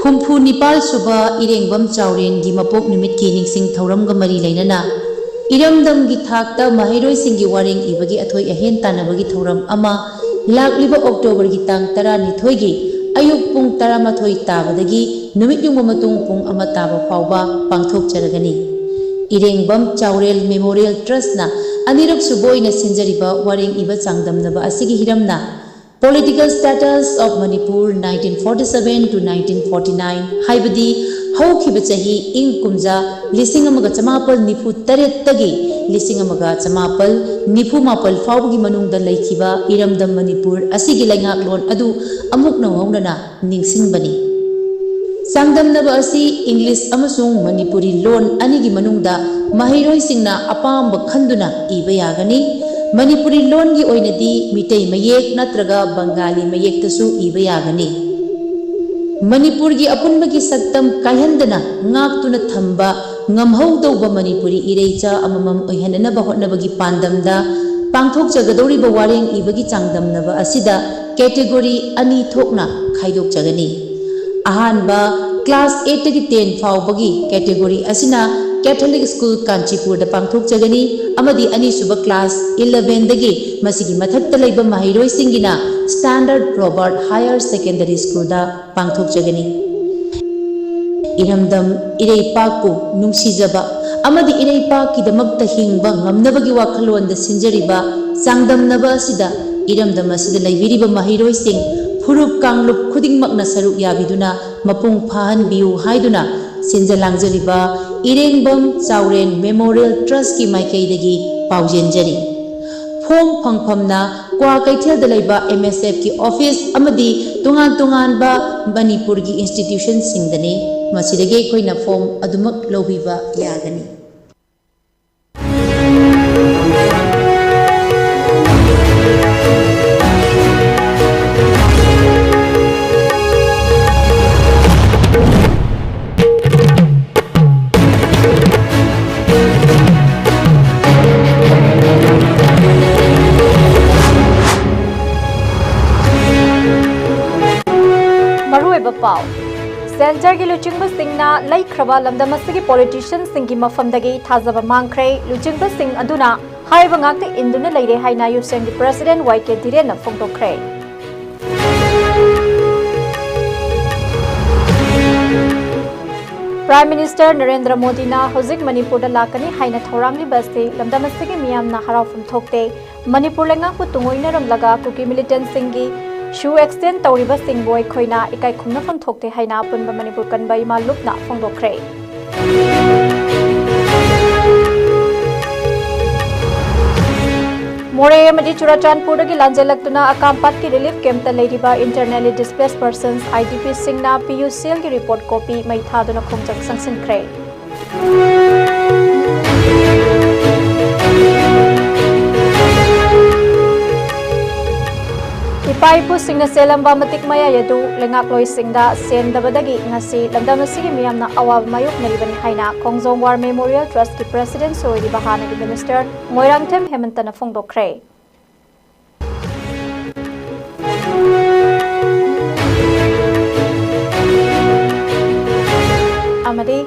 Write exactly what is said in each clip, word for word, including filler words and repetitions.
ꯍꯨꯝꯐꯨ ꯅꯤꯄꯥꯜ ꯁꯨꯕ ꯏꯔꯦꯡꯕꯝ ꯆꯥꯎꯔꯦꯟꯒꯤ ꯃꯄꯣꯛ ꯅꯨꯃꯤꯠꯀꯤ ꯅꯤꯡꯁꯤꯡ ꯊꯧꯔꯝꯒ ꯃꯔꯤ ꯂꯩꯅꯅ ꯏꯔꯝꯗꯝꯒꯤ ꯊꯥꯛꯇ ꯃꯍꯩꯔꯣꯏꯁꯤꯡꯒꯤ ꯋꯥꯔꯦꯡ ꯏꯕꯒꯤ ꯑꯊꯣꯏ ꯑꯍꯦꯟ ꯇꯥꯟꯅꯕꯒꯤ ꯊꯧꯔꯝ ꯑꯃ ꯂꯥꯛꯂꯤꯕ ꯑꯣꯛꯇꯣꯕꯔꯒꯤ ꯇꯥꯡ ꯇꯔꯥꯅꯤꯊꯣꯏꯒꯤ ꯑꯌꯨꯛ ꯄꯨꯡ ꯇꯔꯥꯃꯥꯊꯣꯏ ꯇꯥꯕꯗꯒꯤ ꯅꯨꯃꯤꯠ ꯌꯨꯡꯕ ꯃꯇꯨꯡ ꯄꯨꯡ ꯑꯃ ꯇꯥꯕ ꯐꯥꯎꯕ ꯄꯥꯡꯊꯣꯛꯆꯔꯒꯅꯤ꯫ ꯏꯔꯦꯡꯕꯝ ꯆꯥꯎꯔꯦꯜ ꯃꯦꯃꯣꯔꯤꯌꯦꯜ ꯇ꯭ꯔꯁꯅ ꯑꯅꯤꯔꯛ ꯁꯨꯕ ꯑꯣꯏꯅ ꯁꯤꯟꯖꯔꯤꯕ ꯋꯥꯔꯦꯡ ꯏꯕ ꯆꯥꯡꯗꯝꯅꯕ ꯑꯁꯤꯒꯤ ꯍꯤꯔꯝꯅ Political Status of Manipur nineteen forty-seven to nineteen forty-nine, ꯍꯥꯏꯕꯗꯤ ꯍꯧꯈꯤꯕ ꯆꯍꯤ ꯏꯪ ꯀꯨꯝꯖꯥ ꯂꯤꯁꯤꯡ ꯑꯃꯒ ꯆꯃꯥꯄꯜ ꯅꯤꯐꯨ ꯇꯔꯦꯠꯇꯒꯤ ꯂꯤꯁꯤꯡ ꯑꯃꯒ ꯆꯃꯥꯄꯜ ꯅꯤꯐꯨ ꯃꯥꯄꯜ ꯐꯥꯎꯕꯒꯤ ꯃꯅꯨꯡꯗ ꯂꯩꯈꯤꯕ ꯏꯔꯝꯗꯝ ꯃꯅꯤꯄꯨꯔ ꯑꯁꯤꯒꯤ ꯂꯩꯉꯥꯛꯂꯣꯟ ꯑꯗꯨ ꯑꯃꯨꯛ ꯅꯧꯍꯧꯅꯅ ꯅꯤꯡꯁꯤꯡꯕꯅꯤ꯫ ꯆꯥꯡꯗꯝꯅꯕ ꯑꯁꯤ ꯏꯪꯂꯤꯁ ꯑꯃꯁꯨꯡ ꯃꯅꯤꯄꯨꯔꯤ ꯂꯣꯟ ꯑꯅꯤꯒꯤ ꯃꯅꯨꯡꯗ ꯃꯍꯩꯔꯣꯏꯁꯤꯡꯅ ꯑꯄꯥꯝꯕ ꯈꯟꯗꯨꯅ ꯏꯕ ꯌꯥꯒꯅꯤ꯫ ꯃꯅꯤꯄꯨꯔꯤ ꯂꯣꯟꯒꯤ ꯑꯣꯏꯅꯗꯤ ꯃꯤꯇꯩ ꯃꯌꯦꯛ ꯅꯠꯇ꯭ꯔꯒ ꯕꯪꯒꯥꯂꯤ ꯃꯌꯦꯛꯇꯁꯨ ꯏꯕ ꯌꯥꯒꯅꯤ꯫ ꯃꯅꯤꯄꯨꯔꯒꯤ ꯑꯄꯨꯟꯕꯒꯤ ꯁꯛꯇꯝ ꯀꯥꯏꯍꯟꯗꯅ ꯉꯥꯛꯇꯨꯅ ꯊꯝꯕ ꯉꯝꯍꯧꯗꯧꯕ ꯃꯅꯤꯄꯨꯔꯤ ꯏꯔꯩꯆꯥ ꯑꯃꯃꯝ ꯑꯣꯏꯍꯟꯅꯅꯕ ꯍꯣꯠꯅꯕꯒꯤ ꯄꯥꯟꯗꯝꯗ ꯄꯥꯡꯊꯣꯛꯆꯒꯗꯧꯔꯤꯕ ꯋꯥꯔꯦꯡ ꯏꯕꯒꯤ ꯆꯥꯡꯗꯝꯅꯕ ꯑꯁꯤꯗ ꯀꯦꯇꯦꯒꯣꯔꯤ ꯑꯅꯤ ꯊꯣꯛꯅ ꯈꯥꯏꯗꯣꯛꯆꯒꯅꯤ꯫ ꯑꯍꯥꯟꯕ, ꯀ꯭ꯂꯥꯁ ꯑꯩꯠꯇꯒꯤ ꯇꯦꯟ ꯐꯥꯎꯕꯒꯤ ꯀꯦꯇꯦꯒꯣꯔꯤ ꯑꯁꯤꯅ ꯀꯦꯊꯣꯂꯤꯛ ꯁ꯭ꯀꯨꯜ ꯀꯥꯟꯆꯤꯄꯨꯔꯗ ꯄꯥꯡꯊꯣꯛꯆꯒꯅꯤ ꯑꯃꯗꯤ ꯑꯅꯤꯁꯨꯕ ꯀ꯭ꯂꯥꯁ ꯏꯂꯚꯦꯟꯗꯒꯤ ꯃꯁꯤꯒꯤ ꯃꯊꯛꯇ ꯂꯩꯕ ꯃꯍꯩꯔꯣꯏꯁꯤꯡꯒꯤꯅ ꯁ꯭ꯇꯥꯟꯗꯔꯗ ꯔꯣꯕꯥꯔꯠ ꯍꯥꯌꯔ ꯁꯦꯀꯦꯟꯗꯔꯤ ꯁ꯭ꯀꯨꯜꯗ ꯄꯥꯡꯊꯣꯛꯆꯒꯅꯤ꯫ ꯏꯔꯝꯗꯝ ꯏꯔꯩꯄꯥꯛꯄꯨ ꯅꯨꯡꯁꯤꯖꯕ ꯑꯃꯗꯤ ꯏꯔꯩꯄꯥꯛꯀꯤꯗꯃꯛꯇ ꯍꯤꯡꯕ ꯉꯝꯅꯕꯒꯤ ꯋꯥꯈꯜꯂꯣꯟꯗ ꯁꯤꯟꯖꯔꯤꯕ ꯆꯥꯡꯗꯝꯅꯕ ꯑꯁꯤꯗ ꯏꯔꯝꯗꯝ ꯑꯁꯤꯗ ꯂꯩꯕꯤꯔꯤꯕ ꯃꯍꯩꯔꯣꯏꯁꯤꯡ ꯐꯨꯔꯨꯞ ꯀꯥꯡꯂꯨꯞ ꯈꯨꯗꯤꯡꯃꯛꯅ ꯁꯔꯨꯛ ꯌꯥꯕꯤꯗꯨꯅ ꯃꯄꯨꯡ ꯐꯥꯍꯟꯕꯤꯌꯨ ꯍꯥꯏꯗꯨꯅ ꯁꯤꯟꯖ ꯂꯥꯡꯖꯔꯤꯕ ꯏꯔꯦꯡꯕꯝ ꯆꯥꯎꯔꯦꯟ ꯃꯦꯃꯣꯔꯤꯌꯦꯜ ꯇ꯭ꯔꯁꯀꯤ ꯃꯥꯏꯀꯩꯗꯒꯤ ꯄꯥꯎꯖꯦꯟꯖꯔꯤ꯫ ꯐꯣꯝ ꯐꯪꯐꯝꯅ ꯀ꯭ꯋꯥꯀꯩꯊꯦꯜꯗ ꯂꯩꯕ ꯑꯦꯝ ꯑꯦꯁ ꯑꯦꯐꯀꯤ ꯑꯣꯐꯤꯁ ꯑꯃꯗꯤ ꯇꯣꯉꯥꯟ ꯇꯣꯉꯥꯟꯕ ꯃꯅꯤꯄꯨꯔꯒꯤ ꯏꯟꯁꯇꯤꯇ꯭ꯌꯨꯁꯟꯁꯤꯡꯗꯅꯤ꯫ ꯃꯁꯤꯗꯒꯤ ꯑꯩꯈꯣꯏꯅ ꯐꯣꯝ ꯑꯗꯨꯃꯛ ꯂꯧꯕꯤꯕ ꯌꯥꯒꯅꯤ꯫ ꯃꯔꯨꯑꯣꯏꯕ ꯄꯥꯎ꯫ ꯁꯦꯟꯇꯔꯒꯤ ꯂꯨꯆꯤꯡꯕꯁꯤꯡꯅ ꯂꯩꯈ꯭ꯔꯕ ꯂꯝꯗꯝ ꯑꯁꯤꯒꯤ ꯄꯣꯂꯤꯇꯤꯁꯤꯌꯟꯁꯤꯡꯒꯤ ꯃꯐꯝꯗꯒꯤ ꯊꯥꯖꯕ ꯃꯥꯡꯈ꯭ꯔꯦ꯫ ꯂꯨꯆꯤꯡꯕꯁꯤꯡ ꯑꯗꯨꯅ ꯍꯥꯏꯕ ꯉꯥꯛꯇ ꯏꯟꯗꯨꯅ ꯂꯩꯔꯦ ꯍꯥꯏꯅ ꯌꯨꯁꯦꯝꯒꯤ ꯄ꯭ꯔꯦꯁꯤꯗꯦꯟꯠ ꯋꯥꯏ ꯀꯦ ꯙꯤꯔꯦꯟꯅ ꯐꯣꯡꯗꯣꯛꯈ꯭ꯔꯦ꯫ ꯄ꯭ꯔꯥꯏꯝ ꯃꯤꯅꯤꯁꯇꯔ ꯅꯔꯦꯟꯗ꯭ꯔ ꯃꯣꯗꯤꯅ ꯍꯧꯖꯤꯛ ꯃꯅꯤꯄꯨꯔꯗ ꯂꯥꯛꯀꯅꯤ ꯍꯥꯏꯅ ꯊꯧꯔꯥꯡꯂꯤꯕ ꯑꯁꯤ ꯂꯝꯗꯝ ꯑꯁꯤꯒꯤ ꯃꯤꯌꯥꯝꯅ ꯍꯔꯥꯎꯐꯝ ꯊꯣꯛꯇꯦ꯫ ꯃꯅꯤꯄꯨꯔ ꯂꯩꯉꯥꯛꯄꯨ ꯇꯨꯡꯑꯣꯏꯅꯔꯝꯂꯒ ꯀꯨꯀꯤ ꯃꯤꯂꯤꯇꯦꯟꯠꯁꯤꯡꯒꯤ ꯁꯨ ꯑꯦꯛꯁꯇꯦꯟ ꯇꯧꯔꯤꯕꯁꯤꯡꯕꯨ ꯑꯩꯈꯣꯏꯅ ꯏꯀꯥꯏ ꯈꯨꯝꯅꯐꯝ ꯊꯣꯛꯇꯦ ꯍꯥꯏꯅ ꯑꯄꯨꯟꯕ ꯃꯅꯤꯄꯨꯔ ꯀꯟꯕ ꯏꯃꯥ ꯂꯨꯞꯅ ꯐꯣꯡꯗꯣꯛꯈ꯭ꯔꯦ꯫ ꯃꯣꯔꯦ ꯑꯃꯗꯤ ꯆꯨꯔꯥꯆꯥꯟꯄꯨꯔꯗꯒꯤ ꯂꯥꯟꯖꯦꯜꯂꯛꯇꯨꯅ ꯑꯀꯥꯝꯄꯥꯠꯀꯤ ꯔꯤꯂꯤꯐ ꯀꯦꯝꯞꯇ ꯂꯩꯔꯤꯕ Internally Displaced Persons, I D Ps, ꯁꯤꯡꯅ P U C L ꯒꯤ ꯔꯤꯄꯣꯔꯠ ꯀꯣꯄꯤ ꯃꯩ ꯊꯥꯗꯨꯅ ꯈꯣꯡꯖꯪ ꯆꯪꯁꯤꯟꯈ꯭ꯔꯦ꯫ ꯏꯄꯥ ꯏꯄꯨꯁꯤꯡꯅ ꯆꯦꯜꯂꯝꯕ ꯃꯇꯤꯛ ꯃꯌꯥꯏ ꯑꯗꯨ ꯂꯩꯉꯥꯛꯂꯣꯏꯁꯤꯡꯗ ꯁꯦꯟꯗꯕꯗꯒꯤ ꯉꯁꯤ ꯂꯝꯗꯝ ꯑꯁꯤꯒꯤ ꯃꯤꯌꯥꯝꯅ ꯑꯋꯥꯕ ꯃꯥꯌꯣꯛꯅꯔꯤꯕꯅꯤ ꯍꯥꯏꯅ ꯈꯣꯡꯖꯣꯝ ꯋꯥꯔ ꯃꯦꯃꯣꯔꯤꯌꯦꯜ ꯇ꯭ꯔꯁꯀꯤ ꯄ꯭ꯔꯦꯁꯤꯗꯦꯟꯠꯁꯨ ꯑꯣꯏꯔꯤꯕ ꯍꯥꯟꯅꯒꯤ ꯃꯤꯅꯤꯁꯇꯔ ꯃꯣꯏꯔꯥꯡꯊꯦꯝ ꯍꯦꯃꯟꯇꯅ ꯐꯣꯡꯗꯣꯛꯈ꯭ꯔꯦ꯫ ꯑꯃꯗꯤ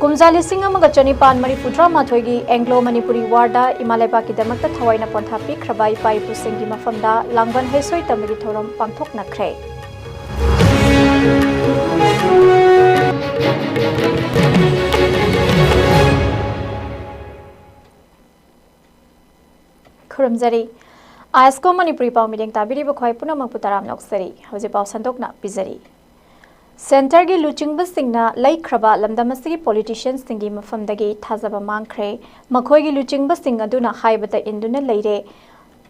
ꯀꯨꯝꯖꯥ ꯂꯤꯁꯤꯡ ꯑꯃꯒ ꯆꯅꯤꯄꯥꯟ ꯃꯔꯤꯐꯨꯇꯔꯥ ꯃꯥꯊꯣꯏꯒꯤ ꯑꯦꯡꯒ꯭ꯂꯣ ꯃꯅꯤꯄꯨꯔꯤ ꯋꯥꯔꯗ ꯏꯃꯥ ꯂꯩꯕꯥꯛꯀꯤꯗꯃꯛꯇ ꯊꯋꯥꯏꯅ ꯄꯣꯟꯊꯥ ꯄꯤꯈ꯭ꯔꯕ ꯏꯄꯥ ꯏꯄꯨꯁꯤꯡꯒꯤ ꯃꯐꯝꯗ ꯂꯥꯡꯕꯟ ꯍꯩꯁꯣꯏ ꯇꯝꯕꯒꯤ ꯊꯧꯔꯝ ꯄꯥꯡꯊꯣꯛꯅꯈ꯭ꯔꯦ꯫ ꯈꯨꯔꯨꯝꯖꯔꯤ꯫ ꯑꯥꯏꯁꯀꯣ ꯃꯅꯤꯄꯨꯔꯤ ꯄꯥꯎ ꯃꯤꯠꯌꯦꯡ ꯇꯥꯕꯤꯔꯤꯕ ꯈ꯭ꯋꯥꯏ ꯄꯨꯝꯅꯃꯛꯄꯨ ꯇꯔꯥꯝꯅ ꯑꯣꯛꯆꯔꯤ꯫ ꯍꯧꯖꯤꯛ ꯄꯥꯎ ꯁꯟꯗꯣꯛꯅ ꯄꯤꯖꯔꯤ꯫ ꯁꯦꯟꯇꯔꯒꯤ ꯂꯨꯆꯤꯡꯕꯁꯤꯡꯅ ꯂꯩꯈ꯭ꯔꯕ ꯂꯝꯗꯝ ꯑꯁꯤꯒꯤ ꯄꯣꯂꯤꯇꯤꯁꯤꯌꯟꯁꯤꯡꯒꯤ ꯃꯐꯝꯗꯒꯤ ꯊꯥꯖꯕ ꯃꯥꯡꯈ꯭ꯔꯦ꯫ ꯃꯈꯣꯏꯒꯤ ꯂꯨꯆꯤꯡꯕꯁꯤꯡ ꯑꯗꯨꯅ ꯍꯥꯏꯕꯗ ꯏꯟꯗꯨꯅ ꯂꯩꯔꯦ꯫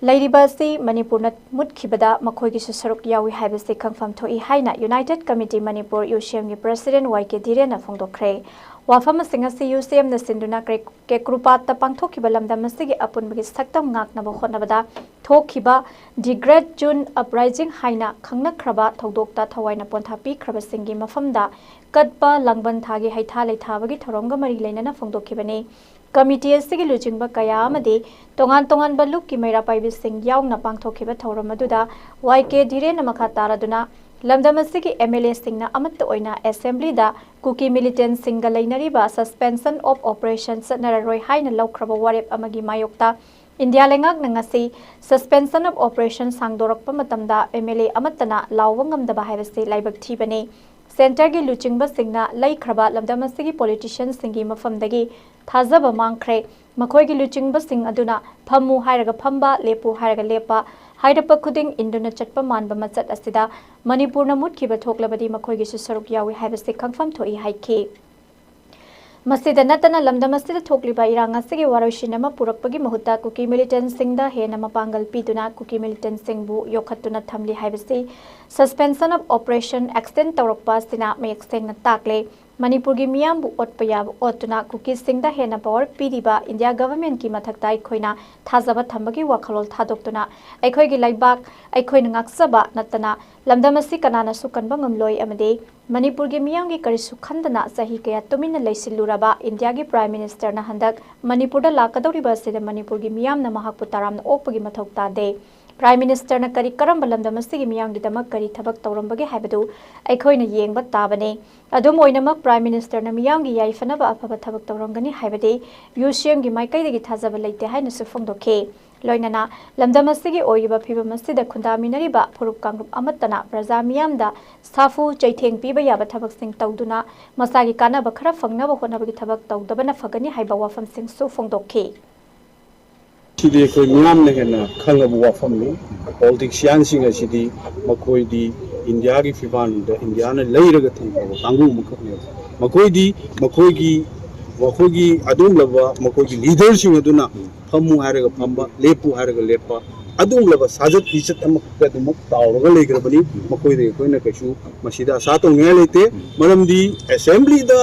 ꯂꯩꯔꯤꯕ ꯑꯁꯤ ꯃꯅꯤꯄꯨꯔꯅ ꯃꯨꯠꯈꯤꯕꯗ ꯃꯈꯣꯏꯒꯤꯁꯨ ꯁꯔꯨꯛ ꯌꯥꯎꯏ ꯍꯥꯏꯕꯁꯤ ꯈꯪꯐꯝ ꯊꯣꯛꯏ ꯍꯥꯏꯅ United Committee ꯃꯅꯤꯄꯨꯔ, ꯌꯨ ꯁꯤ ꯑꯦꯝꯒꯤ ꯄ꯭ꯔꯦꯁꯤꯗꯦꯟꯠ ꯋꯥꯏ ꯀꯦ ꯙꯤꯔꯦꯟꯅ ꯐꯣꯡꯗꯣꯛꯈ꯭ꯔꯦ꯫ ꯋꯥꯐꯝ ꯑꯁꯤꯡ ꯑꯁꯤ ꯌꯨ ꯁꯤ ꯑꯦꯝꯅ ꯁꯤꯟꯗꯨꯅ ꯀ꯭ꯔꯦ-, ꯀꯦꯀ꯭ꯔꯨꯄꯥꯠꯇ ꯄꯥꯡꯊꯣꯛꯈꯤꯕ ꯂꯝꯗꯝ ꯑꯁꯤꯒꯤ ꯑꯄꯨꯟꯕꯒꯤ ꯁꯛꯇꯝ ꯉꯥꯛꯅꯕ ꯍꯣꯠꯅꯕꯗ ꯊꯣꯛꯈꯤꯕ The Great June Uprising ꯍꯥꯏꯅ ꯈꯪꯅꯈ꯭ꯔꯕ ꯊꯧꯗꯣꯛꯇ ꯊꯋꯥꯏꯅ ꯄꯣꯟꯊꯥ ꯄꯤꯈ꯭ꯔꯕꯁꯤꯡꯒꯤ ꯃꯐꯝꯗ ꯀꯠꯄ ꯂꯥꯡꯕꯟ ꯊꯥꯒꯤ ꯍꯩꯊꯥ ꯂꯩꯊꯥꯕꯒꯤ ꯊꯧꯔꯝꯒ ꯃꯔꯤ ꯂꯩꯅꯅ ꯐꯣꯡꯗꯣꯛꯈꯤꯕꯅꯤ꯫ ꯀꯃꯤꯇꯤ ꯑꯁꯤꯒꯤ ꯂꯨꯆꯤꯡꯕ ꯀꯌꯥ ꯑꯃꯗꯤ ꯇꯣꯉꯥꯟ ꯇꯣꯉꯥꯟꯕ ꯂꯨꯞꯀꯤ ꯃꯩꯔꯥ ꯄꯥꯏꯕꯤꯁꯤꯡ ꯌꯥꯎꯅ ꯄꯥꯡꯊꯣꯛꯈꯤꯕ ꯊꯧꯔꯝ ꯑꯗꯨꯗ ꯋꯥꯏ ꯀꯦ ꯙꯤꯔꯦꯟꯅ ꯃꯈꯥ ꯇꯥꯔꯗꯨꯅ ꯂꯝꯗꯝ ꯑꯁꯤꯒꯤ M L Aꯁꯤꯡꯅ ꯑꯃꯠꯇ ꯑꯣꯏꯅ Assemblyꯗ ꯀꯨꯀꯤ militantꯁꯤꯡꯒ ꯂꯩꯅꯔꯤꯕ Suspension of Operation ꯆꯠꯅꯔꯔꯣꯏ ꯍꯥꯏꯅ ꯂꯧꯈ꯭ꯔꯕ ꯋꯥꯔꯦꯞ ꯑꯃꯒꯤ ꯃꯥꯌꯣꯛꯇ ꯏꯟꯗꯤꯌꯥ ꯂꯩꯉꯥꯛꯅ ꯉꯁꯤ Suspension of Operation ꯁꯥꯡꯗꯣꯔꯛꯄ ꯃꯇꯝꯗ M L A ꯑꯃꯠꯇꯅ ꯂꯥꯎꯕ ꯉꯝꯗꯕ ꯍꯥꯏꯕꯁꯤ ꯂꯥꯏꯕꯛ ꯊꯤꯕꯅꯤ꯫ Centreꯒꯤ ꯂꯨꯆꯤꯡꯕꯁꯤꯡꯅ ꯂꯩꯈ꯭ꯔꯕ ꯂꯝꯗꯝ ꯑꯁꯤꯒꯤ politicianꯁꯤꯡꯒꯤ ꯃꯐꯝꯗꯒꯤ ꯊꯥꯖꯕ ꯃꯥꯡꯈ꯭ꯔꯦ꯫ ꯃꯈꯣꯏꯒꯤ ꯂꯨꯆꯤꯡꯕꯁꯤꯡ ꯑꯗꯨꯅ ꯐꯝꯃꯨ ꯍꯥꯏꯔꯒ ꯐꯝꯕ, ꯂꯦꯞꯄꯨ ꯍꯥꯏꯔꯒ ꯂꯦꯞꯄ, ꯍꯥꯏꯔꯛꯄ ꯈꯨꯗꯤꯡ ꯏꯟꯗꯨꯅ ꯆꯠꯄ ꯃꯥꯟꯕ ꯃꯆꯠ ꯑꯁꯤꯗ ꯃꯅꯤꯄꯨꯔꯅ ꯃꯨꯠꯈꯤꯕ ꯊꯣꯛꯂꯕꯗꯤ ꯃꯈꯣꯏꯒꯤꯁꯨ ꯁꯔꯨꯛ ꯌꯥꯎꯏ ꯍꯥꯏꯕꯁꯤ ꯈꯪꯐꯝ ꯊꯣꯛꯏ ꯍꯥꯏꯈꯤ꯫ ꯃꯁꯤꯗ ꯅꯠꯇꯅ ꯂꯝꯗꯝ ꯑꯁꯤꯗ ꯊꯣꯛꯂꯤꯕ ꯏꯔꯥꯡ ꯑꯁꯤꯒꯤ ꯋꯥꯔꯣꯏꯁꯤꯟ ꯑꯃ ꯄꯨꯔꯛꯄꯒꯤ ꯃꯍꯨꯠꯇ ꯀꯨꯀꯤ militantꯁꯤꯡꯗ ꯍꯦꯟꯅ ꯃꯄꯥꯡꯒꯜ ꯄꯤꯗꯨꯅ ꯀꯨꯀꯤ militantꯁꯤꯡꯕꯨ ꯌꯣꯛꯈꯠꯇꯨꯅ ꯊꯝꯂꯤ ꯍꯥꯏꯕꯁꯤ Suspension of Operation extend ꯇꯧꯔꯛꯄ ꯑꯁꯤꯅ ꯃꯌꯦꯛ ꯁꯦꯡꯅ ꯇꯥꯛꯂꯦ꯫ ꯃꯅꯤꯄꯨꯔꯒꯤ ꯃꯤꯌꯥꯝꯕꯨ ꯑꯣꯠꯄ ꯌꯥꯕ ꯑꯣꯠꯇꯨꯅ ꯀꯨꯀꯤꯁꯤꯡꯗ ꯍꯦꯟꯅ power ꯄꯤꯔꯤꯕ ꯏꯟꯗꯤꯌꯥ governmentꯀꯤ ꯃꯊꯛꯇ ꯑꯩꯈꯣꯏꯅ ꯊꯥꯖꯕ ꯊꯝꯕꯒꯤ ꯋꯥꯈꯜꯂꯣꯟ ꯊꯥꯗꯣꯛꯇꯨꯅ ꯑꯩꯈꯣꯏꯒꯤ ꯂꯩꯕꯥꯛ ꯑꯩꯈꯣꯏꯅ ꯉꯥꯛꯆꯕ ꯅꯠꯇꯅ ꯂꯝꯗꯝ ꯑꯁꯤ ꯀꯅꯥꯅꯁꯨ ꯀꯟꯕ ꯉꯝꯂꯣꯏ ꯑꯃꯗꯤ ꯃꯅꯤꯄꯨꯔꯒꯤ ꯃꯤꯌꯥꯝꯒꯤ ꯀꯔꯤꯁꯨ ꯈꯟꯗꯅ ꯆꯍꯤ ꯀꯌꯥ ꯇꯨꯃꯤꯟꯅ ꯂꯩꯁꯤꯜꯂꯨꯔꯕ ꯏꯟꯗꯤꯌꯥꯒꯤ Prime Ministerꯅ ꯍꯟꯗꯛ ꯃꯅꯤꯄꯨꯔꯗ ꯂꯥꯛꯀꯗꯧꯔꯤꯕ ꯑꯁꯤꯗ ꯃꯅꯤꯄꯨꯔꯒꯤ ꯃꯤꯌꯥꯝꯅ ꯃꯍꯥꯛꯄꯨ ꯇꯔꯥꯝꯅ ꯑꯣꯛꯄꯒꯤ ꯃꯊꯧ ꯇꯥꯗꯦ꯫ Prime Ministerꯅ ꯀꯔꯤ ꯀꯔꯝꯕ ꯂꯝꯗꯝ ꯑꯁꯤꯒꯤ ꯃꯤꯌꯥꯝꯒꯤꯗꯃꯛ ꯀꯔꯤ ꯊꯕꯛ ꯇꯧꯔꯝꯕꯒꯦ ꯍꯥꯏꯕꯗꯨ ꯑꯩꯈꯣꯏꯅ ꯌꯦꯡꯕ ꯇꯥꯕꯅꯤ꯫ ꯑꯗꯨꯝ ꯑꯣꯏꯅꯃꯛ Prime Ministerꯅ ꯃꯤꯌꯥꯝꯒꯤ ꯌꯥꯏꯐꯅꯕ ꯑꯐꯕ ꯊꯕꯛ ꯇꯧꯔꯝꯒꯅꯤ ꯍꯥꯏꯕꯗꯤ UCMꯒꯤ ꯃꯥꯏꯀꯩꯗꯒꯤ ꯊꯥꯖꯕ ꯂꯩꯇꯦ ꯍꯥꯏꯅꯁꯨ ꯐꯣꯡꯗꯣꯛꯈꯤ꯫ ꯂꯣꯏꯅꯅ ꯂꯝꯗꯝ ꯑꯁꯤꯒꯤ ꯑꯣꯏꯔꯤꯕ ꯐꯤꯕꯝ ꯑꯁꯤꯗ ꯈꯨꯟꯗꯥꯃꯤꯟꯅꯔꯤꯕ ꯐꯨꯔꯨꯞ ꯀꯥꯡꯂꯨꯞ ꯑꯃꯠꯇꯅ ꯄ꯭ꯔꯖꯥ ꯃꯤꯌꯥꯝꯗ ꯁꯥꯐꯨ ꯆꯩꯊꯦꯡ ꯄꯤꯕ ꯌꯥꯕ ꯊꯕꯛꯁꯤꯡ ꯇꯧꯗꯨꯅ ꯃꯁꯥꯒꯤ ꯀꯥꯟꯅꯕ ꯈꯔ ꯐꯪꯅꯕ ꯍꯣꯠꯅꯕꯒꯤ ꯊꯕꯛ ꯇꯧꯗꯕꯅ ꯐꯒꯅꯤ ꯍꯥꯏꯕ ꯋꯥꯐꯝꯁꯤꯡꯁꯨ ꯐꯣꯡꯗꯣꯛꯈꯤ꯫ ꯁꯤꯗꯤ ꯑꯩꯈꯣꯏ ꯃꯤꯌꯥꯝꯅ ꯍꯦꯟꯅ ꯈꯪꯉꯕ ꯋꯥꯐꯝꯅꯤ꯫ Politicianꯁꯤꯡ ꯑꯁꯤꯗꯤ ꯃꯈꯣꯏꯗꯤ ꯏꯟꯗꯤꯌꯥꯒꯤ ꯐꯤꯕꯥꯟꯗ ꯏꯟꯗꯤꯌꯥꯅ ꯂꯩꯔꯒ ꯊꯝꯈ꯭ꯔꯕ ꯀꯥꯡꯕꯨ ꯑꯃꯈꯛꯅꯦꯕ꯫ ꯃꯈꯣꯏꯗꯤ ꯃꯈꯣꯏꯒꯤ ꯃꯈꯣꯏꯒꯤ ꯑꯗꯨꯒꯨꯝꯂꯕ ꯃꯈꯣꯏꯒꯤ leaderꯁꯤꯡ ꯑꯗꯨꯅ ꯐꯝꯃꯨ ꯍꯥꯏꯔꯒ ꯐꯝꯕ, ꯂꯦꯞꯄꯨ ꯍꯥꯏꯔꯒ ꯂꯦꯞꯄ, ꯑꯗꯨꯒꯨꯝꯂꯕ ꯁꯥꯖꯠ ꯂꯤꯆꯠ ꯑꯃꯈꯛꯇ ꯑꯗꯨꯃꯛ ꯇꯥꯎꯔꯒ ꯂꯩꯈ꯭ꯔꯕꯅꯤ꯫ ꯃꯈꯣꯏꯗ ꯑꯩꯈꯣꯏꯅ ꯀꯩꯁꯨ ꯃꯁꯤꯗ ꯑꯁꯥ ꯇꯧꯅꯤꯡꯉꯥꯏ ꯂꯩꯇꯦ꯫ ꯃꯔꯝꯗꯤ Assemblyꯗ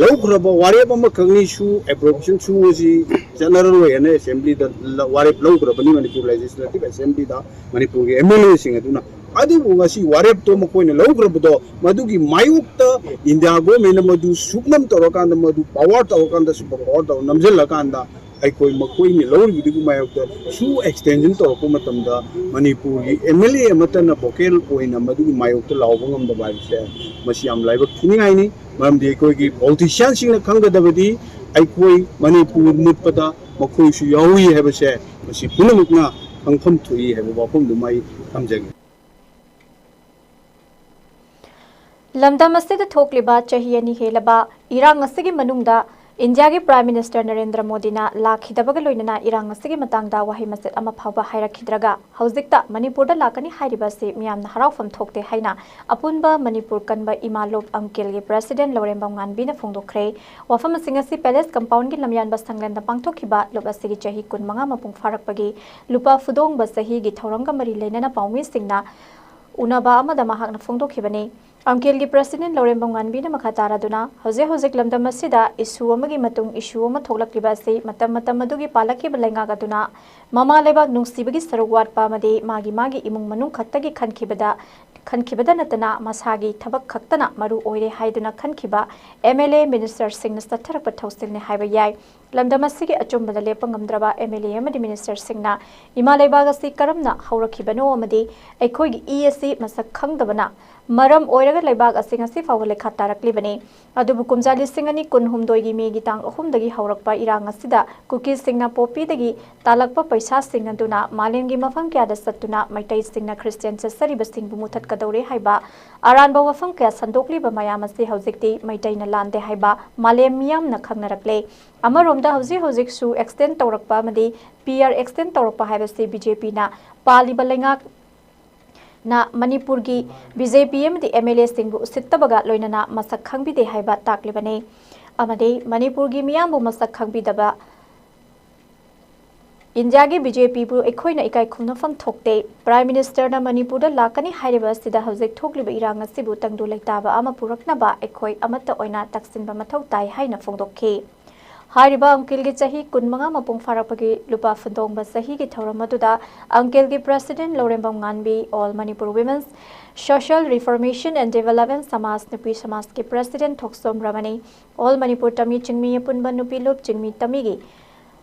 ꯂꯧꯈ꯭ꯔꯕ ꯋꯥꯔꯦꯞ ꯑꯃꯈꯛꯅꯤ, ꯁꯨ appropriation ꯁꯨ ꯑꯁꯤ ꯆꯠꯅꯔꯔꯣꯏ ꯍꯥꯏꯅ Assemblyꯗ ꯂ-, ꯋꯥꯔꯦꯞ ꯂꯧꯈ꯭ꯔꯕꯅꯤ ꯃꯅꯤꯄꯨꯔ Legislative Assemblyꯗ ꯃꯅꯤꯄꯨꯔꯒꯤ MLAꯁꯤꯡ ꯑꯗꯨꯅ꯫ ꯑꯗꯨꯕꯨ ꯉꯁꯤ ꯋꯥꯔꯦꯞꯇꯣ ꯃꯈꯣꯏꯅ ꯂꯧꯈ꯭ꯔꯕꯗꯣ ꯃꯗꯨꯒꯤ ꯃꯥꯌꯣꯛꯇ ꯏꯟꯗꯤꯌꯥ governmentꯅ ꯃꯗꯨ ꯁꯨꯞꯅꯝ ꯇꯧꯔꯀꯥꯟꯗ, ꯃꯗꯨ power ꯇꯧꯔꯀꯥꯟꯗ, super power ꯇꯧꯔ ꯅꯝꯁꯤꯜꯂꯀꯥꯟꯗ ꯑꯩꯈꯣꯏ ꯃꯈꯣꯏꯅ ꯂꯧꯔꯤꯕꯗꯨꯒꯤ ꯃꯥꯌꯣꯛꯇ ꯁꯨ ꯑꯦꯛꯁꯇꯦꯟꯁꯟ ꯇꯧꯔꯛꯄ ꯃꯇꯝꯗ ꯃꯅꯤꯄꯨꯔꯒꯤ ꯑꯦꯝ ꯑꯦꯜ ꯑꯦ ꯑꯃꯠꯇꯅ ꯚꯣꯀꯦꯜ ꯑꯣꯏꯅ ꯃꯗꯨꯒꯤ ꯃꯥꯌꯣꯛꯇ ꯂꯥꯎꯕ ꯉꯝꯗꯕ ꯍꯥꯏꯕꯁꯦ ꯃꯁꯤ ꯌꯥꯝ ꯂꯥꯏꯕꯛ ꯊꯤꯅꯤꯡꯉꯥꯏꯅꯤ꯫ ꯃꯔꯝꯗꯤ ꯑꯩꯈꯣꯏꯒꯤ ꯄꯣꯂꯤꯇꯤꯁꯤꯌꯥꯟꯁꯤꯡꯅ ꯈꯪꯒꯗꯕꯗꯤ ꯑꯩꯈꯣꯏ ꯃꯅꯤꯄꯨꯔ ꯃꯨꯠꯄꯗ ꯃꯈꯣꯏꯁꯨ ꯌꯥꯎꯏ ꯍꯥꯏꯕꯁꯦ ꯃꯁꯤ ꯄꯨꯝꯅꯃꯛꯅ ꯈꯪꯐꯝ ꯊꯣꯛꯏ ꯍꯥꯏꯕ ꯋꯥꯐꯝꯗꯨꯃ ꯑꯩ ꯊꯝꯖꯒꯦ꯫ ꯂꯝꯗꯝ ꯑꯁꯤꯗ ꯊꯣꯛꯂꯤꯕ ꯆꯍꯤ ꯑꯅꯤ ꯍꯦꯜꯂꯕ ꯏꯔꯥꯡ ꯑꯁꯤꯒꯤ ꯃꯅꯨꯡꯗ ꯏꯟꯗꯤꯌꯥꯒꯤ ꯄ꯭ꯔꯥꯏꯝ ꯃꯤꯅꯤꯁꯇꯔ ꯅꯔꯦꯟꯗ꯭ꯔ ꯃꯣꯗꯤꯅ ꯂꯥꯛꯈꯤꯗꯕꯒ ꯂꯣꯏꯅꯅ ꯏꯔꯥꯡ ꯑꯁꯤꯒꯤ ꯃꯇꯥꯡꯗ ꯋꯥꯍꯩ ꯃꯆꯦꯠ ꯑꯃ ꯐꯥꯎꯕ ꯍꯥꯏꯔꯛꯈꯤꯗ꯭ꯔꯒ ꯍꯧꯖꯤꯛꯇ ꯃꯅꯤꯄꯨꯔꯗ ꯂꯥꯛꯀꯅꯤ ꯍꯥꯏꯔꯤꯕ ꯑꯁꯤ ꯃꯤꯌꯥꯝꯅ ꯍꯔꯥꯎꯐꯝ ꯊꯣꯛꯇꯦ ꯍꯥꯏꯅ ꯑꯄꯨꯟꯕ ꯃꯅꯤꯄꯨꯔ ꯀꯟꯕ ꯏꯃꯥ ꯂꯣꯞ ꯑꯪꯀꯦꯜꯒꯤ ꯄ꯭ꯔꯦꯁꯤꯗꯦꯟ ꯂꯧꯔꯦꯝꯕꯝ ꯉꯥꯟꯕꯤꯅ ꯐꯣꯡꯗꯣꯛꯈ꯭ꯔꯦ꯫ ꯋꯥꯐꯝ ꯑꯁꯤꯡ ꯑꯁꯤ ꯄꯦꯂꯦꯁ ꯀꯝꯄꯥꯎꯟꯒꯤ ꯂꯝꯌꯥꯟꯕ ꯁꯪꯂꯦꯟꯗ ꯄꯥꯡꯊꯣꯛꯈꯤꯕ ꯂꯨꯞ ꯑꯁꯤꯒꯤ ꯆꯍꯤ ꯀꯨꯟꯃꯉꯥ ꯃꯄꯨꯡ ꯐꯥꯔꯛꯄꯒꯤ ꯂꯨꯄꯥ ꯐꯨꯗꯣꯡꯕ ꯆꯍꯤꯒꯤ ꯊꯧꯔꯝꯒ ꯃꯔꯤ ꯂꯩꯅꯅ ꯄꯥꯎꯃꯤꯁꯤꯡꯅ ꯎꯅꯕ ꯑꯃꯗ ꯃꯍꯥꯛꯅ ꯐꯣꯡꯗꯣꯛꯈꯤꯕꯅꯤ꯫ ꯑꯪꯀꯦꯜꯒꯤ ꯄ꯭ꯔꯦꯁꯤꯗꯦꯟ ꯂꯧꯔꯦꯝꯕꯝ ꯉꯥꯟꯕꯤꯅ ꯃꯈꯥ ꯇꯥꯔꯗꯨꯅ ꯍꯧꯖꯤꯛ ꯍꯧꯖꯤꯛ ꯂꯝꯗꯝ ꯑꯁꯤꯗ ꯏꯁꯨ ꯑꯃꯒꯤ ꯃꯇꯨꯡ ꯏꯁꯨ ꯑꯃ ꯊꯣꯛꯂꯛꯂꯤꯕ ꯑꯁꯤ ꯃꯇꯝ ꯃꯇꯝ ꯑꯗꯨꯒꯤ ꯄꯥꯜꯂꯛꯈꯤꯕ ꯂꯩꯉꯥꯛ ꯑꯗꯨꯅ ꯃꯃꯥ ꯂꯩꯕꯥꯛ ꯅꯨꯡꯁꯤꯕꯒꯤ ꯁꯔꯨꯛ ꯋꯥꯠꯄ ꯑꯃꯗꯤ ꯃꯥꯒꯤ ꯃꯥꯒꯤ ꯏꯃꯨꯡ ꯃꯅꯨꯡ ꯈꯛꯇꯒꯤ ꯈꯟꯈꯤꯕꯗ ꯈꯟꯈꯤꯕꯗ ꯅꯠꯇꯅ ꯃꯁꯥꯒꯤ ꯊꯕꯛ ꯈꯛꯇꯅ ꯃꯔꯨ ꯑꯣꯏꯔꯦ ꯍꯥꯏꯗꯨꯅ ꯈꯟꯈꯤꯕ ꯑꯦꯝ ꯑꯦꯜ ꯑꯦ ꯃꯤꯅꯤꯁꯇꯔꯁꯤꯡꯅ ꯆꯠꯊꯔꯛꯄ ꯊꯧꯁꯤꯜꯅꯤ ꯍꯥꯏꯕ ꯌꯥꯏ꯫ ꯂꯝꯗꯝ ꯑꯁꯤꯒꯤ ꯑꯆꯨꯝꯕꯗ ꯂꯦꯞꯄ ꯉꯝꯗ꯭ꯔꯕ ꯑꯦꯝ ꯑꯦꯜ ꯑꯦ ꯑꯃꯗꯤ ꯃꯤꯅꯤꯁꯇꯔꯁꯤꯡꯅ ꯏꯃꯥ ꯂꯩꯕꯥꯛ ꯑꯁꯤ ꯀꯔꯝꯅ ꯍꯧꯔꯛꯈꯤꯕꯅꯣ ꯑꯃꯗꯤ ꯑꯩꯈꯣꯏꯒꯤ ꯏ ꯑꯁꯤ ꯃꯁꯛ ꯈꯪꯗꯕꯅ ꯃꯔꯝ ꯑꯣꯏꯔꯒ ꯂꯩꯕꯥꯛ ꯑꯁꯤ ꯉꯁꯤ ꯐꯥꯎꯕ ꯂꯩꯈꯥ ꯇꯥꯔꯛꯂꯤꯕꯅꯤ꯫ ꯑꯗꯨꯕꯨ ꯀꯨꯝꯖꯥ ꯂꯤꯁꯤꯡ ꯑꯅꯤ ꯀꯨꯟꯍꯨꯝꯗꯣꯏꯒꯤ ꯃꯦꯒꯤ ꯇꯥꯡ ꯑꯍꯨꯝꯗꯒꯤ ꯍꯧꯔꯛꯄ ꯏꯔꯥꯡ ꯑꯁꯤꯗ ꯀꯨꯀꯤꯁꯤꯡꯅ ꯄꯣꯄꯤꯗꯒꯤ ꯇꯥꯜꯂꯛꯄ ꯄꯩꯁꯥꯁꯤꯡ ꯑꯗꯨꯅ ꯃꯥꯂꯦꯝꯒꯤ ꯃꯐꯝ ꯀꯌꯥꯗ ꯆꯠꯇꯨꯅ ꯃꯩꯇꯩꯁꯤꯡꯅ ꯈ꯭ꯔꯤꯁꯇꯤꯌꯥꯟ ꯆꯠꯆꯔꯤꯕꯁꯤꯡꯕꯨ ꯃꯨꯊꯠꯀꯗꯧꯔꯦ ꯍꯥꯏꯕ ꯑꯔꯥꯟꯕ ꯋꯥꯐꯝ ꯀꯌꯥ ꯁꯟꯗꯣꯛꯂꯤꯕ ꯃꯌꯥꯝ ꯑꯁꯤ ꯍꯧꯖꯤꯛꯇꯤ ꯃꯩꯇꯩꯅ ꯂꯥꯟꯗꯦ ꯍꯥꯏꯕ ꯃꯥꯂꯦꯝ ꯃꯤꯌꯥꯝꯅ ꯈꯪꯅꯔꯛꯂꯦ꯫ ꯑꯃꯔꯣꯝꯗ ꯍꯧꯖꯤꯛ ꯍꯧꯖꯤꯛꯁꯨ ꯑꯦꯛꯁꯇꯦꯟ ꯇꯧꯔꯛꯄ ꯑꯃꯗꯤ ꯄꯤ ꯑꯥꯔ ꯑꯦꯛꯁꯇꯦꯟ ꯇꯧꯔꯛꯄ ꯍꯥꯏꯕꯁꯤ ꯕꯤ ꯖꯦ ꯄꯤꯅ ꯄꯥꯜꯂꯤꯕ ꯂꯩꯉꯥꯛꯅ ꯃꯅꯤꯄꯨꯔꯒꯤ ꯕꯤ ꯖꯦ ꯄꯤ ꯑꯃꯗꯤ ꯑꯦꯝ ꯑꯦꯜ ꯑꯦꯁꯤꯡꯕꯨ ꯎꯁꯤꯠꯇꯕꯒ ꯂꯣꯏꯅꯅ ꯃꯁꯛ ꯈꯪꯕꯤꯗꯦ ꯍꯥꯏꯕ ꯇꯥꯛꯂꯤꯕꯅꯤ꯫ ꯑꯃꯗꯤ ꯃꯅꯤꯄꯨꯔꯒꯤ ꯃꯤꯌꯥꯝꯕꯨ ꯃꯁꯛ ꯈꯪꯕꯤꯗꯕ ꯏꯟꯗꯤꯌꯥꯒꯤ ꯕꯤ ꯖꯦ ꯄꯤꯕꯨ ꯑꯩꯈꯣꯏꯅ ꯏꯀꯥꯏ ꯈꯨꯝꯅꯐꯝ ꯊꯣꯛꯇꯦ꯫ ꯄ꯭ꯔꯥꯏꯝ ꯃꯤꯅꯤꯁꯇꯔꯅ ꯃꯅꯤꯄꯨꯔꯗ ꯂꯥꯛꯀꯅꯤ ꯍꯥꯏꯔꯤꯕ ꯑꯁꯤꯗ ꯍꯧꯖꯤꯛ ꯊꯣꯛꯂꯤꯕ ꯏꯔꯥꯡ ꯑꯁꯤꯕꯨ ꯇꯪꯗꯨ ꯂꯩꯇꯥꯕ ꯑꯃ ꯄꯨꯔꯛꯅꯕ ꯑꯩꯈꯣꯏ ꯑꯃꯠꯇ ꯑꯣꯏꯅ ꯇꯛꯁꯤꯟꯕ ꯃꯊꯧ ꯇꯥꯏ ꯍꯥꯏꯅ ꯐꯣꯡꯗꯣꯛꯈꯤ꯫ ꯍꯥꯏꯔꯤꯕ ꯑꯪꯀꯤꯜꯒꯤ ꯆꯍꯤ ꯀꯨꯟꯃꯉꯥ ꯃꯄꯨꯡ ꯐꯥꯔꯛꯄꯒꯤ ꯂꯨꯄꯥ ꯐꯨꯟꯗꯣꯡꯕ ꯆꯍꯤꯒꯤ ꯊꯧꯔꯝ ꯑꯗꯨꯗ ꯑꯪꯀꯤꯜꯒꯤ ꯄ꯭ꯔꯦꯁꯤꯗꯦꯟ ꯂꯧꯔꯦꯝꯕꯝ ꯉꯥꯟꯕꯤ, all Manipur women's social reformation and development ꯁꯃꯥꯖ ꯅꯨꯄꯤ ꯁꯃꯥꯖꯀꯤ ꯄ꯭ꯔꯦꯁꯤꯗꯦꯟ ꯊꯣꯛꯆꯣꯝ ꯔꯃꯅꯤ, ꯑꯣꯜ ꯃꯅꯤꯄꯨꯔ ꯇꯃꯤ ꯆꯤꯡꯃꯤ ꯑꯄꯨꯟꯕ ꯅꯨꯄꯤ ꯂꯨꯞ ꯆꯤꯡꯃꯤ ꯇꯃꯤꯒꯤ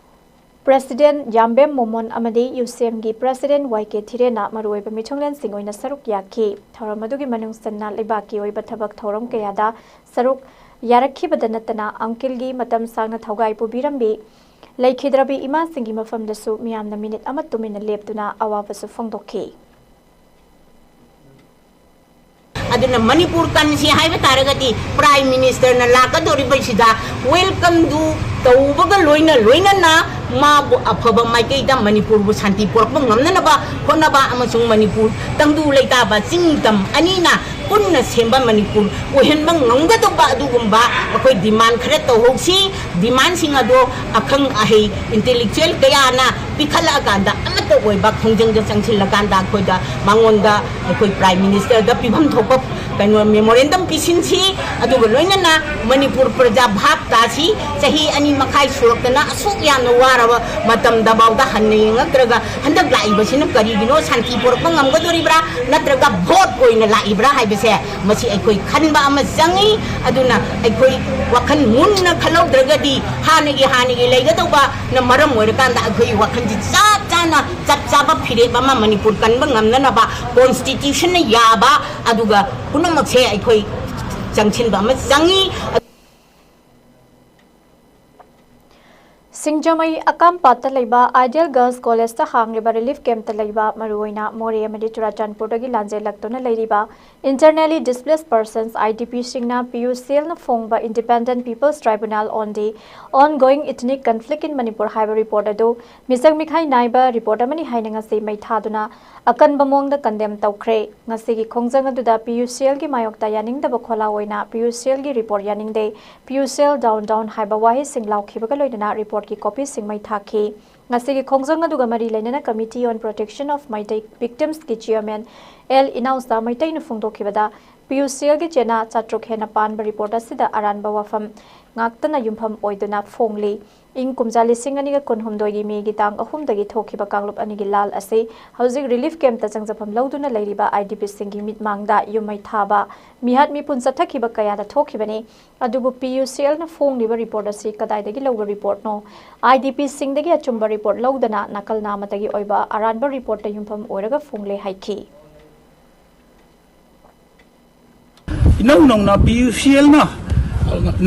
President ꯌꯥꯝꯕꯦꯝ ꯃꯣꯃꯣꯟ ꯑꯃꯗꯤ ꯌꯨꯁꯦꯝꯒꯤ President ꯋꯥꯏ ꯀꯦ ꯊꯤꯔꯦꯟꯅ ꯃꯔꯨꯑꯣꯏꯕ ꯃꯤꯊꯨꯡꯂꯦꯟꯁꯤꯡ ꯑꯣꯏꯅ ꯁꯔꯨꯛ ꯌꯥꯈꯤ꯫ ꯊꯧꯔꯝ ꯑꯗꯨꯒꯤ ꯃꯅꯨꯡ ꯆꯟꯅ ꯂꯩꯕꯥꯛꯀꯤ ꯑꯣꯏꯕ ꯊꯕꯛ ꯊꯧꯔꯝ ꯀꯌꯥꯗ ꯁꯔꯨꯛ ꯌꯥꯔꯛꯈꯤꯕꯗ ꯅꯠꯇꯅ ꯑꯪꯀꯤꯜꯒꯤ ꯃꯇꯝ ꯁꯥꯡꯅ ꯊꯧꯒꯥꯏ ꯄꯨꯕꯤꯔꯝꯕꯤ ꯂꯩꯈꯤꯗ꯭ꯔꯕꯤ ꯏꯃꯥꯁꯤꯡꯒꯤ ꯃꯐꯝꯗꯁꯨ ꯃꯤꯌꯥꯝꯅ ꯃꯤꯅꯤꯠ ꯑꯃ ꯇꯨꯃꯤꯟꯅ ꯂꯦꯞꯇꯨꯅ ꯑꯋꯥꯕꯁꯨ ꯐꯣꯡꯗꯣꯛꯈꯤ꯫ ꯑꯗꯨꯅ ꯃꯅꯤꯄꯨꯔ ꯀꯟꯁꯤ ꯍꯥꯏꯕ ꯇꯥꯔꯒꯗꯤ Prime Ministerꯅ ꯂꯥꯛꯀꯗꯧꯔꯤꯕꯁꯤꯗ welcome to ꯇꯧꯕꯒ ꯂꯣꯏꯅ ꯂꯣꯏꯅꯅ ꯃꯥꯕꯨ ꯑꯐꯕ ꯃꯥꯏꯀꯩꯗ ꯃꯅꯤꯄꯨꯔꯕꯨ ꯁꯥꯟꯇꯤ ꯄꯨꯔꯛꯄ ꯉꯝꯅꯅꯕ ꯍꯣꯠꯅꯕ ꯑꯃꯁꯨꯡ ꯃꯅꯤꯄꯨꯔ ꯇꯪꯗꯨ ꯂꯩꯇꯥꯕ ꯆꯤꯡ ꯇꯝ ꯑꯅꯤꯅ ꯄꯨꯟꯅ ꯁꯦꯝꯕ ꯃꯅꯤꯄꯨꯔ ꯑꯣꯏꯍꯟꯕ ꯉꯝꯒꯗꯧꯕ ꯑꯗꯨꯒꯨꯝꯕ ꯑꯩꯈꯣꯏ demand ꯈꯔ ꯇꯧꯍꯧꯁꯤ꯫ Demandꯁꯤꯡ ꯑꯗꯣ ꯑꯈꯪ ꯑꯍꯩ intellectual ꯀꯌꯥꯅ ꯄꯤꯈꯠꯂꯛꯑꯀꯥꯟꯗ ꯑꯃꯠꯇ ꯑꯣꯏꯕ ꯈꯣꯡꯖꯪꯗ ꯆꯪꯁꯤꯜꯂꯀꯥꯟꯗ ꯑꯩꯈꯣꯏꯗ ꯃꯉꯣꯟꯗ ꯑꯩꯈꯣꯏ Prime Ministerꯗ ꯄꯤꯐꯝ ꯊꯣꯛꯄ ꯀꯩꯅꯣ memorandum ꯄꯤꯁꯤꯟꯁꯤ꯫ ꯑꯗꯨꯒ ꯂꯣꯏꯅꯅ ꯃꯅꯤꯄꯨꯔ ꯄ꯭ꯔꯖꯥ ꯚꯥꯞ ꯇꯥꯁꯤ꯫ ꯆꯍꯤ ꯑꯅꯤ ꯃꯈꯥꯏ ꯁꯨꯔꯛꯇꯅ ꯑꯁꯨꯛ ꯌꯥꯝꯅ ꯋꯥꯔꯕ ꯃꯇꯝꯗꯐꯥꯎꯗ ꯍꯟꯅ ꯌꯦꯡꯉꯛꯇ꯭ꯔꯒ ꯍꯟꯗꯛ ꯂꯥꯛꯏꯕꯁꯤꯅ ꯀꯔꯤꯒꯤꯅꯣ? ꯁꯥꯟꯇꯤ ꯄꯨꯔꯛꯄ ꯉꯝꯒꯗꯣꯔꯤꯕ꯭ꯔꯥ ꯅꯠꯇ꯭ꯔꯒ vote ꯑꯣꯏꯅ ꯂꯥꯛꯏꯕ꯭ꯔꯥ ꯍꯥꯏꯕꯁꯦ ꯃꯁꯤ ꯑꯩꯈꯣꯏ ꯈꯟꯕ ꯑꯃ ꯆꯪꯉꯤ꯫ ꯑꯗꯨꯅ ꯑꯩꯈꯣꯏ ꯋꯥꯈꯜ ꯃꯨꯟꯅ ꯈꯜꯍꯧꯗ꯭ꯔꯒꯗꯤ ꯍꯥꯟꯅꯒꯤ ꯍꯥꯟꯅꯒꯤ ꯂꯩꯒꯗꯧꯕꯅ ꯃꯔꯝ ꯑꯣꯏꯔꯀꯥꯟꯗ ꯑꯩꯈꯣꯏꯒꯤ ꯋꯥꯈꯜꯁꯤ ꯆꯞ ꯆꯥꯅ ꯆꯞ ꯆꯥꯕ ꯐꯤꯔꯦꯞ ꯑꯃ ꯃꯅꯤꯄꯨꯔ ꯀꯟꯕ ꯉꯝꯅꯅꯕ Constitutionꯅ ꯌꯥꯕ ꯑꯗꯨꯒ ꯄꯨꯝꯅꯃꯛꯁꯦ ꯑꯩꯈꯣꯏ ꯆꯪꯁꯤꯟꯕ ꯑꯃ ꯆꯪꯉꯤ꯫ ꯁꯤꯡꯖꯃꯩ ꯑꯀꯥꯝꯄꯥꯠꯇ ꯂꯩꯕ Ideal Girls Collegeꯇ ꯍꯥꯡꯂꯤꯕ relief campꯇ ꯂꯩꯕ ꯃꯔꯨꯑꯣꯏꯅ ꯃꯣꯔꯦ ꯑꯃꯗꯤ ꯆꯨꯔꯥꯆꯥꯟꯄꯨꯔꯗꯒꯤ ꯂꯥꯟꯖꯦꯜꯂꯛꯇꯨꯅ ꯂꯩꯔꯤꯕ internally displaced persons, IDPꯁꯤꯡꯅ PUCLꯅ ꯐꯣꯡꯕ Independent People's Tribunal on the Ongoing Ethnic Conflict in Manipur ꯍꯥꯏꯕ report ꯑꯗꯨ ꯃꯤꯆꯪ ꯃꯤꯈꯥꯏ ꯅꯥꯏꯕ report ꯑꯃꯅꯤ ꯍꯥꯏꯅ ꯉꯁꯤ ꯃꯩ ꯊꯥꯗꯨꯅ ꯑꯀꯟꯕ ꯃꯑꯣꯡꯗ condemn ꯇꯧꯈ꯭ꯔꯦ꯫ ꯉꯁꯤꯒꯤ ꯈꯣꯡꯖꯪ ꯑꯗꯨꯗ PUCLꯒꯤ ꯃꯥꯌꯣꯛꯇ ꯌꯥꯅꯤꯡꯗꯕ ꯈꯣꯜꯂꯥꯎ ꯑꯣꯏꯅ PUCLꯒꯤ report ꯌꯥꯅꯤꯡꯗꯦ, PUCL down down ꯍꯥꯏꯕ ꯋꯥꯍꯩꯁꯤꯡ ꯂꯥꯎꯈꯤꯕꯒ ꯂꯣꯏꯅꯅ reportꯀꯤ copyꯁꯤꯡ ꯃꯩ ꯊꯥꯈꯤ꯫ ꯉꯁꯤꯒꯤ ꯈꯣꯡꯖꯪ ꯑꯗꯨꯒ ꯃꯔꯤ ꯂꯩꯅꯅ Committee on Protection of Meitei Victimsꯀꯤ chairman ꯑꯦꯜ ꯏꯅꯥꯎꯆꯥ ꯃꯩꯇꯩꯅ ꯐꯣꯡꯗꯣꯛꯈꯤꯕꯗ, PUCLꯒꯤ ꯆꯦꯅꯥ ꯆꯥꯇ꯭ꯔꯨꯛ ꯍꯦꯟꯅ ꯄꯥꯟꯕ report ꯑꯁꯤꯗ ꯑꯔꯥꯟꯕ ꯋꯥꯐꯝ ꯉꯥꯛꯇꯅ ꯌꯨꯝꯐꯝ ꯑꯣꯏꯗꯨꯅ ꯐꯣꯡꯂꯤ꯫ ꯏꯪ ꯀꯨꯝꯖꯥ ꯂꯤꯁꯤꯡ ꯑꯅꯤꯒ ꯀꯨꯟꯍꯨꯝꯗꯣꯏꯒꯤ ꯃꯦꯒꯤ ꯇꯥꯡ ꯑꯍꯨꯝꯗꯒꯤ ꯊꯣꯛꯈꯤꯕ ꯀꯥꯡꯂꯨꯞ ꯑꯅꯤꯒꯤ ꯂꯥꯜ ꯑꯁꯤ ꯍꯧꯖꯤꯛ ꯔꯤꯂꯤꯐ ꯀꯦꯝꯞꯇ ꯆꯪꯖꯐꯝ ꯂꯧꯗꯨꯅ ꯂꯩꯔꯤꯕ IDPꯁꯤꯡꯒꯤ ꯃꯤꯠꯃꯥꯡꯗ ꯌꯨꯝ ꯃꯩ ꯊꯥꯕ, ꯃꯤꯍꯥꯠ ꯃꯤꯄꯨꯟ ꯆꯠꯊꯈꯤꯕ ꯀꯌꯥꯗ ꯊꯣꯛꯈꯤꯕꯅꯤ꯫ ꯑꯗꯨꯕꯨ PUCLꯅ ꯐꯣꯡꯂꯤꯕ ꯔꯤꯄꯣꯔꯠ ꯑꯁꯤ ꯀꯗꯥꯏꯗꯒꯤ ꯂꯧꯕ ꯔꯤꯄꯣꯔꯠꯅꯣ? IDPꯁꯤꯡꯗꯒꯤ ꯑꯆꯨꯝꯕ ꯔꯤꯄꯣꯔꯠ ꯂꯧꯗꯅ ꯅꯥꯀꯜ ꯅꯥꯝꯃꯇꯒꯤ ꯑꯣꯏꯕ ꯑꯔꯥꯟꯕ ꯔꯤꯄꯣꯔꯠꯇ ꯌꯨꯝꯐꯝ ꯑꯣꯏꯔꯒ ꯐꯣꯡꯂꯦ ꯍꯥꯏꯈꯤ꯫ ꯏꯅꯧ ꯅꯧꯅ PUCLꯅ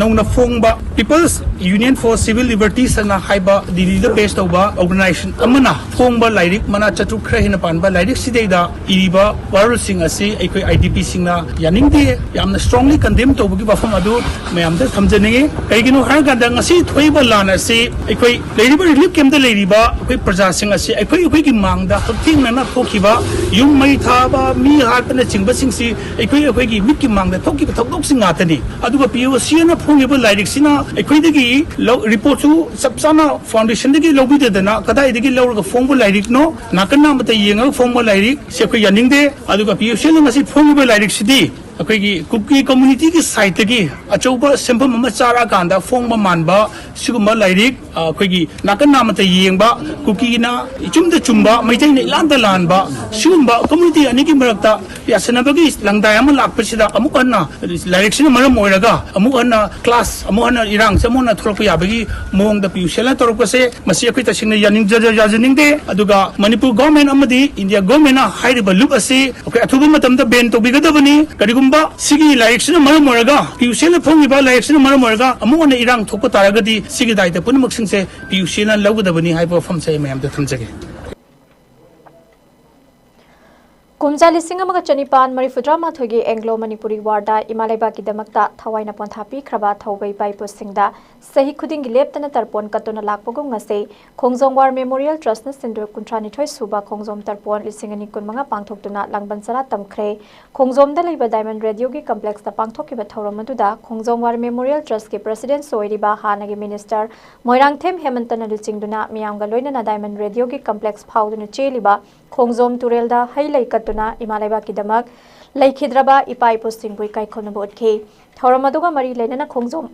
ꯅꯧꯅ ꯐꯣꯡꯕ People's Union for Civil Liberties ꯑꯅ ꯍꯥꯏꯕ ꯗꯤꯜꯂꯤꯗ ꯕꯦꯁ ꯇꯧꯕ ꯑꯣꯔꯒꯅꯥꯏꯖꯦꯁꯟ ꯑꯃꯅ ꯐꯣꯡꯕ ꯂꯥꯏꯔꯤꯛ ꯃꯅꯥ ꯆꯥꯇ꯭ꯔꯨꯛ ꯈꯔ ꯍꯦꯟꯅ ꯄꯥꯟꯕ ꯂꯥꯏꯔꯤꯛꯁꯤꯗꯩꯗ ꯏꯔꯤꯕ ꯋꯥꯔꯣꯜꯁꯤꯡ ꯑꯁꯤ ꯑꯩꯈꯣꯏ IDPꯁꯤꯡꯅ ꯌꯥꯅꯤꯡꯗꯦ, ꯌꯥꯝꯅ strongly condemn ꯇꯧꯕꯒꯤ ꯋꯥꯐꯝ ꯑꯗꯨ ꯃꯌꯥꯝꯗ ꯊꯝꯖꯅꯤꯡꯏ꯫ ꯀꯩꯒꯤꯅꯣ ꯍꯥꯏꯔꯀꯥꯟꯗ ꯉꯁꯤ ꯊꯣꯛꯏꯕ ꯂꯥꯟ ꯑꯁꯤ ꯑꯩꯈꯣꯏ ꯂꯩꯔꯤꯕ ꯔꯤꯂꯤꯐ ꯀꯦꯝꯞꯇ ꯂꯩꯔꯤꯕ ꯑꯩꯈꯣꯏ ꯄ꯭ꯔꯖꯥꯁꯤꯡ ꯑꯁꯤ ꯑꯩꯈꯣꯏ ꯑꯩꯈꯣꯏꯒꯤ ꯃꯥꯡꯗ ꯍꯛꯊꯦꯡꯅꯅ ꯊꯣꯛꯈꯤꯕ ꯌꯨꯝ ꯃꯩ ꯊꯥꯕ, ꯃꯤ ꯍꯥꯠꯄꯅꯆꯤꯡꯕꯁꯤꯡꯁꯤ ꯑꯩꯈꯣꯏ ꯑꯩꯈꯣꯏꯒꯤ ꯃꯤꯠꯀꯤ ꯃꯥꯡꯗ ꯊꯣꯛꯈꯤꯕ ꯊꯧꯗꯣꯛꯁꯤꯡ ꯉꯥꯛꯇꯅꯤ꯫ ꯑꯗꯨꯒ PUCLꯅ ꯐꯣꯡꯉꯤꯕ ꯂꯥꯏꯔꯤꯛꯁꯤꯅ ꯑꯩꯈꯣꯏꯗꯒꯤ ꯂꯧ-, ꯔꯤꯄꯣꯔꯠꯁꯨ ꯆꯞ ꯆꯥꯅ ꯐꯥꯎꯟꯗꯦꯁꯟꯗꯒꯤ ꯂꯧꯕꯤꯗꯗꯅ ꯀꯗꯥꯏꯗꯒꯤ ꯂꯧꯔꯒ ꯐꯣꯡꯕ ꯂꯥꯏꯔꯤꯛꯅꯣ? ꯅꯥꯀꯟ ꯅꯥꯝꯃꯇ ꯌꯦꯡꯉꯒ ꯐꯣꯡꯕ ꯂꯥꯏꯔꯤꯛꯁꯦ ꯑꯩꯈꯣꯏ ꯌꯥꯅꯤꯡꯗꯦ꯫ ꯑꯗꯨꯒ PUCLꯅ ꯉꯁꯤ ꯐꯣꯡꯉꯤꯕ ꯂꯥꯏꯔꯤꯛꯁꯤꯗꯤ ꯑꯩꯈꯣꯏꯒꯤ ꯀꯨꯀꯤ ꯀꯝꯃ꯭ꯌꯨꯅꯤꯇꯤꯒꯤ ꯁꯥꯏꯠꯇꯒꯤ ꯑꯆꯧꯕ ꯁꯦꯟꯐꯝ ꯑꯃ ꯆꯥꯔꯛꯑꯀꯥꯟꯗ ꯐꯣꯡꯕ ꯃꯥꯟꯕ ꯁꯤꯒꯨꯝꯕ ꯂꯥꯏꯔꯤꯛ, ꯑ, ꯑꯩꯈꯣꯏꯒꯤ ꯅꯥꯀꯟ ꯅꯥꯝꯃꯇ ꯌꯦꯡꯕ, ꯀꯨꯀꯤꯅ ꯏꯆꯨꯝꯗ ꯆꯨꯝꯕ, ꯃꯩꯇꯩꯅ ꯏꯂꯥꯟꯗ ꯂꯥꯟꯕ, ꯁꯤꯒꯨꯝꯕ ꯀꯝꯃ꯭ꯌꯨꯅꯤꯇꯤ ꯑꯅꯤꯒꯤ ꯃꯔꯛꯇ ꯌꯥꯁꯟꯅꯕꯒꯤ ꯂꯪꯗꯥꯏ ꯑꯃ ꯂꯥꯛꯄꯁꯤꯗ ꯑꯃꯨꯛ ꯍꯟꯅ ꯂꯥꯏꯔꯤꯛꯁꯤꯅ ꯃꯔꯝ ꯑꯣꯏꯔꯒ ꯑꯃꯨꯛ ꯍꯟꯅ ꯀ꯭ꯂꯥꯁ ꯑꯃꯨꯛ ꯍꯟꯅ ꯏꯔꯥꯡꯁꯦ ꯑꯃꯨꯛ ꯍꯟꯅ ꯊꯣꯛꯂꯛꯄ ꯌꯥꯕꯒꯤ ꯃꯑꯣꯡꯗ PUCLꯅ ꯇꯧꯔꯛꯄꯁꯦ, ꯃꯁꯤ ꯑꯩꯈꯣꯏ ꯇꯁꯦꯡꯅ ꯌꯥꯅꯤꯡꯖ-, ꯌꯥꯖꯅꯤꯡꯗꯦ꯫ ꯑꯗꯨꯒ ꯃꯅꯤꯄꯨꯔ ꯒꯣꯔꯃꯦꯟ ꯑꯃꯗꯤ ꯏꯟꯗꯤꯌꯥ ꯒꯣꯔꯃꯦꯟꯅ ꯍꯥꯏꯔꯤꯕ ꯂꯨꯞ ꯑꯁꯤ ꯑꯩꯈꯣꯏ ꯑꯊꯨꯕ ꯃꯇꯝꯗ ꯕꯦꯟ ꯇꯧꯕꯤꯒꯗꯕꯅꯤ꯫ ꯀꯔꯤꯒꯨꯝꯕ ꯁꯤꯒꯤ ꯂꯥꯏꯔꯤꯛꯁꯤꯅ ꯃꯔꯝ ꯑꯣꯏꯔꯒ, PUCLꯅ ꯐꯣꯡꯉꯤꯕ ꯂꯥꯏꯔꯤꯛꯁꯤꯅ ꯃꯔꯝ ꯑꯣꯏꯔꯒ ꯑꯃꯨꯛ ꯍꯟꯅ ꯏꯔꯥꯡ ꯊꯣꯛꯄ ꯇꯥꯔꯒꯗꯤ ꯁꯤꯒꯤ ꯗꯥꯏꯇ ꯄꯨꯝꯅꯃꯛꯁꯤꯡꯁꯦ PUCLꯅ ꯂꯧꯒꯗꯕꯅꯤ ꯍꯥꯏꯕ ꯋꯥꯐꯝꯁꯦ ꯑꯩ ꯃꯌꯥꯝꯗ ꯊꯝꯖꯒꯦ꯫ ꯀꯨꯝꯖꯥ ꯂꯤꯁꯤꯡ ꯑꯃꯒ ꯆꯅꯤꯄꯥꯟ ꯃꯔꯤꯐꯨꯇꯔꯥ ꯃꯥꯊꯣꯏꯒꯤ ꯑꯦꯡꯒ꯭ꯂꯣ ꯃꯅꯤꯄꯨꯔꯤ ꯋꯥꯔꯗ ꯏꯃꯥ ꯂꯩꯕꯥꯛꯀꯤꯗꯃꯛꯇ ꯊꯋꯥꯏꯅ ꯄꯣꯟꯊꯥ ꯄꯤꯈ꯭ꯔꯕ ꯊꯧꯕ ꯏꯄꯥ ꯏꯄꯨꯁꯤꯡꯗ ꯆꯍꯤ ꯈꯨꯗꯤꯡꯒꯤ ꯂꯦꯞꯇꯅ ꯇꯔꯄꯣꯟ ꯀꯠꯇꯨꯅ ꯂꯥꯛꯄꯒꯨꯝ ꯉꯁꯤ ꯈꯣꯡꯖꯣꯝ ꯋꯥꯔ ꯃꯦꯃꯣꯔꯤꯌꯦꯜ ꯇ꯭ꯔꯁꯅ ꯁꯤꯟꯗꯨꯔ ꯀꯨꯟꯊ꯭ꯔꯥ ꯅꯤꯊꯣꯏ ꯁꯨꯕ ꯈꯣꯡꯖꯣꯝ ꯇꯔꯄꯣꯟ ꯂꯤꯁꯤꯡ ꯑꯅꯤ ꯀꯨꯟꯃꯉꯥ ꯄꯥꯡꯊꯣꯛꯇꯨꯅ ꯂꯥꯡꯕꯟ ꯆꯔꯥ ꯇꯝꯈ꯭ꯔꯦ꯫ ꯈꯣꯡꯖꯣꯝꯗ ꯂꯩꯕ ꯗꯥꯏꯃꯟ ꯔꯦꯗꯤꯑꯣꯒꯤ ꯀꯝꯄ꯭ꯂꯦꯛꯁꯇ ꯄꯥꯡꯊꯣꯛꯈꯤꯕ ꯊꯧꯔꯝ ꯑꯗꯨꯗ ꯈꯣꯡꯖꯣꯝ ꯋꯥꯔ ꯃꯦꯃꯣꯔꯤꯌꯦꯜ ꯇ꯭ꯔꯁꯀꯤ ꯄ꯭ꯔꯁꯤꯗꯦꯟꯠꯁꯨ ꯑꯣꯏꯔꯤꯕ ꯍꯥꯟꯅꯒꯤ ꯃꯤꯅꯤꯁꯇꯔ ꯃꯣꯏꯔꯥꯡꯊꯦꯝ ꯍꯦꯃꯟꯇꯅ ꯂꯨꯆꯤꯡꯗꯨꯅ ꯃꯤꯌꯥꯝꯒ ꯂꯣꯏꯅꯅ ꯗꯥꯏꯃꯟ ꯔꯦꯗꯤꯑꯣꯒꯤ ꯀꯝꯄ꯭ꯂꯦꯛꯁ ꯐꯥꯎꯗꯨꯅ ꯆꯦꯜꯂꯤꯕ ꯈꯣꯡꯖꯣꯝ ꯇꯨꯔꯦꯜꯗ ꯍꯩ ꯂꯩ ꯀꯠꯇꯨꯅ ꯏꯃꯥ ꯂꯩꯕꯥꯛꯀꯤꯗꯃꯛ ꯂꯩꯈꯤꯗ꯭ꯔꯕ ꯏꯄꯥ ꯏꯄꯨꯁꯤꯡꯕꯨ ꯏꯀꯥꯏ ꯈꯨꯝꯅꯕ ꯎꯠꯈꯤ꯫ ꯊꯧꯔꯝ ꯑꯗꯨꯒ ꯃꯔꯤ ꯂꯩꯅꯅ ꯈꯣꯡꯖꯣꯝ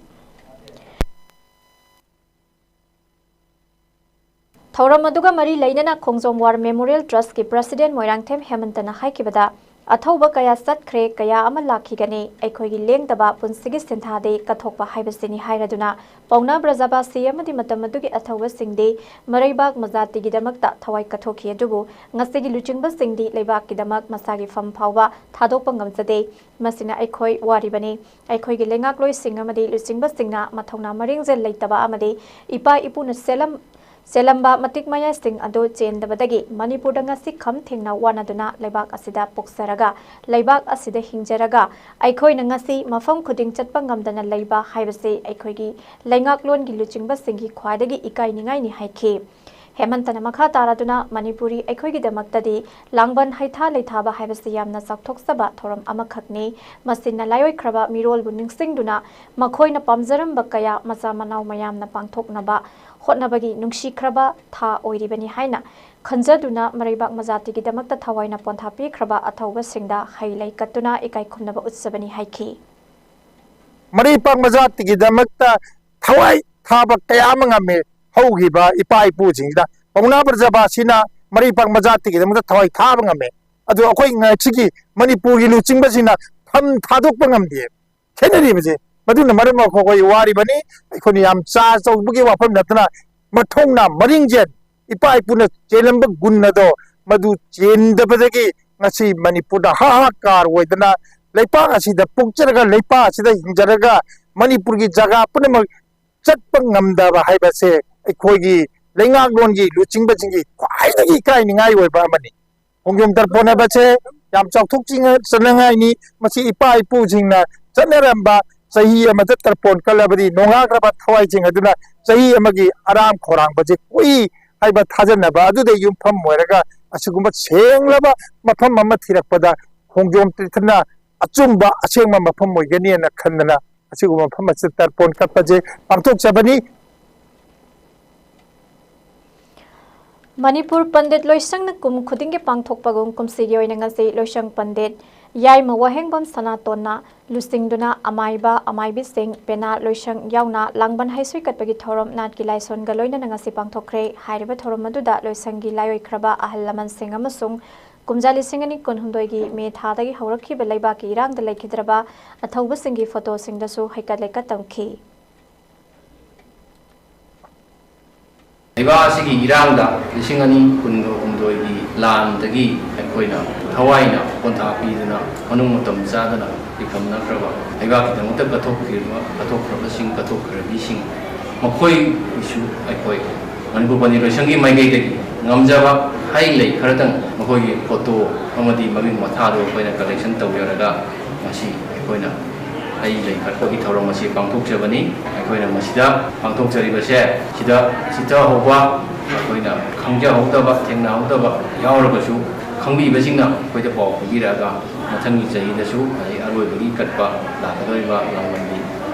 ꯊꯧꯔꯝ ꯑꯗꯨꯒ ꯃꯔꯤ ꯂꯩꯅꯅ ꯈꯣꯡꯖꯣꯝ ꯋꯥꯔ ꯃꯦꯃꯣꯔꯤꯌꯦꯜ ꯇ꯭ꯔꯁꯀꯤ ꯄ꯭ꯔꯁꯤꯗꯦꯟ ꯃꯣꯏꯔꯥꯡꯊꯦꯝ ꯍꯦꯃꯟꯇꯅ ꯍꯥꯏꯈꯤꯕꯗ, ꯑꯊꯧꯕ ꯀꯌꯥ ꯆꯠꯈ꯭ꯔꯦ, ꯀꯌꯥ ꯑꯃ ꯂꯥꯛꯈꯤꯒꯅꯤ, ꯑꯩꯈꯣꯏꯒꯤ ꯂꯦꯡꯗꯕ ꯄꯨꯟꯁꯤꯒꯤ ꯁꯤꯟꯊꯥꯗꯤ ꯀꯠꯊꯣꯛꯄ ꯍꯥꯏꯕꯁꯤꯅꯤ ꯍꯥꯏꯔꯗꯨꯅ, ꯄꯥꯎꯅꯥ ꯕ꯭ꯔꯖꯕꯥꯁꯤ ꯑꯃꯗꯤ ꯃꯇꯝ ꯑꯗꯨꯒꯤ ꯑꯊꯧꯕꯁꯤꯡꯗꯤ ꯃꯔꯩꯕꯥꯛ ꯃꯖꯥꯇꯤꯒꯤꯗꯃꯛꯇ ꯊꯋꯥꯏ ꯀꯠꯊꯣꯛꯈꯤ꯫ ꯑꯗꯨꯕꯨ ꯉꯁꯤꯒꯤ ꯂꯨꯆꯤꯡꯕꯁꯤꯡꯗꯤ ꯂꯩꯕꯥꯛꯀꯤꯗꯃꯛ ꯃꯁꯥꯒꯤ ꯐꯝ ꯐꯥꯎꯕ ꯊꯥꯗꯣꯛꯄ ꯉꯝꯖꯗꯦ꯫ ꯃꯁꯤꯅ ꯑꯩꯈꯣꯏ ꯋꯥꯔꯤꯕꯅꯤ꯫ ꯑꯩꯈꯣꯏꯒꯤ ꯂꯩꯉꯥꯛꯂꯣꯏꯁꯤꯡ ꯑꯃꯗꯤ ꯂꯨꯆꯤꯡꯕꯁꯤꯡꯅ ꯃꯊꯧꯅꯥ ꯃꯔꯤꯡꯖꯦꯜ ꯂꯩꯇꯕ ꯑꯃꯗꯤ ꯏꯄꯥ ꯏꯄꯨꯅ ꯁꯦꯂꯝ-, ꯁꯦꯂꯝꯕ ꯃꯇꯤꯛ ꯃꯌꯥꯏꯁꯤꯡ ꯑꯗꯨ ꯆꯦꯟꯗꯕꯗꯒꯤ ꯃꯅꯤꯄꯨꯔꯗ ꯉꯁꯤ ꯈꯝ ꯊꯦꯡꯅ ꯋꯥꯅꯗꯨꯅ ꯂꯩꯕꯥꯛ ꯑꯁꯤꯗ ꯄꯣꯛꯆꯔꯒ, ꯂꯩꯕꯥꯛ ꯑꯁꯤꯗ ꯍꯤꯡꯖꯔꯒ, ꯑꯩꯈꯣꯏꯅ ꯉꯁꯤ ꯃꯐꯝ ꯈꯨꯗꯤꯡ ꯆꯠꯄ ꯉꯝꯗꯅ ꯂꯩꯕ ꯍꯥꯏꯕꯁꯤ ꯑꯩꯈꯣꯏꯒꯤ ꯂꯩꯉꯥꯛꯂꯣꯟꯒꯤ ꯂꯨꯆꯤꯡꯕꯁꯤꯡꯒꯤ ꯈ꯭ꯋꯥꯏꯗꯒꯤ ꯏꯀꯥꯏꯅꯤꯡꯉꯥꯏꯅꯤ ꯍꯥꯏꯈꯤ꯫ ꯍꯦꯃꯟꯇꯅ ꯃꯈꯥ ꯇꯥꯔꯗꯨꯅ, ꯃꯅꯤꯄꯨꯔꯤ ꯑꯩꯈꯣꯏꯒꯤꯗꯃꯛꯇꯗꯤ ꯂꯥꯡꯕꯟ ꯍꯩꯊꯥ ꯂꯩꯊꯥꯕ ꯍꯥꯏꯕꯁꯤ ꯌꯥꯝꯅ ꯆꯥꯎꯊꯣꯛꯆꯕ ꯊꯧꯔꯝ ꯑꯃꯈꯛꯅꯤ꯫ ꯃꯁꯤꯅ ꯂꯥꯏꯑꯣꯏꯈ꯭ꯔꯕ ꯃꯤꯔꯣꯜꯕꯨ ꯅꯤꯡꯁꯤꯡꯗꯨꯅ ꯃꯈꯣꯏꯅ ꯄꯥꯝꯖꯔꯝꯕ ꯀꯌꯥ ꯃꯆꯥ ꯃꯅꯥꯎ ꯃꯌꯥꯝꯅ ꯄꯥꯡꯊꯣꯛꯅꯕ ꯍꯣꯠꯅꯕꯒꯤ ꯅꯨꯡꯁꯤꯈ꯭ꯔꯕ ꯊꯥ ꯑꯣꯏꯔꯤꯕꯅꯤ ꯍꯥꯏꯅ ꯈꯟꯖꯗꯨꯅ ꯃꯔꯩꯕꯥꯛ ꯃꯖꯥꯇꯤꯒꯤꯗꯃꯛꯇ ꯊꯋꯥꯏꯅ ꯄꯣꯟꯊꯥ ꯄꯤꯈ꯭ꯔꯕ ꯑꯊꯧꯕꯁꯤꯡꯗ ꯍꯩ ꯂꯩ ꯀꯠꯇꯨꯅ ꯏꯀꯥꯏ ꯈꯨꯝꯅꯕ ꯎꯠꯆꯕꯅꯤ ꯍꯥꯏꯈꯤ꯫ ꯃꯔꯩꯄꯥꯛ ꯃꯖꯥꯇꯤꯒꯤꯗꯃꯛꯇ ꯊꯋꯥꯏ ꯊꯥꯕ ꯀꯌꯥ ꯑꯃ ꯉꯝꯃꯦ꯫ ꯍꯧꯈꯤꯕ ꯏꯄꯥ ꯏꯄꯨꯁꯤꯡꯁꯤꯗ ꯄꯥꯎꯅꯥ ꯕ꯭ꯔꯖꯕꯥꯁꯤꯅ ꯃꯔꯩꯄꯥꯛ ꯃꯖꯥꯇꯤꯒꯤꯗꯃꯛꯇ ꯊꯋꯥꯏ ꯊꯥꯕ ꯉꯝꯃꯦ꯫ ꯑꯗꯨ ꯑꯩꯈꯣꯏ ꯉꯁꯤꯒꯤ ꯃꯅꯤꯄꯨꯔꯒꯤ ꯂꯨꯆꯤꯡꯕꯁꯤꯡꯅ ꯐꯝ ꯊꯥꯗꯣꯛꯄ ꯉꯝꯗꯦ꯫ ꯈꯦꯠꯅꯔꯤꯕꯁꯦ ꯃꯗꯨꯅ ꯃꯔꯝ ꯑꯣꯏꯔꯒ ꯑꯩꯈꯣꯏ ꯋꯥꯔꯤꯕꯅꯤ꯫ ꯑꯩꯈꯣꯏꯅ ꯌꯥꯝ ꯆꯥ ꯆꯧꯕꯒꯤ ꯋꯥꯐꯝ ꯅꯠꯇꯅ ꯃꯊꯧꯅꯥ ꯃꯔꯤꯡꯖꯦꯜ ꯏꯄꯥ ꯏꯄꯨꯅ ꯆꯦꯜꯂꯝꯕ ꯒꯨꯟ ꯑꯗꯣ ꯃꯗꯨ ꯆꯦꯟꯗꯕꯗꯒꯤ ꯉꯁꯤ ꯃꯅꯤꯄꯨꯔꯗ ꯍꯥꯍꯥꯀꯥꯔ ꯑꯣꯏꯗꯅ ꯂꯩꯄꯥꯛ ꯑꯁꯤꯗ ꯄꯣꯛꯆꯔꯒ ꯂꯩꯄꯥꯛ ꯑꯁꯤꯗ ꯍꯤꯡꯖꯔꯒ ꯃꯅꯤꯄꯨꯔꯒꯤ ꯖꯒꯥ ꯄꯨꯝꯅꯃꯛ ꯆꯠꯄ ꯉꯝꯗꯕ ꯍꯥꯏꯕꯁꯦ ꯑꯩꯈꯣꯏꯒꯤ ꯂꯩꯉꯥꯛꯂꯣꯟꯒꯤ ꯂꯨꯆꯤꯡꯕꯁꯤꯡꯒꯤ ꯈ꯭ꯋꯥꯏꯗꯒꯤ ꯏꯀꯥꯏꯅꯤꯡꯉꯥꯏ ꯑꯣꯏꯕ ꯑꯃꯅꯤ꯫ ꯈꯣꯡꯖꯣꯝ ꯇꯔꯄꯣꯟ ꯍꯥꯏꯕꯁꯦ ꯌꯥꯝ ꯆꯥꯎꯊꯣꯛꯆꯅꯤꯡꯉꯥꯏꯅꯤ꯫ ꯃꯁꯤ ꯏꯄꯥ ꯏꯄꯨꯁꯤꯡꯅ ꯆꯠꯅꯔꯝꯕ, ꯆꯍꯤ ꯑꯃꯗ ꯇꯔꯄꯣꯟ ꯀꯠꯂꯕꯗꯤ ꯅꯣꯡꯉꯥꯈ꯭ꯔꯕ ꯊꯋꯥꯏꯁꯤꯡ ꯑꯗꯨꯅ ꯆꯍꯤ ꯑꯃꯒꯤ ꯑꯔꯥꯝ ꯈꯧꯔꯥꯡꯕꯁꯦ ꯀꯣꯛꯏ ꯍꯥꯏꯕ ꯊꯥꯖꯅꯕ ꯑꯗꯨꯗ ꯌꯨꯝꯐꯝ ꯑꯣꯏꯔꯒ ꯑꯁꯤꯒꯨꯝꯕ ꯁꯦꯡꯂꯕ ꯃꯐꯝ ꯑꯃ ꯊꯤꯔꯛꯄꯗ ꯈꯣꯡꯖꯣꯝ ꯇꯤꯔꯊꯅ ꯑꯆꯨꯝꯕ ꯑꯁꯦꯡꯕ ꯃꯐꯝ ꯑꯣꯏꯒꯅꯤꯅ ꯈꯟꯗꯅ ꯑꯁꯤꯒꯨꯝꯕ ꯃꯐꯝ ꯑꯁꯤꯗ ꯇꯔꯄꯣꯟ ꯀꯠꯄꯁꯦ ꯄꯥꯡꯊꯣꯛꯆꯕꯅꯤ꯫ ꯃꯅꯤꯄꯨꯔ ꯄꯟꯗꯤꯠ ꯂꯣꯏꯁꯪꯅ ꯀꯨꯝ ꯈꯨꯗꯤꯡꯒꯤ ꯄꯥꯡꯊꯣꯛꯄꯒꯨꯝ ꯀꯨꯝꯁꯤꯒꯤ ꯑꯣꯏꯅ ꯉꯁꯤ ꯂꯣꯏꯁꯪ ꯄꯟꯗꯤꯠ ꯌꯥꯏꯃ ꯋꯥꯍꯦꯡꯕꯝ ꯁꯅꯥꯇꯣꯟꯅ ꯂꯨꯆꯤꯡꯗꯨꯅ ꯑꯃꯥꯏꯕ, ꯑꯃꯥꯏꯕꯤꯁꯤꯡ, ꯄꯦꯅꯥ, ꯂꯣꯏꯁꯪ ꯌꯥꯎꯅ ꯂꯥꯡꯕꯟ ꯍꯩꯁꯨꯏ ꯀꯠꯄꯒꯤ ꯊꯧꯔꯝ ꯅꯥꯠꯀꯤ ꯂꯥꯏꯁꯣꯟꯒ ꯂꯣꯏꯅꯅ ꯉꯁꯤ ꯄꯥꯡꯊꯣꯛꯈ꯭ꯔꯦ꯫ ꯍꯥꯏꯔꯤꯕ ꯊꯧꯔꯝ ꯑꯗꯨꯗ ꯂꯣꯏꯁꯪꯒꯤ ꯂꯥꯏꯑꯣꯏꯈ꯭ꯔꯕ ꯑꯍꯜ ꯂꯃꯟꯁꯤꯡ ꯑꯃꯁꯨꯡ ꯀꯨꯝꯖꯥ ꯂꯤꯁꯤꯡ ꯑꯅꯤ ꯀꯨꯟꯍꯨꯝꯗꯣꯏꯒꯤ ꯃꯦ ꯊꯥꯗꯒꯤ ꯍꯧꯔꯛꯈꯤꯕ ꯂꯩꯕꯥꯛꯀꯤ ꯏꯔꯥꯡꯗ ꯂꯩꯈꯤꯗ꯭ꯔꯕ ꯑꯊꯧꯕꯁꯤꯡꯒꯤ ꯐꯣꯇꯣꯁꯤꯡꯗꯁꯨ ꯍꯩꯀꯠ ꯂꯩꯀꯠ ꯇꯝꯈꯤ꯫ ꯂꯩꯕꯥꯛ ꯑꯁꯤꯒꯤ ꯏꯔꯥꯡꯗ ꯂꯤꯁꯤꯡ ꯑꯅꯤ ꯀꯨꯟꯍꯨꯝꯗꯣꯏꯒꯤ ꯂꯥꯟꯗꯒꯤ ꯑꯩꯈꯣꯏꯅ ꯊꯋꯥꯏꯅ ꯄꯣꯟꯊꯥ ꯄꯤꯗꯨꯅ ꯃꯅꯨꯡ ꯃꯇꯝ ꯆꯥꯗꯅ ꯄꯤꯈꯝꯅꯈ꯭ꯔꯕ ꯂꯩꯕꯥꯛꯀꯤꯗꯃꯛꯇ ꯀꯠꯊꯣꯛꯈꯤꯕ, ꯀꯠꯊꯣꯛꯈ꯭ꯔꯕꯁꯤꯡ, ꯀꯠꯊꯣꯛꯈ꯭ꯔꯕꯤꯁꯤꯡ ꯃꯈꯣꯏꯒꯤꯁꯨ ꯑꯩꯈꯣꯏ ꯃꯅꯤꯄꯨꯔ ꯄꯟꯗꯤ ꯂꯣꯏꯁꯪꯒꯤ ꯃꯥꯏꯀꯩꯗꯒꯤ ꯉꯝꯖꯕ ꯍꯩ ꯂꯩ ꯈꯔꯇꯪ ꯃꯈꯣꯏꯒꯤ ꯐꯣꯇꯣ ꯑꯃꯗꯤ ꯃꯃꯤꯡ ꯃꯊꯥꯗꯣ ꯑꯩꯈꯣꯏꯅ ꯀꯂꯦꯛꯁꯟ ꯇꯧꯖꯔꯒ ꯉꯁꯤ ꯑꯩꯈꯣꯏꯅ ꯍꯩ ꯂꯩ ꯀꯠꯄꯒꯤ ꯊꯧꯔꯝ ꯑꯁꯤ ꯄꯥꯡꯊꯣꯛꯆꯕꯅꯤ꯫ ꯑꯩꯈꯣꯏꯅ ꯃꯁꯤꯗ ꯄꯥꯡꯊꯣꯛꯆꯔꯤꯕꯁꯦ ꯁꯤꯗ ꯆꯤꯊꯍꯧꯕ, ꯑꯩꯈꯣꯏꯅ ꯈꯪꯖꯍꯧꯗꯕ, ꯊꯦꯡꯅꯍꯧꯗꯕ ꯌꯥꯎꯔꯒꯁꯨ ꯈꯪꯕꯤꯕꯁꯤꯡꯅ ꯑꯩꯈꯣꯏꯗ ꯄꯥꯎ ꯄꯤꯕꯤꯔꯛꯑꯒ ꯃꯊꯪꯒꯤ ꯆꯍꯤꯗꯁꯨ, ꯑꯗꯩ ꯑꯔꯣꯏꯕꯒꯤ ꯀꯠꯄ ꯂꯥꯛꯀꯗꯧꯔꯤꯕ ꯂꯥꯡꯕꯟꯒꯤ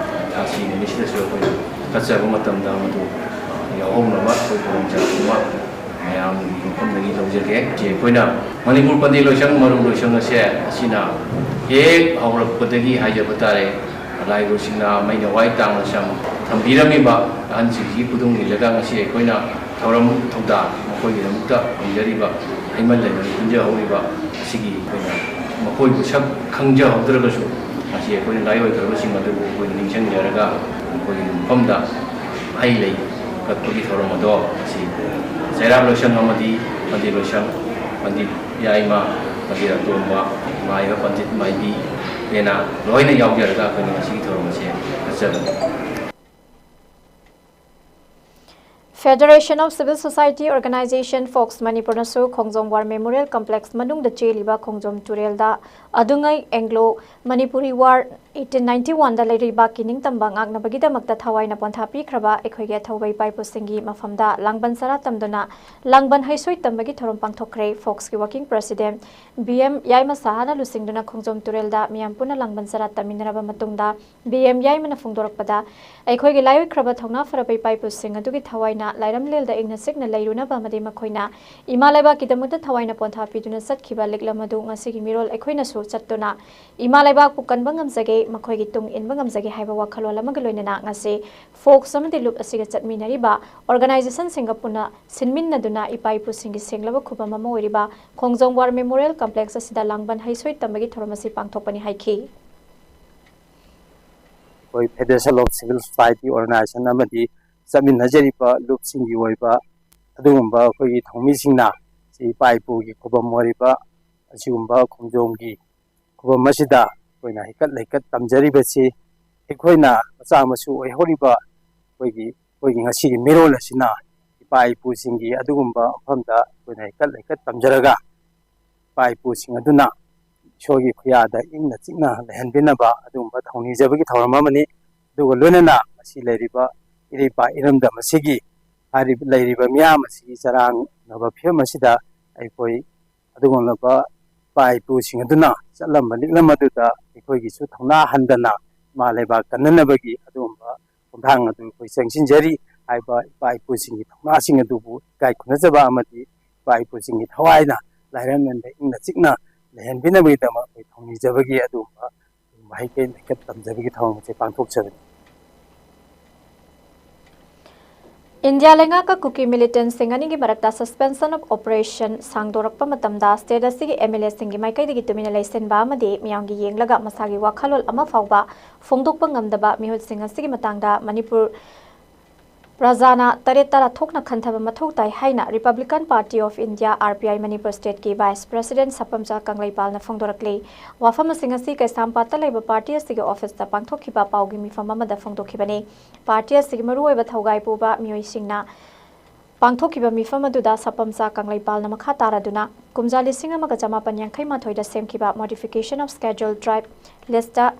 ꯊꯥꯁꯤ ꯅꯨꯃꯤꯠꯁꯤꯗꯁꯨ ꯑꯩꯈꯣꯏꯅ ꯀꯠꯆꯕ ꯃꯇꯝꯗ ꯃꯗꯨ ꯌꯥꯎꯍꯧꯅꯕ ꯑꯩꯈꯣꯏ ꯈꯨꯗꯣꯡꯆꯥꯕ ꯑꯃ ꯃꯌꯥꯝꯒꯤ ꯃꯐꯝꯗꯒꯤ ꯂꯧꯖꯒꯦ꯫ ꯁꯤ ꯑꯩꯈꯣꯏꯅ ꯃꯅꯤꯄꯨꯔ ꯄꯟꯗꯤ ꯂꯣꯏꯁꯪ, ꯃꯔꯨ ꯂꯣꯏꯁꯪ ꯑꯁꯦ ꯑꯁꯤꯅ ꯍꯦꯛ ꯍꯧꯔꯛꯄꯗꯒꯤ ꯍꯥꯏꯖꯕ ꯇꯥꯔꯦ, ꯂꯥꯏꯒꯨꯁꯤꯡꯅ ꯃꯩꯅ ꯋꯥꯏ ꯇꯥꯡꯅ ꯁꯪ ꯊꯝꯕꯤꯔꯝꯃꯤꯕ ꯑꯍꯟꯁꯤꯡꯁꯤꯒꯤ ꯈꯨꯗꯨꯡ ꯏꯜꯂꯒ ꯉꯁꯤ ꯑꯩꯈꯣꯏꯅ ꯊꯧꯔꯝ ꯊꯧꯗꯥ ꯃꯈꯣꯏꯒꯤꯗꯃꯛꯇ ꯐꯪꯖꯔꯤꯕ ꯍꯩꯃꯟ ꯂꯩꯃꯟ ꯄꯨꯟꯖꯍꯧꯔꯤꯕ ꯑꯁꯤꯒꯤ ꯑꯩꯈꯣꯏꯅ ꯃꯈꯣꯏꯕꯨ ꯁꯛ ꯈꯪꯖꯍꯧꯗ꯭ꯔꯒꯁꯨ ꯉꯁꯤ ꯑꯩꯈꯣꯏꯅ ꯂꯥꯏꯑꯣꯏꯈ꯭ꯔꯕꯁꯤꯡ ꯑꯗꯨꯕꯨ ꯑꯩꯈꯣꯏꯅ ꯅꯤꯡꯁꯤꯡꯖꯔꯒ ꯃꯈꯣꯏꯒꯤ ꯃꯐꯝꯗ ꯍꯩ ꯂꯩ ꯀꯠꯄꯒꯤ ꯊꯧꯔꯝ ꯑꯗꯣ ꯉꯁꯤ ꯆꯩꯔꯥꯛ ꯂꯣꯏꯁꯪ ꯑꯃꯗꯤ ꯄꯟꯗꯤꯠ ꯂꯣꯏꯁꯪ, ꯄꯟꯗꯤꯠ ꯌꯥꯏꯃ, ꯄꯟꯗꯤꯠ ꯑꯇꯣꯝꯕ, ꯃꯥꯏꯕ ꯄꯟꯗꯤꯠ ꯃꯥꯏꯕꯤ, ꯄꯦꯅꯥ ꯂꯣꯏꯅ ꯌꯥꯎꯖꯔꯒ ꯑꯩꯈꯣꯏꯅ ꯉꯁꯤꯒꯤ ꯊꯧꯔꯝ ꯑꯁꯤ ꯀꯠꯆꯕꯅꯤ꯫ Federation of Civil Society Organization, FOCS, ꯃꯅꯤꯄꯨꯔꯅꯁꯨ ꯈꯣꯡꯖꯣꯝ War Memorial Complex ꯃꯅꯨꯡꯗ ꯆꯦꯜꯂꯤꯕ ꯈꯣꯡꯖꯣꯝ ꯇꯨꯔꯦꯜꯗ ꯑꯗꯨꯉꯩ Anglo Manipuri War eighteen ninety-one ꯗ ꯂꯩꯔꯩꯕꯥꯛꯀꯤ ꯅꯤꯡꯇꯝꯕ ꯉꯥꯛꯅꯕꯒꯤꯗꯃꯛꯇ ꯊꯋꯥꯏꯅ ꯄꯣꯟꯊꯥ ꯄꯤꯈ꯭ꯔꯕ ꯑꯩꯈꯣꯏꯒꯤ ꯑꯊꯧꯕ ꯏꯄꯥ ꯏꯄꯨꯁꯤꯡꯒꯤ ꯃꯐꯝꯗ ꯂꯥꯡꯕꯟ ꯆꯔꯥ ꯇꯝꯗꯨꯅ ꯂꯥꯡꯕꯟ ꯍꯩꯁꯣꯏ ꯇꯝꯕꯒꯤ ꯊꯧꯔꯝ ꯄꯥꯡꯊꯣꯛꯈ꯭ꯔꯦ꯫ ꯐꯣꯛꯁꯀꯤ working president ꯕꯤ ꯑꯦꯝ ꯌꯥꯏꯃ ꯁꯍꯥꯅ ꯂꯨꯆꯤꯡꯗꯨꯅ ꯈꯣꯡꯖꯣꯝ ꯇꯨꯔꯦꯜꯗ ꯃꯤꯌꯥꯝ ꯄꯨꯟꯅ ꯂꯥꯡꯕꯟ ꯆꯔꯥ ꯇꯝꯃꯤꯟꯅꯔꯕ ꯃꯇꯨꯡꯗ, ꯕꯤ ꯑꯦꯝ ꯌꯥꯏꯃꯅ ꯐꯣꯡꯗꯣꯔꯛꯄꯗ, ꯑꯩꯈꯣꯏꯒꯤ ꯂꯥꯏꯑꯣꯏꯈ꯭ꯔꯕ ꯊꯧꯅꯥ ꯐꯔꯕ ꯏꯄꯥ ꯏꯄꯨꯁꯤꯡ ꯑꯗꯨꯒꯤ ꯊꯋꯥꯏꯅ ꯂꯥꯏꯔꯝꯂꯦꯜꯗ ꯏꯪꯅ ꯆꯤꯛꯅ ꯂꯩꯔꯨꯅꯕ ꯑꯃꯗꯤ ꯃꯈꯣꯏꯅ ꯏꯃꯥ ꯂꯩꯕꯥꯛꯀꯤꯗꯃꯛꯇ ꯊꯋꯥꯏꯅ ꯄꯣꯟꯊꯥ ꯄꯤꯗꯨꯅ ꯆꯠꯈꯤꯕ ꯂꯤꯛꯂꯝ ꯑꯗꯨ ꯉꯁꯤꯒꯤ ꯃꯤꯔꯣꯜ ꯑꯩꯈꯣꯏꯅꯁꯨ ꯆꯠꯇꯨꯅ ꯏꯃꯥ ꯂꯩꯕꯥꯛꯄꯨ ꯀꯟꯕ ꯉꯝꯖꯒꯦ, ꯃꯈꯣꯏꯒꯤ ꯇꯨꯡ ꯏꯟꯕ ꯉꯝꯖꯒꯦ ꯍꯥꯏꯕ ꯋꯥꯈꯜꯂꯣꯟ ꯑꯃꯒ ꯂꯣꯏꯅꯅ ꯉꯁꯤ ꯐꯣꯛꯁ ꯑꯃꯗꯤ ꯂꯨꯞ ꯑꯁꯤꯒ ꯆꯠꯃꯤꯟꯅꯔꯤꯕ ꯑꯣꯔꯒꯅꯥꯏꯖꯦꯁꯟꯁꯤꯡꯒ ꯄꯨꯟꯅ ꯁꯤꯟꯃꯤꯟꯅꯗꯨꯅ ꯏꯄꯥ ꯏꯄꯨꯁꯤꯡꯒꯤ ꯁꯦꯡꯂꯕ ꯈꯨꯕꯝ ꯑꯃ ꯑꯣꯏꯔꯤꯕ ꯈꯣꯡꯖꯣꯝ ꯋꯥꯔ ꯃꯦꯃꯣꯔꯤꯌꯦꯜ ꯀꯝꯄ꯭ꯂꯦꯛꯁ ꯑꯁꯤꯗ ꯂꯥꯡꯕꯟ ꯍꯩꯁꯣꯏ ꯇꯝꯕꯒꯤ ꯊꯧꯔꯝ ꯑꯁꯤ ꯄꯥꯡꯊꯣꯛꯄꯅꯤ ꯍꯥꯏꯈꯤ꯫ ꯑꯩꯈꯣꯏ Federation of Civil Society Organization ꯑꯃꯗꯤ ꯆꯠꯃꯤꯟꯅꯖꯔꯤꯕ ꯂꯨꯞꯁꯤꯡꯒꯤ ꯑꯣꯏꯕ ꯑꯗꯨꯒꯨꯝꯕ ꯑꯩꯈꯣꯏꯒꯤ ꯊꯧꯃꯤꯁꯤꯡꯅ ꯁꯤ ꯏꯄꯥ ꯏꯄꯨꯒꯤ ꯈꯨꯕꯝ ꯑꯣꯏꯔꯤꯕ ꯑꯁꯤꯒꯨꯝꯕ ꯈꯣꯡꯖꯣꯝꯒꯤ ꯈꯨꯕꯝ ꯑꯁꯤꯗ ꯑꯩꯈꯣꯏꯅ ꯍꯩꯀꯠ ꯂꯩꯀꯠ ꯇꯝꯖꯔꯤꯕꯁꯤ ꯑꯩꯈꯣꯏꯅ ꯃꯆꯥ ꯃꯁꯨ ꯑꯣꯏꯍꯧꯔꯤꯕ ꯑꯩꯈꯣꯏꯒꯤ ꯑꯩꯈꯣꯏꯒꯤ ꯉꯁꯤꯒꯤ ꯃꯤꯔꯣꯜ ꯑꯁꯤꯅ ꯏꯄꯥ ꯏꯄꯨꯁꯤꯡꯒꯤ ꯑꯗꯨꯒꯨꯝꯕ ꯃꯐꯝꯗ ꯑꯩꯈꯣꯏꯅ ꯍꯩꯀꯠ ꯂꯩꯀꯠ ꯇꯝꯖꯔꯒ ꯏꯄꯥ ꯏꯄꯨꯁꯤꯡ ꯑꯗꯨꯅ ꯏꯁꯣꯔꯒꯤ ꯈꯨꯌꯥꯗ ꯏꯪꯅ ꯆꯤꯛꯅ ꯂꯩꯍꯟꯕꯤꯅꯕ ꯑꯗꯨꯒꯨꯝꯕ ꯊꯧꯅꯤꯖꯕꯒꯤ ꯊꯧꯔꯝ ꯑꯃꯅꯤ꯫ ꯑꯗꯨꯒ ꯂꯣꯏꯅꯅ ꯃꯁꯤ ꯂꯩꯔꯤꯕ ꯏꯔꯩꯄꯥꯛ ꯏꯔꯝꯗꯝ ꯑꯁꯤꯒꯤ ꯍꯥꯏꯔꯤꯕ ꯂꯩꯔꯤꯕ ꯃꯤꯌꯥꯝ ꯑꯁꯤꯒꯤ ꯆꯔꯥꯡꯅꯕ ꯐꯤꯕꯝ ꯑꯁꯤꯗ ꯑꯩꯈꯣꯏ ꯑꯗꯨꯒꯨꯝꯂꯕ ꯏꯄꯥ ꯏꯄꯨꯁꯤꯡ ꯑꯗꯨꯅ ꯆꯠꯂꯝꯕ ꯂꯤꯛꯂꯝ ꯑꯗꯨꯗ ꯑꯩꯈꯣꯏꯒꯤꯁꯨ ꯊꯧꯅꯥ ꯍꯟꯗꯅ ꯏꯃꯥ ꯂꯩꯕꯥꯛ ꯀꯟꯅꯅꯕꯒꯤ ꯑꯗꯨꯒꯨꯝꯕ ꯈꯣꯡꯊꯥꯡ ꯑꯗꯨ ꯑꯩꯈꯣꯏ ꯆꯪꯁꯤꯟꯖꯔꯤ꯫ ꯍꯥꯏꯕ ꯏꯄꯥ ꯏꯄꯨꯁꯤꯡꯒꯤ ꯊꯧꯅꯥꯁꯤꯡ ꯑꯗꯨꯕꯨ ꯏꯀꯥꯏ ꯈꯨꯝꯅꯖꯕ ꯑꯃꯗꯤ ꯏꯄꯥ ꯏꯄꯨꯁꯤꯡꯒꯤ ꯊꯋꯥꯏꯅ ꯂꯥꯏꯔꯝꯂꯦꯟꯗ ꯏꯪꯅ ꯆꯤꯛꯅ ꯂꯩꯍꯟꯕꯤꯅꯕꯒꯤꯗꯃꯛ ꯑꯩꯈꯣꯏ ꯊꯧꯅꯤꯖꯕꯒꯤ ꯑꯗꯨꯒꯨꯝꯕ ꯍꯩꯀꯠ ꯂꯩꯀꯠ ꯇꯝꯖꯕꯒꯤ ꯊꯧꯔꯝ ꯑꯁꯤ ꯄꯥꯡꯊꯣꯛꯆꯕꯅꯤ꯫ ꯏꯟꯗꯤꯌꯥ ꯂꯩꯉꯥꯛꯀ ꯀꯨꯀꯤ ꯃꯤꯂꯤꯇꯦꯟꯁꯤꯡ ꯑꯅꯤꯒꯤ ꯃꯔꯛꯇ ꯁꯁꯄꯦꯟꯁꯟ ꯑꯣꯐ ꯑꯣꯄꯔꯦꯁꯟ ꯁꯥꯡꯗꯣꯔꯛꯄ ꯃꯇꯝꯗ ꯁ꯭ꯇꯦꯠ ꯑꯁꯤꯒꯤ ꯑꯦꯝ ꯑꯦꯜ ꯑꯦꯁꯤꯡꯒꯤ ꯃꯥꯏꯀꯩꯗꯒꯤ ꯇꯨꯃꯤꯟꯅ ꯂꯩꯁꯤꯟꯕ ꯑꯃꯗꯤ ꯃꯤꯌꯥꯝꯒꯤ ꯌꯦꯡꯂꯒ ꯃꯁꯥꯒꯤ ꯋꯥꯈꯜꯂꯣꯟ ꯑꯃ ꯐꯥꯎꯕ ꯐꯣꯡꯗꯣꯛꯄ ꯉꯝꯗꯕ ꯃꯤꯍꯨꯠꯁꯤꯡ ꯑꯁꯤꯒꯤ ꯃꯇꯥꯡꯗ ꯃꯅꯤꯄꯨꯔ ꯄ꯭ꯔꯖꯥꯅ ꯇꯔꯦꯠ ꯇꯔꯥ ꯊꯣꯛꯅ ꯈꯟꯊꯕ ꯃꯊꯧ ꯇꯥꯏ ꯍꯥꯏꯅ Republican Party of India, R P I, Manipur ꯁ꯭ꯇꯦꯠꯀꯤ ꯚꯥꯏꯁ ꯄ꯭ꯔꯁꯤꯗꯦꯟ ꯁꯄꯝꯆꯥ ꯀꯪꯂꯩꯄꯥꯜꯅ ꯐꯣꯡꯗꯣꯔꯛꯂꯤ꯫ ꯋꯥꯐꯝ ꯑꯁꯤꯡ ꯑꯁꯤ ꯀꯩꯁꯥꯝꯄꯥꯠꯇ ꯂꯩꯕ ꯄꯥꯔꯇꯤ ꯑꯁꯤꯒꯤ ꯑꯣꯐꯤꯁꯇ ꯄꯥꯡꯊꯣꯛꯈꯤꯕ ꯄꯥꯎꯒꯤ ꯃꯤꯐꯝ ꯑꯃꯗ ꯐꯣꯡꯗꯣꯛꯈꯤꯕꯅꯤ꯫ ꯄꯥꯔꯇꯤ ꯑꯁꯤꯒꯤ ꯃꯔꯨꯑꯣꯏꯕ ꯊꯧꯒꯥꯏ ꯄꯨꯕ ꯃꯤꯑꯣꯏꯁꯤꯡꯅ ꯄꯥꯡꯊꯣꯛꯈꯤꯕ ꯃꯤꯐꯝ ꯑꯗꯨꯗ ꯁꯄꯝꯆꯥ ꯀꯪꯂꯩꯄꯥꯜꯅ ꯃꯈꯥ ꯇꯥꯔꯗꯨꯅ ꯀꯨꯝꯖꯥ ꯂꯤꯁꯤꯡ ꯑꯃꯒ ꯆꯃꯥꯄꯟ ꯌꯥꯡꯈꯩ ꯃꯥꯊꯣꯏꯗ ꯁꯦꯝꯈꯤꯕ Modification of Scheduled Tribe list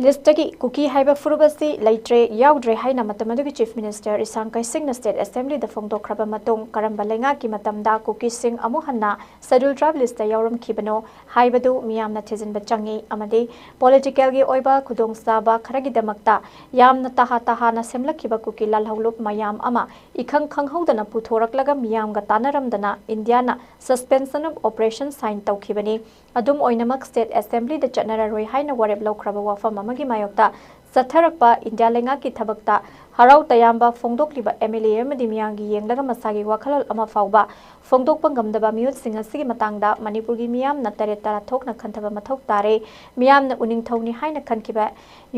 ꯂꯤꯁꯇꯒꯤ ꯀꯨꯀꯤ ꯍꯥꯏꯕ ꯐꯨꯔꯨꯞ ꯑꯁꯤ ꯂꯩꯇ꯭ꯔꯦ, ꯌꯥꯎꯗ꯭ꯔꯦ ꯍꯥꯏꯅ ꯃꯇꯝ ꯑꯗꯨꯒꯤ Chief Minister ꯏꯁꯥꯡ ꯀꯩꯁꯤꯡꯅ State Assemblyꯗ ꯐꯣꯡꯗꯣꯛꯈ꯭ꯔꯕ ꯃꯇꯨꯡ, ꯀꯔꯝꯕ ꯂꯩꯉꯥꯛꯀꯤ ꯃꯇꯝꯗ ꯀꯨꯀꯤꯁꯤꯡ ꯑꯃꯨꯛ ꯍꯟꯅ Scheduled Tribe listꯇ ꯌꯥꯎꯔꯝꯈꯤꯕꯅꯣ ꯍꯥꯏꯕꯗꯨ ꯃꯤꯌꯥꯝꯅ ꯊꯤꯖꯤꯟꯕ ꯆꯪꯏ ꯑꯃꯗꯤ politicalꯒꯤ ꯑꯣꯏꯕ ꯈꯨꯗꯣꯡꯆꯥꯕ ꯈꯔꯒꯤꯗꯃꯛꯇ ꯌꯥꯝꯅ ꯇꯍꯥ ꯇꯍꯥꯅ ꯁꯦꯝꯂꯛꯈꯤꯕ ꯀꯨꯀꯤ ꯂꯥꯜꯍꯧꯂꯨꯞ ꯃꯌꯥꯝ ꯑꯃ ꯏꯈꯪ ꯈꯪꯍꯧꯗꯅ ꯄꯨꯊꯣꯔꯛꯂꯒ ꯃꯤꯌꯥꯝꯒ ꯇꯥꯟꯅꯔꯝꯗꯅ ꯏꯟꯗꯤꯌꯥꯅ Suspension of Operation sign ꯇꯧꯈꯤꯕꯅꯤ꯫ ꯑꯗꯨꯝ ꯑꯣꯏꯅꯃꯛ State Assemblyꯗ ꯆꯠꯅꯔꯔꯣꯏ ꯍꯥꯏꯅ ꯋꯥꯔꯦꯞ ꯂꯧꯈ꯭ꯔꯕ ꯋꯥꯐꯝ ꯑꯃꯒꯤ ꯃꯥꯌꯣꯛꯇ ꯆꯠꯊꯔꯛꯄ ꯏꯟꯗꯤꯌꯥ ꯂꯩꯉꯥꯛꯀꯤ ꯊꯕꯛꯇ ꯍꯔꯥꯎ ꯇꯌꯥꯝꯕ ꯐꯣꯡꯗꯣꯛꯂꯤꯕ MLA ꯑꯃꯗꯤ ꯃꯤꯌꯥꯝꯒꯤ ꯌꯦꯡꯂꯒ ꯃꯁꯥꯒꯤ ꯋꯥꯈꯜꯂꯣꯟ ꯑꯃ ꯐꯥꯎꯕ ꯐꯣꯡꯗꯣꯛꯄ ꯉꯝꯗꯕ ꯃꯤꯑꯣꯏꯁꯤꯡ ꯑꯁꯤꯒꯤ ꯃꯇꯥꯡꯗ ꯃꯅꯤꯄꯨꯔꯒꯤ ꯃꯤꯌꯥꯝꯅ ꯇꯔꯦꯠ ꯇꯔꯥ ꯊꯣꯛꯅ ꯈꯟꯊꯕ ꯃꯊꯧ ꯇꯥꯔꯦ꯫ ꯃꯤꯌꯥꯝꯅ ꯎꯅꯤꯡꯊꯧꯅꯤ ꯍꯥꯏꯅ ꯈꯟꯈꯤꯕ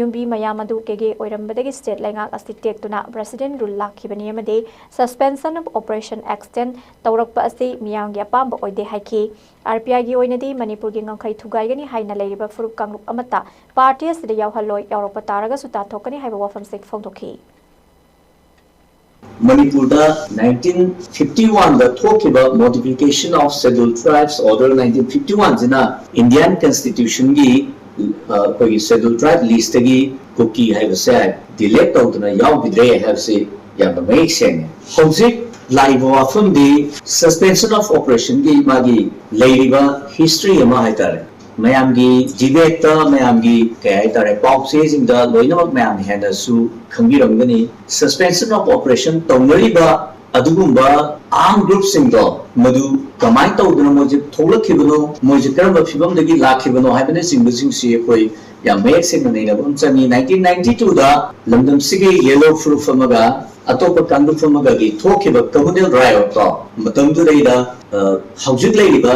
ꯌꯨꯝꯕꯤ ꯃꯌꯥꯝ ꯑꯗꯨ ꯀꯦꯒꯦ ꯑꯣꯏꯔꯝꯕꯗꯒꯤ State ꯂꯩꯉꯥꯛ ꯑꯁꯤ ꯇꯦꯛꯇꯨꯅ President Rule ꯂꯥꯛꯈꯤꯕꯅꯤ ꯑꯃꯗꯤ Suspension of Operation extend ꯇꯧꯔꯛꯄ ꯑꯁꯤ ꯃꯤꯌꯥꯝꯒꯤ ꯑꯄꯥꯝꯕ ꯑꯣꯏꯗꯦ ꯍꯥꯏꯈꯤ꯫ RPIꯒꯤ ꯑꯣꯏꯅꯗꯤ ꯃꯅꯤꯄꯨꯔꯒꯤ ꯉꯝꯈꯩ ꯊꯨꯒꯥꯏꯒꯅꯤ ꯍꯥꯏꯅ ꯂꯩꯔꯤꯕ ꯐꯨꯔꯨꯞ ꯀꯥꯡꯂꯨꯞ ꯑꯃꯠꯇ party ꯑꯁꯤꯗ ꯌꯥꯎꯍꯜꯂꯣꯏ, ꯌꯥꯎꯔꯛꯄ ꯇꯥꯔꯒꯁꯨ ꯇꯥꯟꯊꯣꯛꯀꯅꯤ ꯍꯥꯏꯕ ꯋꯥꯐꯝꯁꯤꯡ ꯐꯣꯡꯗꯣꯛꯈꯤ꯫ ꯃꯅꯤꯄꯨꯔꯗ nineteen fifty oneꯗ ꯊꯣꯛꯈꯤꯕ Modification of Scheduled Tribes Order nineteen fifty oneꯁꯤꯅ Indian Constitutionꯒꯤ, ꯑ, ꯑꯩꯈꯣꯏꯒꯤ Scheduled Tribe listꯇꯒꯤ ꯀꯨꯀꯤ ꯍꯥꯏꯕꯁꯦ delete ꯇꯧꯗꯅ ꯌꯥꯎꯈꯤꯗ꯭ꯔꯦ ꯍꯥꯏꯕꯁꯤ ꯌꯥꯝꯅ ꯃꯌꯦꯛ ꯁꯦꯡꯉꯦ꯫ ꯍꯧꯖꯤꯛ ꯂꯥꯛꯏꯕ ꯋꯥꯐꯝꯗꯤ Suspension of Operationꯒꯤ ꯃꯥꯒꯤ ꯂꯩꯔꯤꯕ history ꯑꯃ ꯍꯥꯏꯇꯥꯔꯦ, ꯃꯌꯥꯝꯒꯤ debateꯇ, ꯃꯌꯥꯝꯒꯤ ꯀꯩ ꯍꯥꯏꯇꯥꯔꯦ, ꯄꯥꯎ ꯆꯦꯁꯤꯡꯗ ꯂꯣꯏꯅꯃꯛ ꯃꯌꯥꯝꯅ ꯍꯦꯟꯅꯁꯨ ꯈꯪꯕꯤꯔꯝꯒꯅꯤ꯫ Suspension of Operation ꯇꯧꯅꯔꯤꯕ ꯑꯗꯨꯒꯨꯝꯕ armed groupꯁꯤꯡꯗꯣ ꯃꯗꯨ ꯀꯃꯥꯏꯅ ꯇꯧꯗꯅ ꯃꯣꯏꯁꯦ ꯊꯣꯛꯂꯛꯈꯤꯕꯅꯣ, ꯃꯣꯏꯁꯦ ꯀꯔꯝꯕ ꯐꯤꯕꯝꯗꯒꯤ ꯂꯥꯛꯈꯤꯕꯅꯣ ꯍꯥꯏꯕꯅꯆꯤꯡꯕꯁꯤꯡꯁꯤ ꯑꯩꯈꯣꯏ ꯌꯥꯝ ꯃꯌꯦꯛ ꯁꯦꯡꯅ ꯅꯩꯅꯕ ꯑꯃ ꯆꯪꯉꯤ꯫ Nineteen ninety twoꯗ ꯂꯝꯗꯝꯁꯤꯒꯤ ꯌꯦꯜꯂꯣ ꯐꯨꯔꯨꯞ ꯑꯃꯒ ꯑꯇꯣꯞꯄ ꯀꯥꯡꯂꯨꯞ ꯑꯃꯒꯒꯤ ꯊꯣꯛꯈꯤꯕ communal riotꯇꯣ ꯃꯇꯝꯗꯨꯗꯩꯗ, ꯑ, ꯍꯧꯖꯤꯛ ꯂꯩꯔꯤꯕ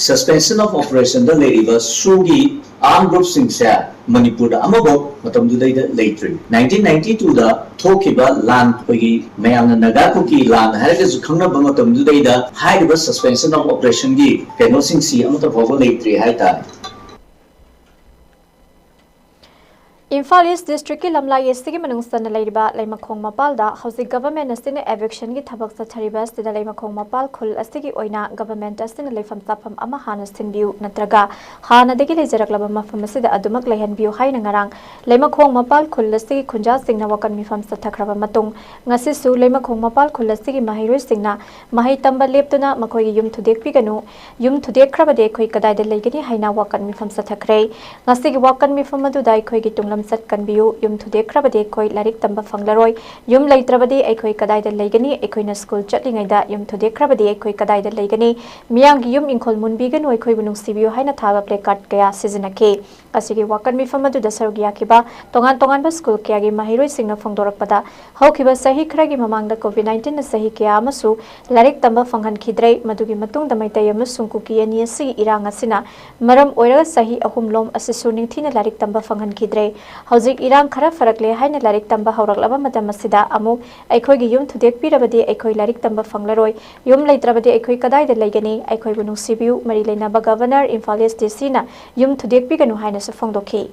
Suspension of Operationꯗ ꯂꯩꯔꯤꯕ ꯁꯨꯒꯤ armed groupꯁꯤꯡꯁꯦ ꯃꯅꯤꯄꯨꯔꯗ ꯑꯃꯐꯥꯎ ꯃꯇꯝꯗꯨꯗꯩꯗ ꯂꯩꯇ꯭ꯔꯤ꯫ Nineteen ninety twoꯗ ꯊꯣꯛꯈꯤꯕ ꯂꯥꯟ, ꯑꯩꯈꯣꯏꯒꯤ ꯃꯌꯥꯝꯅ ꯅꯥꯒꯥ ꯀꯨꯀꯤ ꯂꯥꯟ ꯍꯥꯏꯔꯒꯁꯨ ꯈꯪꯅꯕ ꯃꯇꯝꯗꯨꯗꯩꯗ ꯍꯥꯏꯔꯤꯕ Suspension of Operationꯒꯤ ꯀꯩꯅꯣꯁꯤꯡꯁꯤ ꯑꯃꯠꯇ ꯐꯥꯎꯕ ꯂꯩꯇ꯭ꯔꯤ ꯍꯥꯏꯇꯥꯔꯦ꯫ ꯏꯝꯐꯥꯜ ꯏꯁ ꯗꯤꯁꯇ꯭ꯔꯤꯛꯀꯤ ꯂꯝꯂꯥꯏ ꯑꯁꯤꯒꯤ ꯃꯅꯨꯡ ꯆꯟꯅ ꯂꯩꯔꯤꯕ ꯂꯩꯃꯈꯣꯡ ꯃꯄꯥꯜꯗ ꯍꯧꯖꯤꯛ ꯒꯚꯔꯟꯃꯦꯟꯠ ꯑꯁꯤꯅ ꯏꯚꯤꯛꯁꯟꯒꯤ ꯊꯕꯛ ꯆꯠꯊꯔꯤꯕ ꯑꯁꯤꯗ ꯂꯩꯃꯈꯣꯡ ꯃꯄꯥꯜ ꯈꯨꯜ ꯑꯁꯤꯒꯤ ꯑꯣꯏꯅ ꯒꯚꯔꯟꯃꯦꯟꯠ ꯑꯁꯤꯅ ꯂꯩꯐꯝ ꯆꯥꯐꯝ ꯑꯃ ꯍꯥꯟꯅ ꯁꯤꯟꯕꯤꯌꯨ ꯅꯠꯇ꯭ꯔꯒ ꯍꯥꯟꯅꯗꯒꯤ ꯂꯩꯖꯔꯛꯂꯕ ꯃꯐꯝ ꯑꯁꯤꯗ ꯑꯗꯨꯃꯛ ꯂꯩꯍꯟꯕꯤꯌꯨ ꯍꯥꯏꯅ ꯉꯔꯥꯡ ꯂꯩꯃꯈꯣꯡ ꯃꯄꯥꯜ ꯈꯨꯜ ꯑꯁꯤꯒꯤ ꯈꯨꯟꯖꯥꯁꯤꯡꯅ ꯋꯥꯀꯠ ꯃꯤꯐꯝ ꯆꯠꯊꯈ꯭ꯔꯕ ꯃꯇꯨꯡ, ꯉꯁꯤꯁꯨ ꯂꯩꯃꯈꯣꯡ ꯃꯄꯥꯜ ꯈꯨꯜ ꯑꯁꯤꯒꯤ ꯃꯍꯩꯔꯣꯏꯁꯤꯡꯅ ꯃꯍꯩ ꯇꯝꯕ ꯂꯦꯞꯇꯨꯅ ꯃꯈꯣꯏꯒꯤ ꯌꯨꯝ ꯊꯨꯗꯦꯛꯄꯤꯒꯅꯨ, ꯌꯨꯝ ꯊꯨꯗꯦꯛꯈ꯭ꯔꯕꯗꯤ ꯑꯩꯈꯣꯏ ꯀꯗꯥꯏꯗ ꯂꯩꯒꯅꯤ ꯍꯥꯏꯅ ꯋꯥꯀꯠ ꯃꯤꯐꯝ ꯆꯠꯊꯈ꯭ꯔꯦ꯫ ꯉꯁꯤꯒꯤ ꯋꯥꯀꯠ ꯃꯤꯐꯝ ꯑꯗꯨꯗ ꯑꯩꯈꯣꯏꯒꯤ ꯇꯨꯡꯂꯝꯆꯠ ꯀꯟꯕꯤꯌꯨ, ꯌꯨꯝ ꯊꯨꯗꯦꯛꯈ꯭ꯔꯕꯗꯤ ꯑꯩꯈꯣꯏ ꯂꯥꯏꯔꯤꯛ ꯇꯝꯕ ꯐꯪꯂꯔꯣꯏ, ꯌꯨꯝ ꯂꯩꯇ꯭ꯔꯕꯗꯤ ꯑꯩꯈꯣꯏ ꯀꯗꯥꯏꯗ ꯂꯩꯒꯅꯤ, ꯑꯩꯈꯣꯏꯅ ꯁ꯭ꯀꯨꯜ ꯆꯠꯂꯤꯉꯩꯗ ꯌꯨꯝ ꯊꯨꯗꯦꯛꯈ꯭ꯔꯕꯗꯤ ꯑꯩꯈꯣꯏ ꯀꯗꯥꯏꯗ ꯂꯩꯒꯅꯤ, ꯃꯤꯌꯥꯝꯒꯤ ꯌꯨꯝ ꯏꯪꯈꯣꯜ ꯃꯨꯟꯕꯤꯒꯅꯨ, ꯑꯩꯈꯣꯏꯕꯨ ꯅꯨꯡꯁꯤꯕꯤꯌꯨ ꯍꯥꯏꯅ ꯊꯥꯕ placard ꯀꯌꯥ ꯁꯤꯖꯤꯟꯅꯈꯤ꯫ ꯑꯁꯤꯒꯤ ꯋꯥꯀꯠ ꯃꯤꯐꯝ ꯑꯗꯨꯗ ꯁꯔꯨꯛ ꯌꯥꯈꯤꯕ ꯇꯣꯉꯥꯟ ꯇꯣꯉꯥꯟꯕ ꯁ꯭ꯀꯨꯜ ꯀꯌꯥꯒꯤ ꯃꯍꯩꯔꯣꯏꯁꯤꯡꯅ ꯐꯣꯡꯗꯣꯔꯛꯄꯗ, ꯍꯧꯈꯤꯕ ꯆꯍꯤ ꯈꯔꯒꯤ ꯃꯃꯥꯡꯗ COVID nineteenꯅ ꯆꯍꯤ ꯀꯌꯥ ꯑꯃꯁꯨ ꯂꯥꯏꯔꯤꯛ ꯇꯝꯕ ꯐꯪꯍꯟꯈꯤꯗ꯭ꯔꯦ꯫ ꯃꯗꯨꯒꯤ ꯃꯇꯨꯡꯗ ꯃꯩꯇꯩ ꯑꯃꯁꯨꯡ ꯀꯨꯀꯤ ꯑꯅꯤ ꯑꯁꯤꯒꯤ ꯏꯔꯥꯡ ꯑꯁꯤꯅ ꯃꯔꯝ ꯑꯣꯏꯔꯒ ꯆꯍꯤ ꯑꯍꯨꯝꯂꯣꯝ ꯑꯁꯤꯁꯨ ꯅꯤꯡꯊꯤꯅ ꯂꯥꯏꯔꯤꯛ ꯇꯝꯕ ꯐꯪꯍꯟꯈꯤꯗ꯭ꯔꯦ꯫ ꯍꯧꯖꯤꯛ ꯏꯔꯥꯡ ꯈꯔ ꯐꯔꯛꯂꯦ ꯍꯥꯏꯅ ꯂꯥꯏꯔꯤꯛ ꯇꯝꯕ ꯍꯧꯔꯛꯂꯕ ꯃꯇꯝ ꯑꯁꯤꯗ ꯑꯃꯨꯛ ꯑꯩꯈꯣꯏꯒꯤ ꯌꯨꯝ ꯊꯨꯗꯦꯛꯄꯤꯔꯕꯗꯤ ꯑꯩꯈꯣꯏ ꯂꯥꯏꯔꯤꯛ ꯇꯝꯕ ꯐꯪꯂꯔꯣꯏ꯫ ꯌꯨꯝ ꯂꯩꯇ꯭ꯔꯕꯗꯤ ꯑꯩꯈꯣꯏ ꯀꯗꯥꯏꯗ ꯂꯩꯒꯅꯤ? ꯑꯩꯈꯣꯏꯕꯨ ꯅꯨꯡꯁꯤꯕꯤꯌꯨ꯫ ꯃꯔꯤ ꯂꯩꯅꯕ ꯒꯚꯔꯅꯔ, ꯏꯝꯐꯥꯜ ꯏꯁ ꯗꯤ ꯁꯤꯅ ꯌꯨꯝ ꯊꯨꯗꯦꯛꯄꯤꯒꯅꯨ ꯍꯥꯏꯅꯁꯨ ꯐꯣꯡꯗꯣꯛꯈꯤ꯫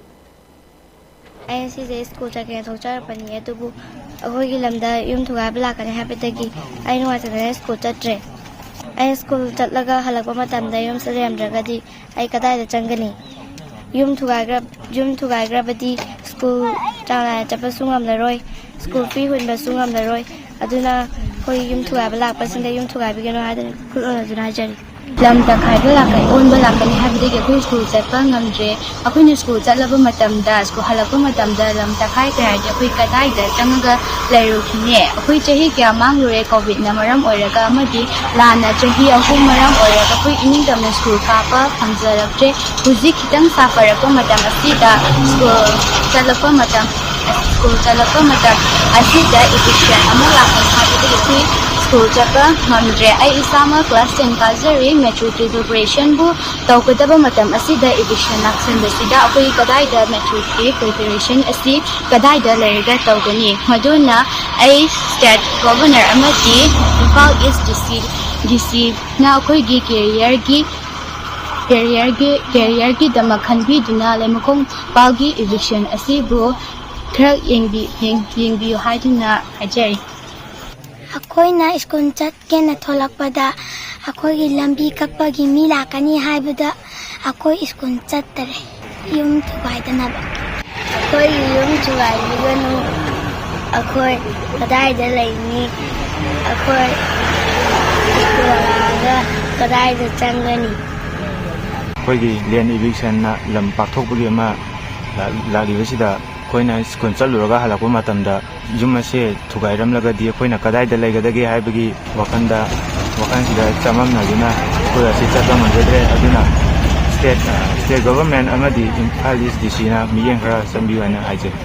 ꯑꯩ ꯉꯁꯤꯁꯦ ꯁ꯭ꯀꯨꯜ ꯆꯠꯀꯦꯅ ꯊꯣꯛꯆꯔꯛꯄꯅꯤ, ꯑꯗꯨꯕꯨ ꯑꯩꯈꯣꯏꯒꯤ ꯂꯝꯗ ꯌꯨꯝ ꯊꯨꯒꯥꯏꯕ ꯂꯥꯛꯀꯅꯤ ꯍꯥꯏꯕꯗꯒꯤ ꯑꯩ ꯅꯨꯡꯉꯥꯏꯇꯗꯅ ꯁ꯭ꯀꯨꯜ ꯆꯠꯇ꯭ꯔꯦ꯫ ꯑꯩ ꯁ꯭ꯀꯨꯜ ꯆꯠꯂꯒ ꯍꯜꯂꯛꯄ ꯃꯇꯝꯗ ꯌꯨꯝꯁꯤꯗ ꯂꯩꯔꯝꯗ꯭ꯔꯒꯗꯤ ꯑꯩ ꯀꯗꯥꯏꯗ ꯆꯪꯒꯅꯤ? ꯌꯨꯝ ꯊꯨꯒꯥꯏꯈ꯭ꯔ-, ꯌꯨꯝ ꯊꯨꯒꯥꯏꯈ꯭ꯔꯕꯗꯤ ꯁ꯭ꯀꯨꯜ ꯆꯥꯡ ꯅꯥꯏꯅ ꯆꯠꯄꯁꯨ ꯉꯝꯂꯔꯣꯏ, ꯁ꯭ꯀꯨꯜ ꯐꯤ ꯍꯨꯟꯕꯁꯨ ꯉꯝꯂꯔꯣꯏ꯫ ꯑꯗꯨꯅ ꯑꯩꯈꯣꯏ ꯌꯨꯝ ꯊꯨꯒꯥꯏꯕ ꯂꯥꯛꯄꯁꯤꯡꯗ ꯌꯨꯝ ꯊꯨꯒꯥꯏꯕꯤꯒꯅꯨ ꯍꯥꯏꯗꯅ ꯈꯨꯠ ꯌꯣꯟꯅꯗꯨꯅ ꯍꯥꯏꯖꯔꯤ꯫ ꯂꯝ ꯇꯛꯈꯥꯏꯕ ꯂꯥꯛꯀꯅꯤ, ꯑꯣꯟꯕ ꯂꯥꯛꯀꯅꯤ ꯍꯥꯏꯕꯗꯒꯤ ꯑꯩꯈꯣꯏ ꯁ꯭ꯀꯨꯜ ꯆꯠꯄ ꯉꯝꯗ꯭ꯔꯦ꯫ ꯑꯩꯈꯣꯏꯅ ꯁ꯭ꯀꯨꯜ ꯆꯠꯂꯕ ꯃꯇꯝꯗ, ꯁ꯭ꯀꯨꯜ ꯍꯜꯂꯛꯄ ꯃꯇꯝꯗ ꯂꯝ ꯇꯛꯈꯥꯏꯈ꯭ꯔꯦ ꯍꯥꯏꯔꯗꯤ ꯑꯩꯈꯣꯏ ꯀꯗꯥꯏꯗ ꯆꯪꯉꯒ ꯂꯩꯔꯨꯈꯤꯅꯤ? ꯑꯩꯈꯣꯏ ꯆꯍꯤ ꯀꯌꯥ ꯃꯥꯡꯂꯨꯔꯦ ꯀꯣꯚꯤꯗꯅ ꯃꯔꯝ ꯑꯣꯏꯔꯒ ꯑꯃꯗꯤ ꯂꯥꯟꯅ ꯆꯍꯤ ꯑꯍꯨꯝ ꯃꯔꯝ ꯑꯣꯏꯔꯒ ꯑꯩꯈꯣꯏ ꯏꯅꯤꯡꯇꯝꯅ ꯁ꯭ꯀꯨꯜ ꯀꯥꯕ ꯐꯪꯖꯔꯛꯇ꯭ꯔꯦ꯫ ꯍꯧꯖꯤꯛ ꯈꯤꯇꯪ ꯁꯥꯐꯔꯛꯄ ꯃꯇꯝ ꯑꯁꯤꯗ, ꯁ꯭ꯀꯨꯜ ꯆꯠꯂꯛꯄ ꯃꯇꯝ, ꯁ꯭ꯀꯨꯜ ꯆꯠꯂꯛꯄ ꯃꯇꯝ ꯑꯁꯤꯗ ꯏꯚꯤꯛꯁꯟ ꯑꯃ ꯂꯥꯛꯀꯅꯤ ꯍꯥꯏꯕꯗꯒꯤ ꯑꯩꯈꯣꯏ ꯁ꯭ꯀꯨꯜ ꯆꯠꯄ ꯉꯝꯗ꯭ꯔꯦ꯫ ꯑꯩ ꯏꯁꯥꯃꯛ ꯀ꯭ꯂꯥꯁ ꯇꯦꯟ ꯀꯥꯖꯔꯤ, ꯃꯦꯇ꯭ꯔꯤꯛꯀꯤ ꯄ꯭ꯔꯤꯄꯦꯔꯦꯁꯟꯕꯨ ꯇꯧꯒꯗꯕ ꯃꯇꯝ ꯑꯁꯤꯗ ꯏꯚꯤꯛꯁꯟ ꯂꯥꯛꯁꯟꯕꯁꯤꯗ ꯑꯩꯈꯣꯏ ꯀꯗꯥꯏꯗ ꯃꯦꯇ꯭ꯔꯤꯛꯀꯤ ꯄ꯭ꯔꯤꯄꯦꯔꯦꯁꯟ ꯑꯁꯤ ꯀꯗꯥꯏꯗ ꯂꯩꯔꯒ ꯇꯧꯒꯅꯤ? ꯃꯗꯨꯅ ꯑꯩ ꯁ꯭ꯇꯦꯠ ꯒꯣꯚꯔꯅꯔ ꯑꯃꯗꯤ ꯏꯝꯐꯥꯜ ꯏꯁ ꯗꯤ ꯁꯤ, ꯗꯤ ꯁꯤꯅ ꯑꯩꯈꯣꯏꯒꯤ ꯀꯦꯔꯤꯌꯔꯒꯤ ꯀꯦꯔꯤꯌꯔꯒꯤ ꯀꯦꯔꯤꯌꯔꯒꯤꯗꯃꯛ ꯈꯟꯕꯤꯗꯨꯅ ꯂꯩꯃꯈꯣꯡ ꯄꯥꯜꯒꯤ ꯏꯚꯤꯛꯁꯟ ꯑꯁꯤꯕꯨ ꯈꯔ ꯌꯦꯡꯕꯤ- ꯌꯦꯡ- ꯌꯦꯡꯕꯤꯌꯨ ꯍꯥꯏꯗꯨꯅ ꯍꯥꯏꯖꯔꯤ꯫ ꯑꯩꯈꯣꯏꯅ ꯁ꯭ꯀꯨꯜ ꯆꯠꯀꯦꯅ ꯊꯣꯛꯂꯛꯄꯗ ꯑꯩꯈꯣꯏꯒꯤ ꯂꯝꯕꯤ ꯀꯛꯄꯒꯤ ꯃꯤ ꯂꯥꯛꯀꯅꯤ ꯍꯥꯏꯕꯗ ꯑꯩꯈꯣꯏ ꯁ꯭ꯀꯨꯜ ꯆꯠꯇꯔꯦ, ꯌꯨꯝ ꯊꯨꯒꯥꯏꯗꯅꯕ꯫ ꯑꯩꯈꯣꯏꯒꯤ ꯌꯨꯝ ꯊꯨꯒꯥꯏꯕꯤꯒꯅꯨ꯫ ꯑꯩꯈꯣꯏ ꯀꯗꯥꯏꯗ ꯂꯩꯅꯤ? ꯑꯩꯈꯣꯏ ꯁ꯭ꯀꯨꯜ ꯍꯜꯂꯛꯑꯒ ꯀꯗꯥꯏꯗ ꯆꯪꯒꯅꯤ? ꯑꯩꯈꯣꯏꯒꯤ ꯂꯦꯟ ꯏꯚꯤꯛꯁꯟꯅ ꯂꯝ ꯄꯥꯛꯊꯣꯛꯄꯒꯤ ꯑꯃ ꯂꯥꯛ- ꯂꯥꯛꯂꯤꯕꯁꯤꯗ ꯑꯩꯈꯣꯏꯅ ꯁ꯭ꯀꯨꯜ ꯆꯠꯂꯨꯔꯒ ꯍꯜꯂꯛꯄ ꯃꯇꯝꯗ ꯌꯨꯝ ꯑꯁꯦ ꯊꯨꯒꯥꯏꯔꯝꯂꯒꯗꯤ ꯑꯩꯈꯣꯏꯅ ꯀꯗꯥꯏꯗ ꯂꯩꯒꯗꯒꯦ ꯍꯥꯏꯕꯒꯤ ꯋꯥꯈꯜꯗ, ꯋꯥꯈꯜꯁꯤꯗ ꯆꯃꯝꯅꯗꯨꯅ ꯁ꯭ꯀꯨꯜ ꯑꯁꯤ ꯆꯠꯄ ꯉꯝꯖꯗ꯭ꯔꯦ꯫ ꯑꯗꯨꯅ ꯁ꯭ꯇꯦꯠ, ꯑ, ꯁ꯭ꯇꯦꯠ ꯒꯣꯚꯔꯟꯃꯦꯟꯠ ꯑꯃꯗꯤ ꯏꯝꯐꯥꯜ ꯏꯁ꯭ꯠ ꯗꯤ ꯁꯤꯅ ꯃꯤꯠꯌꯦꯡ ꯈꯔ ꯆꯪꯕꯤꯌꯨ ꯍꯥꯏꯅ ꯍꯥꯏꯖꯔꯤ꯫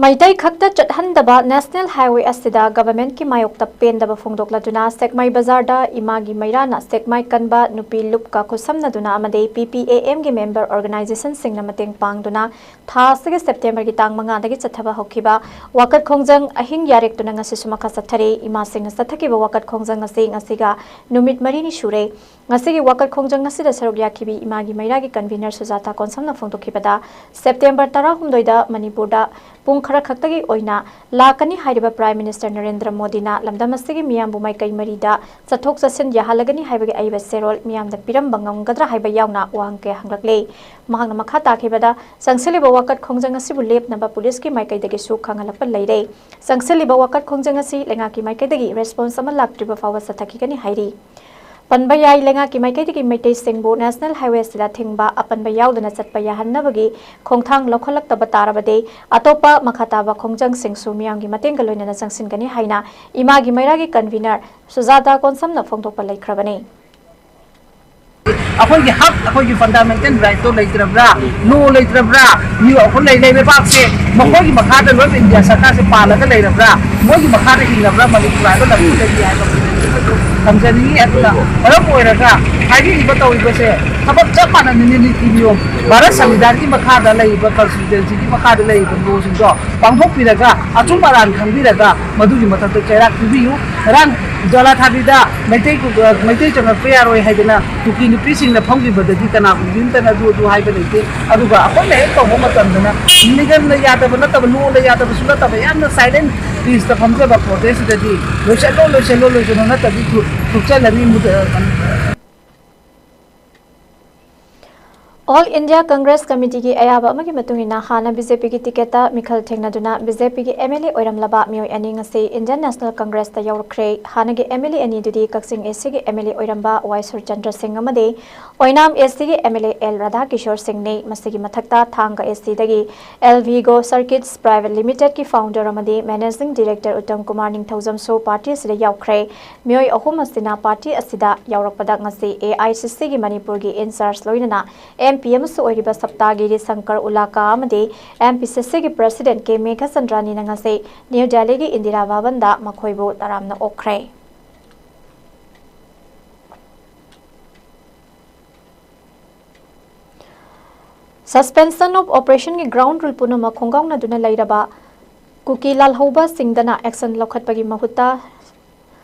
ꯃꯩꯇꯩ ꯈꯛꯇ ꯆꯠꯍꯟꯗꯕ ꯅꯦꯁꯅꯦꯜ ꯍꯥꯏꯋꯦ ꯑꯁꯤꯗ ꯒꯚꯔꯟꯃꯦꯟꯠꯀꯤ ꯃꯥꯌꯣꯛꯇ ꯄꯦꯟꯗꯕ ꯐꯣꯡꯗꯣꯛꯂꯗꯨꯅ ꯁꯦꯛꯃꯥꯏ ꯕꯖꯥꯔꯗ ꯏꯃꯥꯒꯤ ꯃꯩꯔꯥꯅ ꯁꯦꯛꯃꯥꯏ ꯀꯟꯕ ꯅꯨꯄꯤ ꯂꯨꯞꯀ ꯈꯨꯠꯁꯝꯅꯗꯨꯅ ꯑꯃꯗꯤ ꯄꯤ ꯄꯤ ꯑꯦ ꯑꯦꯝꯒꯤ ꯃꯦꯝꯕꯔ ꯑꯣꯔꯒꯅꯥꯏꯖꯦꯁꯟꯁꯤꯡꯅ ꯃꯇꯦꯡ ꯄꯥꯡꯗꯨꯅ ꯊꯥ ꯑꯁꯤꯒꯤ ꯁꯦꯞꯇꯦꯝꯕꯔꯒꯤ ꯇꯥꯡ ꯃꯉꯥꯗꯒꯤ ꯆꯠꯊꯕ ꯍꯧꯈꯤꯕ ꯋꯥꯀꯠ ꯈꯣꯡꯖꯪ ꯑꯍꯤꯡ ꯌꯥꯔꯦꯛꯇꯨꯅ ꯉꯁꯤꯁꯨ ꯃꯈꯥ ꯆꯠꯊꯔꯤ꯫ ꯏꯃꯥꯁꯤꯡꯅ ꯆꯠꯊꯈꯤꯕ ꯋꯥꯀꯠ ꯈꯣꯡꯖꯪ ꯑꯁꯤ ꯉꯁꯤꯒ ꯅꯨꯃꯤꯠ ꯃꯔꯤꯅꯤ ꯁꯨꯔꯦ꯫ ꯉꯁꯤꯒꯤ ꯋꯥꯀꯠ ꯈꯣꯡꯖꯪ ꯑꯁꯤꯗ ꯁꯔꯨꯛ ꯌꯥꯈꯤꯕꯤ ꯏꯃꯥꯒꯤ ꯃꯩꯔꯥꯒꯤ ꯀꯟꯚꯤꯅꯔ ꯁꯨꯖꯥꯇꯥ ꯀꯣꯟꯁꯝꯅ ꯐꯣꯡꯗꯣꯛꯈꯤꯕꯗ, ꯁꯦꯞꯇꯦꯝꯕꯔ ꯇꯔꯥꯍꯨꯝꯗꯣꯏꯗ ꯃꯅꯤꯄꯨꯔꯗ ꯄꯨꯡ ꯈꯔ ꯈꯛꯇꯒꯤ ꯑꯣꯏꯅ ꯂꯥꯛꯀꯅꯤ ꯍꯥꯏꯔꯤꯕ ꯄ꯭ꯔꯥꯏꯝ ꯃꯤꯅꯤꯁꯇꯔ ꯅꯔꯦꯟꯗ꯭ꯔ ꯃꯣꯗꯤꯅ ꯂꯝꯗꯝ ꯑꯁꯤꯒꯤ ꯃꯤꯌꯥꯝꯕꯨ ꯃꯥꯏꯀꯩ ꯃꯔꯤꯗ ꯆꯠꯊꯣꯛ ꯆꯠꯁꯤꯟ ꯌꯥꯍꯜꯂꯒꯅꯤ ꯍꯥꯏꯕꯒꯤ ꯑꯏꯕ ꯆꯦꯔꯣꯜ ꯃꯤꯌꯥꯝꯗ ꯄꯤꯔꯝꯕ ꯉꯝꯒꯗ꯭ꯔꯥ ꯍꯥꯏꯕ ꯌꯥꯎꯅ ꯋꯥꯍꯪ ꯀꯌꯥ ꯍꯪꯂꯛꯂꯦ꯫ ꯃꯍꯥꯛꯅ ꯃꯈꯥ ꯇꯥꯈꯤꯕꯗ, ꯆꯪꯁꯤꯜꯂꯤꯕ ꯋꯥꯀꯠ ꯈꯣꯡꯖꯪ ꯑꯁꯤꯕꯨ ꯂꯦꯞꯅꯕ ꯄꯨꯂꯤꯁꯀꯤ ꯃꯥꯏꯀꯩꯗꯒꯤꯁꯨ ꯈꯪꯍꯜꯂꯛꯄ ꯂꯩꯔꯦ꯫ ꯆꯪꯁꯤꯜꯂꯤꯕ ꯋꯥꯀꯠ ꯈꯣꯡꯖꯪ ꯑꯁꯤ ꯂꯩꯉꯥꯛꯀꯤ ꯃꯥꯏꯀꯩꯗꯒꯤ ꯔꯦꯁꯄꯣꯟꯁ ꯑꯃ ꯂꯥꯛꯇ꯭ꯔꯤꯕ ꯐꯥꯎꯕ ꯆꯠꯊꯈꯤꯒꯅꯤ ꯍꯥꯏꯔꯤ꯫ ꯄꯟꯕ ꯌꯥꯏ, ꯂꯩꯉꯥꯛꯀꯤ ꯃꯥꯏꯀꯩꯗꯒꯤ ꯃꯩꯇꯩꯁꯤꯡꯕꯨ ꯅꯦꯁꯅꯦꯜ ꯍꯥꯏꯋꯦ ꯑꯁꯤꯗ ꯊꯤꯡꯕ, ꯑꯄꯟꯕ ꯌꯥꯎꯗꯅ ꯆꯠꯄ ꯌꯥꯍꯟꯅꯕꯒꯤ ꯈꯣꯡꯊꯥꯡ ꯂꯧꯈꯠꯂꯛꯇꯕ ꯇꯥꯔꯕꯗꯤ, ꯑꯇꯣꯞꯄ ꯃꯈꯥ ꯇꯥꯕ ꯈꯣꯡꯖꯪꯁꯤꯡꯁꯨ ꯃꯤꯌꯥꯝꯒꯤ ꯃꯇꯦꯡꯒ ꯂꯣꯏꯅꯅ ꯆꯪꯁꯤꯟꯒꯅꯤ ꯍꯥꯏꯅ ꯏꯃꯥꯒꯤ ꯃꯩꯔꯥꯒꯤ ꯀꯟꯚꯤꯅꯔ ꯁꯨꯖꯥꯇꯥ ꯀꯣꯟꯁꯝꯅ ꯐꯣꯡꯗꯣꯛꯄ ꯂꯩꯈ꯭ꯔꯕꯅꯤ꯫ ꯑꯩꯈꯣꯏꯒꯤ ꯍꯛ, ꯑꯩꯈꯣꯏꯒꯤ ꯐꯟꯗꯥꯃꯦꯟꯇꯦꯜ ꯔꯥꯏꯠꯇꯣ ꯂꯩꯇ꯭ꯔꯕ꯭ꯔꯥ? ꯂꯣ ꯂꯩꯇ꯭ꯔꯕ꯭ꯔꯥ? ꯃꯤ ꯑꯩꯈꯣꯏ ꯂꯩ, ꯂꯩ ꯂꯩꯕꯥꯛꯁꯦ ꯃꯈꯣꯏꯒꯤ ꯃꯈꯥꯗ ꯂꯣꯏ ꯏꯟꯗꯤꯌꯥ ꯁꯔꯀꯥꯔꯁꯦ ꯄꯥꯜꯂꯒ ꯂꯩꯔꯕ꯭ꯔꯥ? ꯃꯣꯏꯒꯤ ꯃꯈꯥꯗ ꯍꯤꯡꯉꯕ꯭ꯔꯥ? ꯃꯅꯤꯄꯨꯔ ꯍꯥꯏꯕ ꯂꯝꯁꯤꯗꯒꯤ ꯍꯥꯏꯕ ꯊꯝꯖꯅꯤꯡꯉꯤ꯫ ꯑꯗꯨꯅ ꯃꯔꯝ ꯑꯣꯏꯔꯒ ꯍꯥꯏꯕꯤꯔꯤꯕ ꯇꯧꯔꯤꯕꯁꯦ ꯊꯕꯛ ꯆꯞ ꯃꯥꯟꯅꯅ ꯅꯤꯇꯤ ꯅꯤꯌꯣꯝ, ꯚꯥꯔꯠ ꯁꯪꯕꯤꯙꯥꯟꯒꯤ ꯃꯈꯥꯗ ꯂꯩꯔꯤꯕ, ꯀꯟꯁꯇꯤꯇ꯭ꯌꯨꯁꯟꯒꯤ ꯃꯈꯥꯗ ꯂꯩꯔꯤꯕ ꯂꯣꯁꯤꯡꯗꯣ ꯄꯥꯡꯊꯣꯛꯄꯤꯔꯒ, ꯑꯆꯨꯝ ꯑꯔꯥꯟ ꯈꯪꯕꯤꯔꯒ, ꯃꯗꯨꯒꯤ ꯃꯊꯛꯇ ꯆꯩꯔꯥꯛ ꯄꯤꯕꯤꯌꯨ꯫ ꯉꯔꯥꯡ ꯖꯣꯂꯥꯊꯥꯕꯤꯗ ꯃꯩꯇꯩ ꯃꯩꯇꯩ ꯆꯪꯉꯛꯄ ꯌꯥꯔꯣꯏ ꯍꯥꯏꯗꯅ ꯀꯨꯀꯤ ꯅꯨꯄꯤꯁꯤꯡꯅ ꯐꯝꯈꯤꯕꯗꯗꯤ ꯀꯅꯥꯒꯨꯝꯕ ꯑꯝꯇꯅ ꯑꯗꯨ ꯑꯗꯨ ꯍꯥꯏꯕ ꯂꯩꯇꯦ꯫ ꯑꯗꯨꯒ ꯑꯩꯈꯣꯏꯅ ꯍꯦꯛ ꯇꯧꯕ ꯃꯇꯝꯗꯅ ꯂꯤꯒꯜꯅ ꯌꯥꯗꯕ ꯅꯠꯇꯕ, ꯂꯣꯅ ꯌꯥꯗꯕꯁꯨ ꯅꯠꯇꯕ, ꯌꯥꯝꯅ ꯁꯥꯏꯂꯦꯟ ꯄꯤꯁꯇ ꯐꯝꯖꯕ ꯄ꯭ꯔꯣꯇꯦꯁꯁꯤꯗꯗꯤ ꯂꯣꯏꯁꯤꯜꯂꯣ, ꯂꯣꯏꯁꯤꯜꯂꯣ, ꯂꯣꯏꯁꯤꯜꯂꯣ, ꯅꯠꯇ꯭ꯔꯗꯤ ꯊꯨ-, ꯊꯨꯞꯆꯜꯂꯅꯤ꯫ ꯃꯨꯗ-, All India Congress Committeeꯒꯤ ꯑꯌꯥꯕ ꯑꯃꯒꯤ ꯃꯇꯨꯡ ꯏꯟꯅ ꯍꯥꯟꯅ BJPꯒꯤ ꯇꯤꯀꯦꯠꯇ ꯃꯤꯈꯜ ꯊꯦꯡꯅꯗꯨꯅ BJPꯒꯤ MLA ꯑꯣꯏꯔꯝꯂꯕ ꯃꯤꯑꯣꯏ ꯑꯅꯤ ꯉꯁꯤ Indian National Congressꯇ ꯌꯧꯔꯛꯈ꯭ꯔꯦ꯫ ꯍꯥꯟꯅꯒꯤ MLA ꯑꯅꯤꯗꯨꯗꯤ ꯀꯛꯆꯤꯡ ACꯒꯤ MLA ꯑꯣꯏꯔꯝꯕ ꯋꯥꯏ ꯁꯨꯔꯆꯟꯗ꯭ꯔ ꯁꯤꯡ ꯑꯃꯗꯤ ꯑꯣꯏꯅꯥꯝ ACꯒꯤ MLA ꯑꯦꯜ ꯔꯥꯙꯥꯀꯤꯁꯣꯔ ꯁꯤꯡꯅꯤ꯫ ꯃꯁꯤꯒꯤ ꯃꯊꯛꯇ ꯊꯥꯡꯒ ACꯗꯒꯤ Elvigo Circuits Private Limitedꯀꯤ founder ꯑꯃꯗꯤ managing director Uttam Kumar ꯅꯤꯡꯊꯧꯖꯝꯁꯨ party ꯑꯁꯤꯗ ꯌꯥꯎꯈ꯭ꯔꯦ꯫ ꯃꯤꯑꯣꯏ ꯑꯍꯨꯝ ꯑꯁꯤꯅ ꯄꯥꯔꯇꯤ ꯑꯁꯤꯗ ꯌꯥꯎꯔꯛꯄꯗ ꯉꯁꯤ AICCꯒꯤ ꯃꯅꯤꯄꯨꯔꯒꯤ incharge ꯂꯣꯏꯅꯅ MP ꯑꯃꯁꯨ ꯑꯣꯏꯔꯤꯕ ꯁꯞꯇꯥꯒꯤꯔꯤ ꯁꯪꯀꯔ ꯎꯂꯥꯀꯥ ꯑꯃꯗꯤ MPCCꯒꯤ president ꯀꯦ ꯃꯦꯘꯆꯟꯗ꯭ꯔꯥꯅꯤꯅ ꯉꯁꯤ ꯅ꯭ꯌꯨ ꯗꯦꯜꯂꯤꯒꯤ ꯏꯟꯗꯤꯔꯥ ꯚꯕꯟꯗ ꯃꯈꯣꯏꯕꯨ ꯇꯔꯥꯝꯅ ꯑꯣꯛꯈ꯭ꯔꯦ꯫ Suspension of Operationꯒꯤ ground rule ꯄꯨꯝꯅꯃꯛ ꯈꯣꯡꯒꯥꯎꯅꯗꯨꯅ ꯂꯩꯔꯕ ꯀꯨꯀꯤ ꯂꯥꯜꯍꯧꯕꯁꯤꯡꯗꯅ action ꯂꯧꯈꯠꯄꯒꯤ ꯃꯍꯨꯠꯇ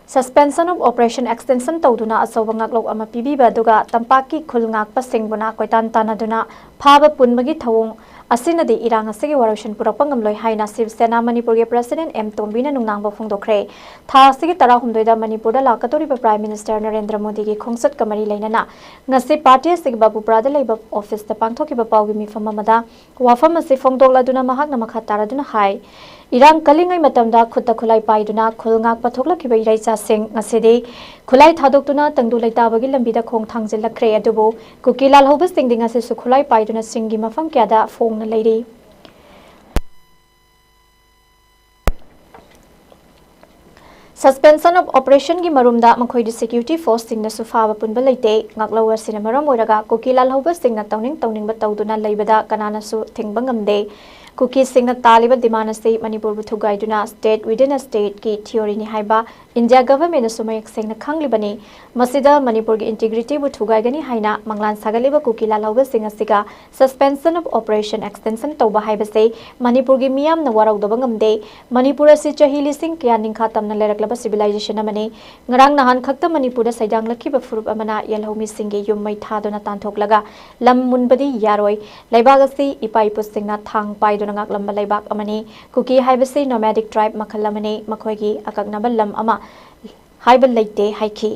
Suspension of Operation extension ꯇꯧꯗꯨꯅ ꯑꯆꯧꯕ ꯉꯥꯛꯂꯧ ꯑꯃ ꯄꯤꯕꯤꯕ ꯑꯗꯨꯒ ꯇꯝꯄꯥꯛꯀꯤ ꯈꯨꯜ ꯉꯥꯛꯄꯁꯤꯡꯕꯨꯅ ꯀꯣꯏꯇꯥꯟ ꯇꯥꯟꯅꯗꯨꯅ ꯐꯥꯕ ꯄꯨꯟꯕꯒꯤ ꯊꯧꯑꯣꯡ ꯑꯁꯤꯅꯗꯤ ꯏꯔꯥꯡ ꯑꯁꯤꯒꯤ ꯋꯥꯔꯣꯏꯁꯤꯟ ꯄꯨꯔꯛꯄ ꯉꯝꯂꯣꯏ ꯍꯥꯏꯅ ꯁꯤꯕ ꯁꯦꯅꯥ ꯃꯅꯤꯄꯨꯔꯒꯤ president ꯑꯦꯝ ꯇꯣꯝꯕꯤꯅ ꯅꯨꯡꯅꯥꯡꯕ ꯐꯣꯡꯗꯣꯛꯈ꯭ꯔꯦ꯫ ꯊꯥ ꯑꯁꯤꯒꯤ ꯇꯔꯥꯍꯨꯝꯗꯣꯏꯗ ꯃꯅꯤꯄꯨꯔꯗ ꯂꯥꯛꯀꯗꯧꯔꯤꯕ Prime Minister ꯅꯔꯦꯟꯗ꯭ꯔ ꯃꯣꯗꯤꯒꯤ ꯈꯣꯡꯆꯠꯀ ꯃꯔꯤ ꯂꯩꯅꯅ ꯉꯁꯤ ꯄꯥꯔꯇꯤ ꯑꯁꯤꯒꯤ ꯕꯥꯕꯨꯄꯨꯔꯥꯗ ꯂꯩꯕ officeꯇ ꯄꯥꯡꯊꯣꯛꯈꯤꯕ ꯄꯥꯎꯒꯤ ꯃꯤꯐꯝ ꯑꯃꯗ ꯋꯥꯐꯝ ꯑꯁꯤ ꯐꯣꯡꯗꯣꯛꯂꯗꯨꯅ ꯃꯍꯥꯛꯅ ꯃꯈꯥ ꯇꯥꯔꯗꯨꯅ ꯍꯥꯏ, ꯏꯔꯥꯡ ꯀꯜꯂꯤꯉꯩ ꯃꯇꯝꯗ ꯈꯨꯠꯇ ꯈꯨꯠꯂꯥꯏ ꯄꯥꯏꯗꯨꯅ ꯈꯨꯜ ꯉꯥꯛꯄ ꯊꯣꯛꯂꯛꯈꯤꯕ ꯏꯔꯩꯆꯥꯁꯤꯡ ꯉꯁꯤꯗꯤ ꯈꯨꯠꯂꯥꯏ ꯊꯥꯗꯣꯛꯇꯨꯅ ꯇꯪꯗꯨ ꯂꯩꯇꯥꯕꯒꯤ ꯂꯝꯕꯤꯗ ꯈꯣꯡ ꯊꯥꯡꯖꯤꯜꯂꯛꯈ꯭ꯔꯦ꯫ ꯑꯗꯨꯕꯨ ꯀꯨꯀꯤ ꯂꯥꯜꯍꯧꯕꯁꯤꯡꯗꯤ ꯉꯁꯤꯁꯨ ꯈꯨꯠꯂꯥꯏ ꯄꯥꯏꯗꯨꯅ ꯆꯤꯡꯒꯤ ꯃꯐꯝ ꯀꯌꯥꯗ ꯐꯣꯡꯅ ꯂꯩꯔꯤ꯫ Suspension of Operationꯒꯤ ꯃꯔꯨꯝꯗ ꯃꯈꯣꯏꯗꯤ security forceꯁꯤꯡꯅꯁꯨ ꯐꯥꯕ ꯄꯨꯟꯕ ꯂꯩꯇꯦ꯫ ꯉꯥꯛꯂꯧ ꯑꯁꯤꯅ ꯃꯔꯝ ꯑꯣꯏꯔꯒ ꯀꯨꯀꯤ ꯂꯥꯜꯍꯧꯕꯁꯤꯡꯅ ꯇꯧꯅꯤꯡ ꯇꯧꯅꯤꯡꯕ ꯇꯧꯗꯨꯅ ꯂꯩꯕꯗ ꯀꯅꯥꯅꯁꯨ ꯊꯤꯡꯕ ꯉꯝꯗꯦ꯫ ꯀꯨꯀꯤꯁꯤꯡꯅ ꯇꯥꯜꯂꯤꯕ demand ꯑꯁꯤ ꯃꯅꯤꯄꯨꯔꯕꯨ ꯊꯨꯒꯥꯏꯗꯨꯅ state within a stateꯀꯤ theoryꯅꯤ ꯍꯥꯏꯕ India governmentꯅꯁꯨ ꯃꯌꯦꯛ ꯁꯦꯡꯅ ꯈꯪꯂꯤꯕꯅꯤ꯫ ꯃꯁꯤꯗ ꯃꯅꯤꯄꯨꯔꯒꯤ integrityꯕꯨ ꯊꯨꯒꯥꯏꯒꯅꯤ ꯍꯥꯏꯅ ꯃꯪꯂꯥꯟ ꯁꯥꯒꯠꯂꯤꯕ ꯀꯨꯀꯤ ꯂꯥꯜꯍꯧꯕꯁꯤꯡ ꯑꯁꯤꯒ suspension of operation extension ꯇꯧꯕ ꯍꯥꯏꯕꯁꯤ ꯃꯅꯤꯄꯨꯔꯒꯤ ꯃꯤꯌꯥꯝꯅ ꯋꯥꯔꯧꯗꯕ ꯉꯝꯗꯦ꯫ ꯃꯅꯤꯄꯨꯔ ꯑꯁꯤ ꯆꯍꯤ ꯂꯤꯁꯤꯡ ꯀꯌꯥ ꯅꯤꯡꯈꯥ ꯇꯝꯅ ꯂꯩꯔꯛꯂꯕ civilization ꯑꯃꯅꯤ꯫ ꯉꯔꯥꯡ ꯅꯍꯥꯟ ꯈꯛꯇ ꯃꯅꯤꯄꯨꯔꯗ ꯁꯩꯗꯥꯡꯂꯛꯈꯤꯕ ꯐꯨꯔꯨꯞ ꯑꯃꯅ ꯌꯦꯜꯍꯧ ꯃꯤꯁꯤꯡꯒꯤ ꯌꯨꯝ ꯃꯩ ꯊꯥꯗꯨꯅ ꯇꯥꯟꯊꯣꯛꯂꯒ ꯂꯝ ꯃꯨꯟꯕꯗꯤ ꯌꯥꯔꯣꯏ, ꯂꯩꯕꯥꯛ ꯑꯁꯤ ꯏꯄꯥ ꯏꯄꯨꯁꯤꯡꯅ ꯊꯥꯡ ꯄꯥꯏꯗꯨꯅ ꯉꯥꯛꯂꯝꯕ ꯂꯩꯕꯥꯛ ꯑꯃꯅꯤ꯫ ꯀꯨꯀꯤ ꯍꯥꯏꯕꯁꯤ nomadic tribe ꯃꯈꯜ ꯑꯃꯅꯤ, ꯃꯈꯣꯏꯒꯤ ꯑꯀꯛꯅꯕ ꯂꯝ ꯑꯃ ꯍꯥꯏꯕ ꯂꯩꯇꯦ ꯍꯥꯏꯈꯤ꯫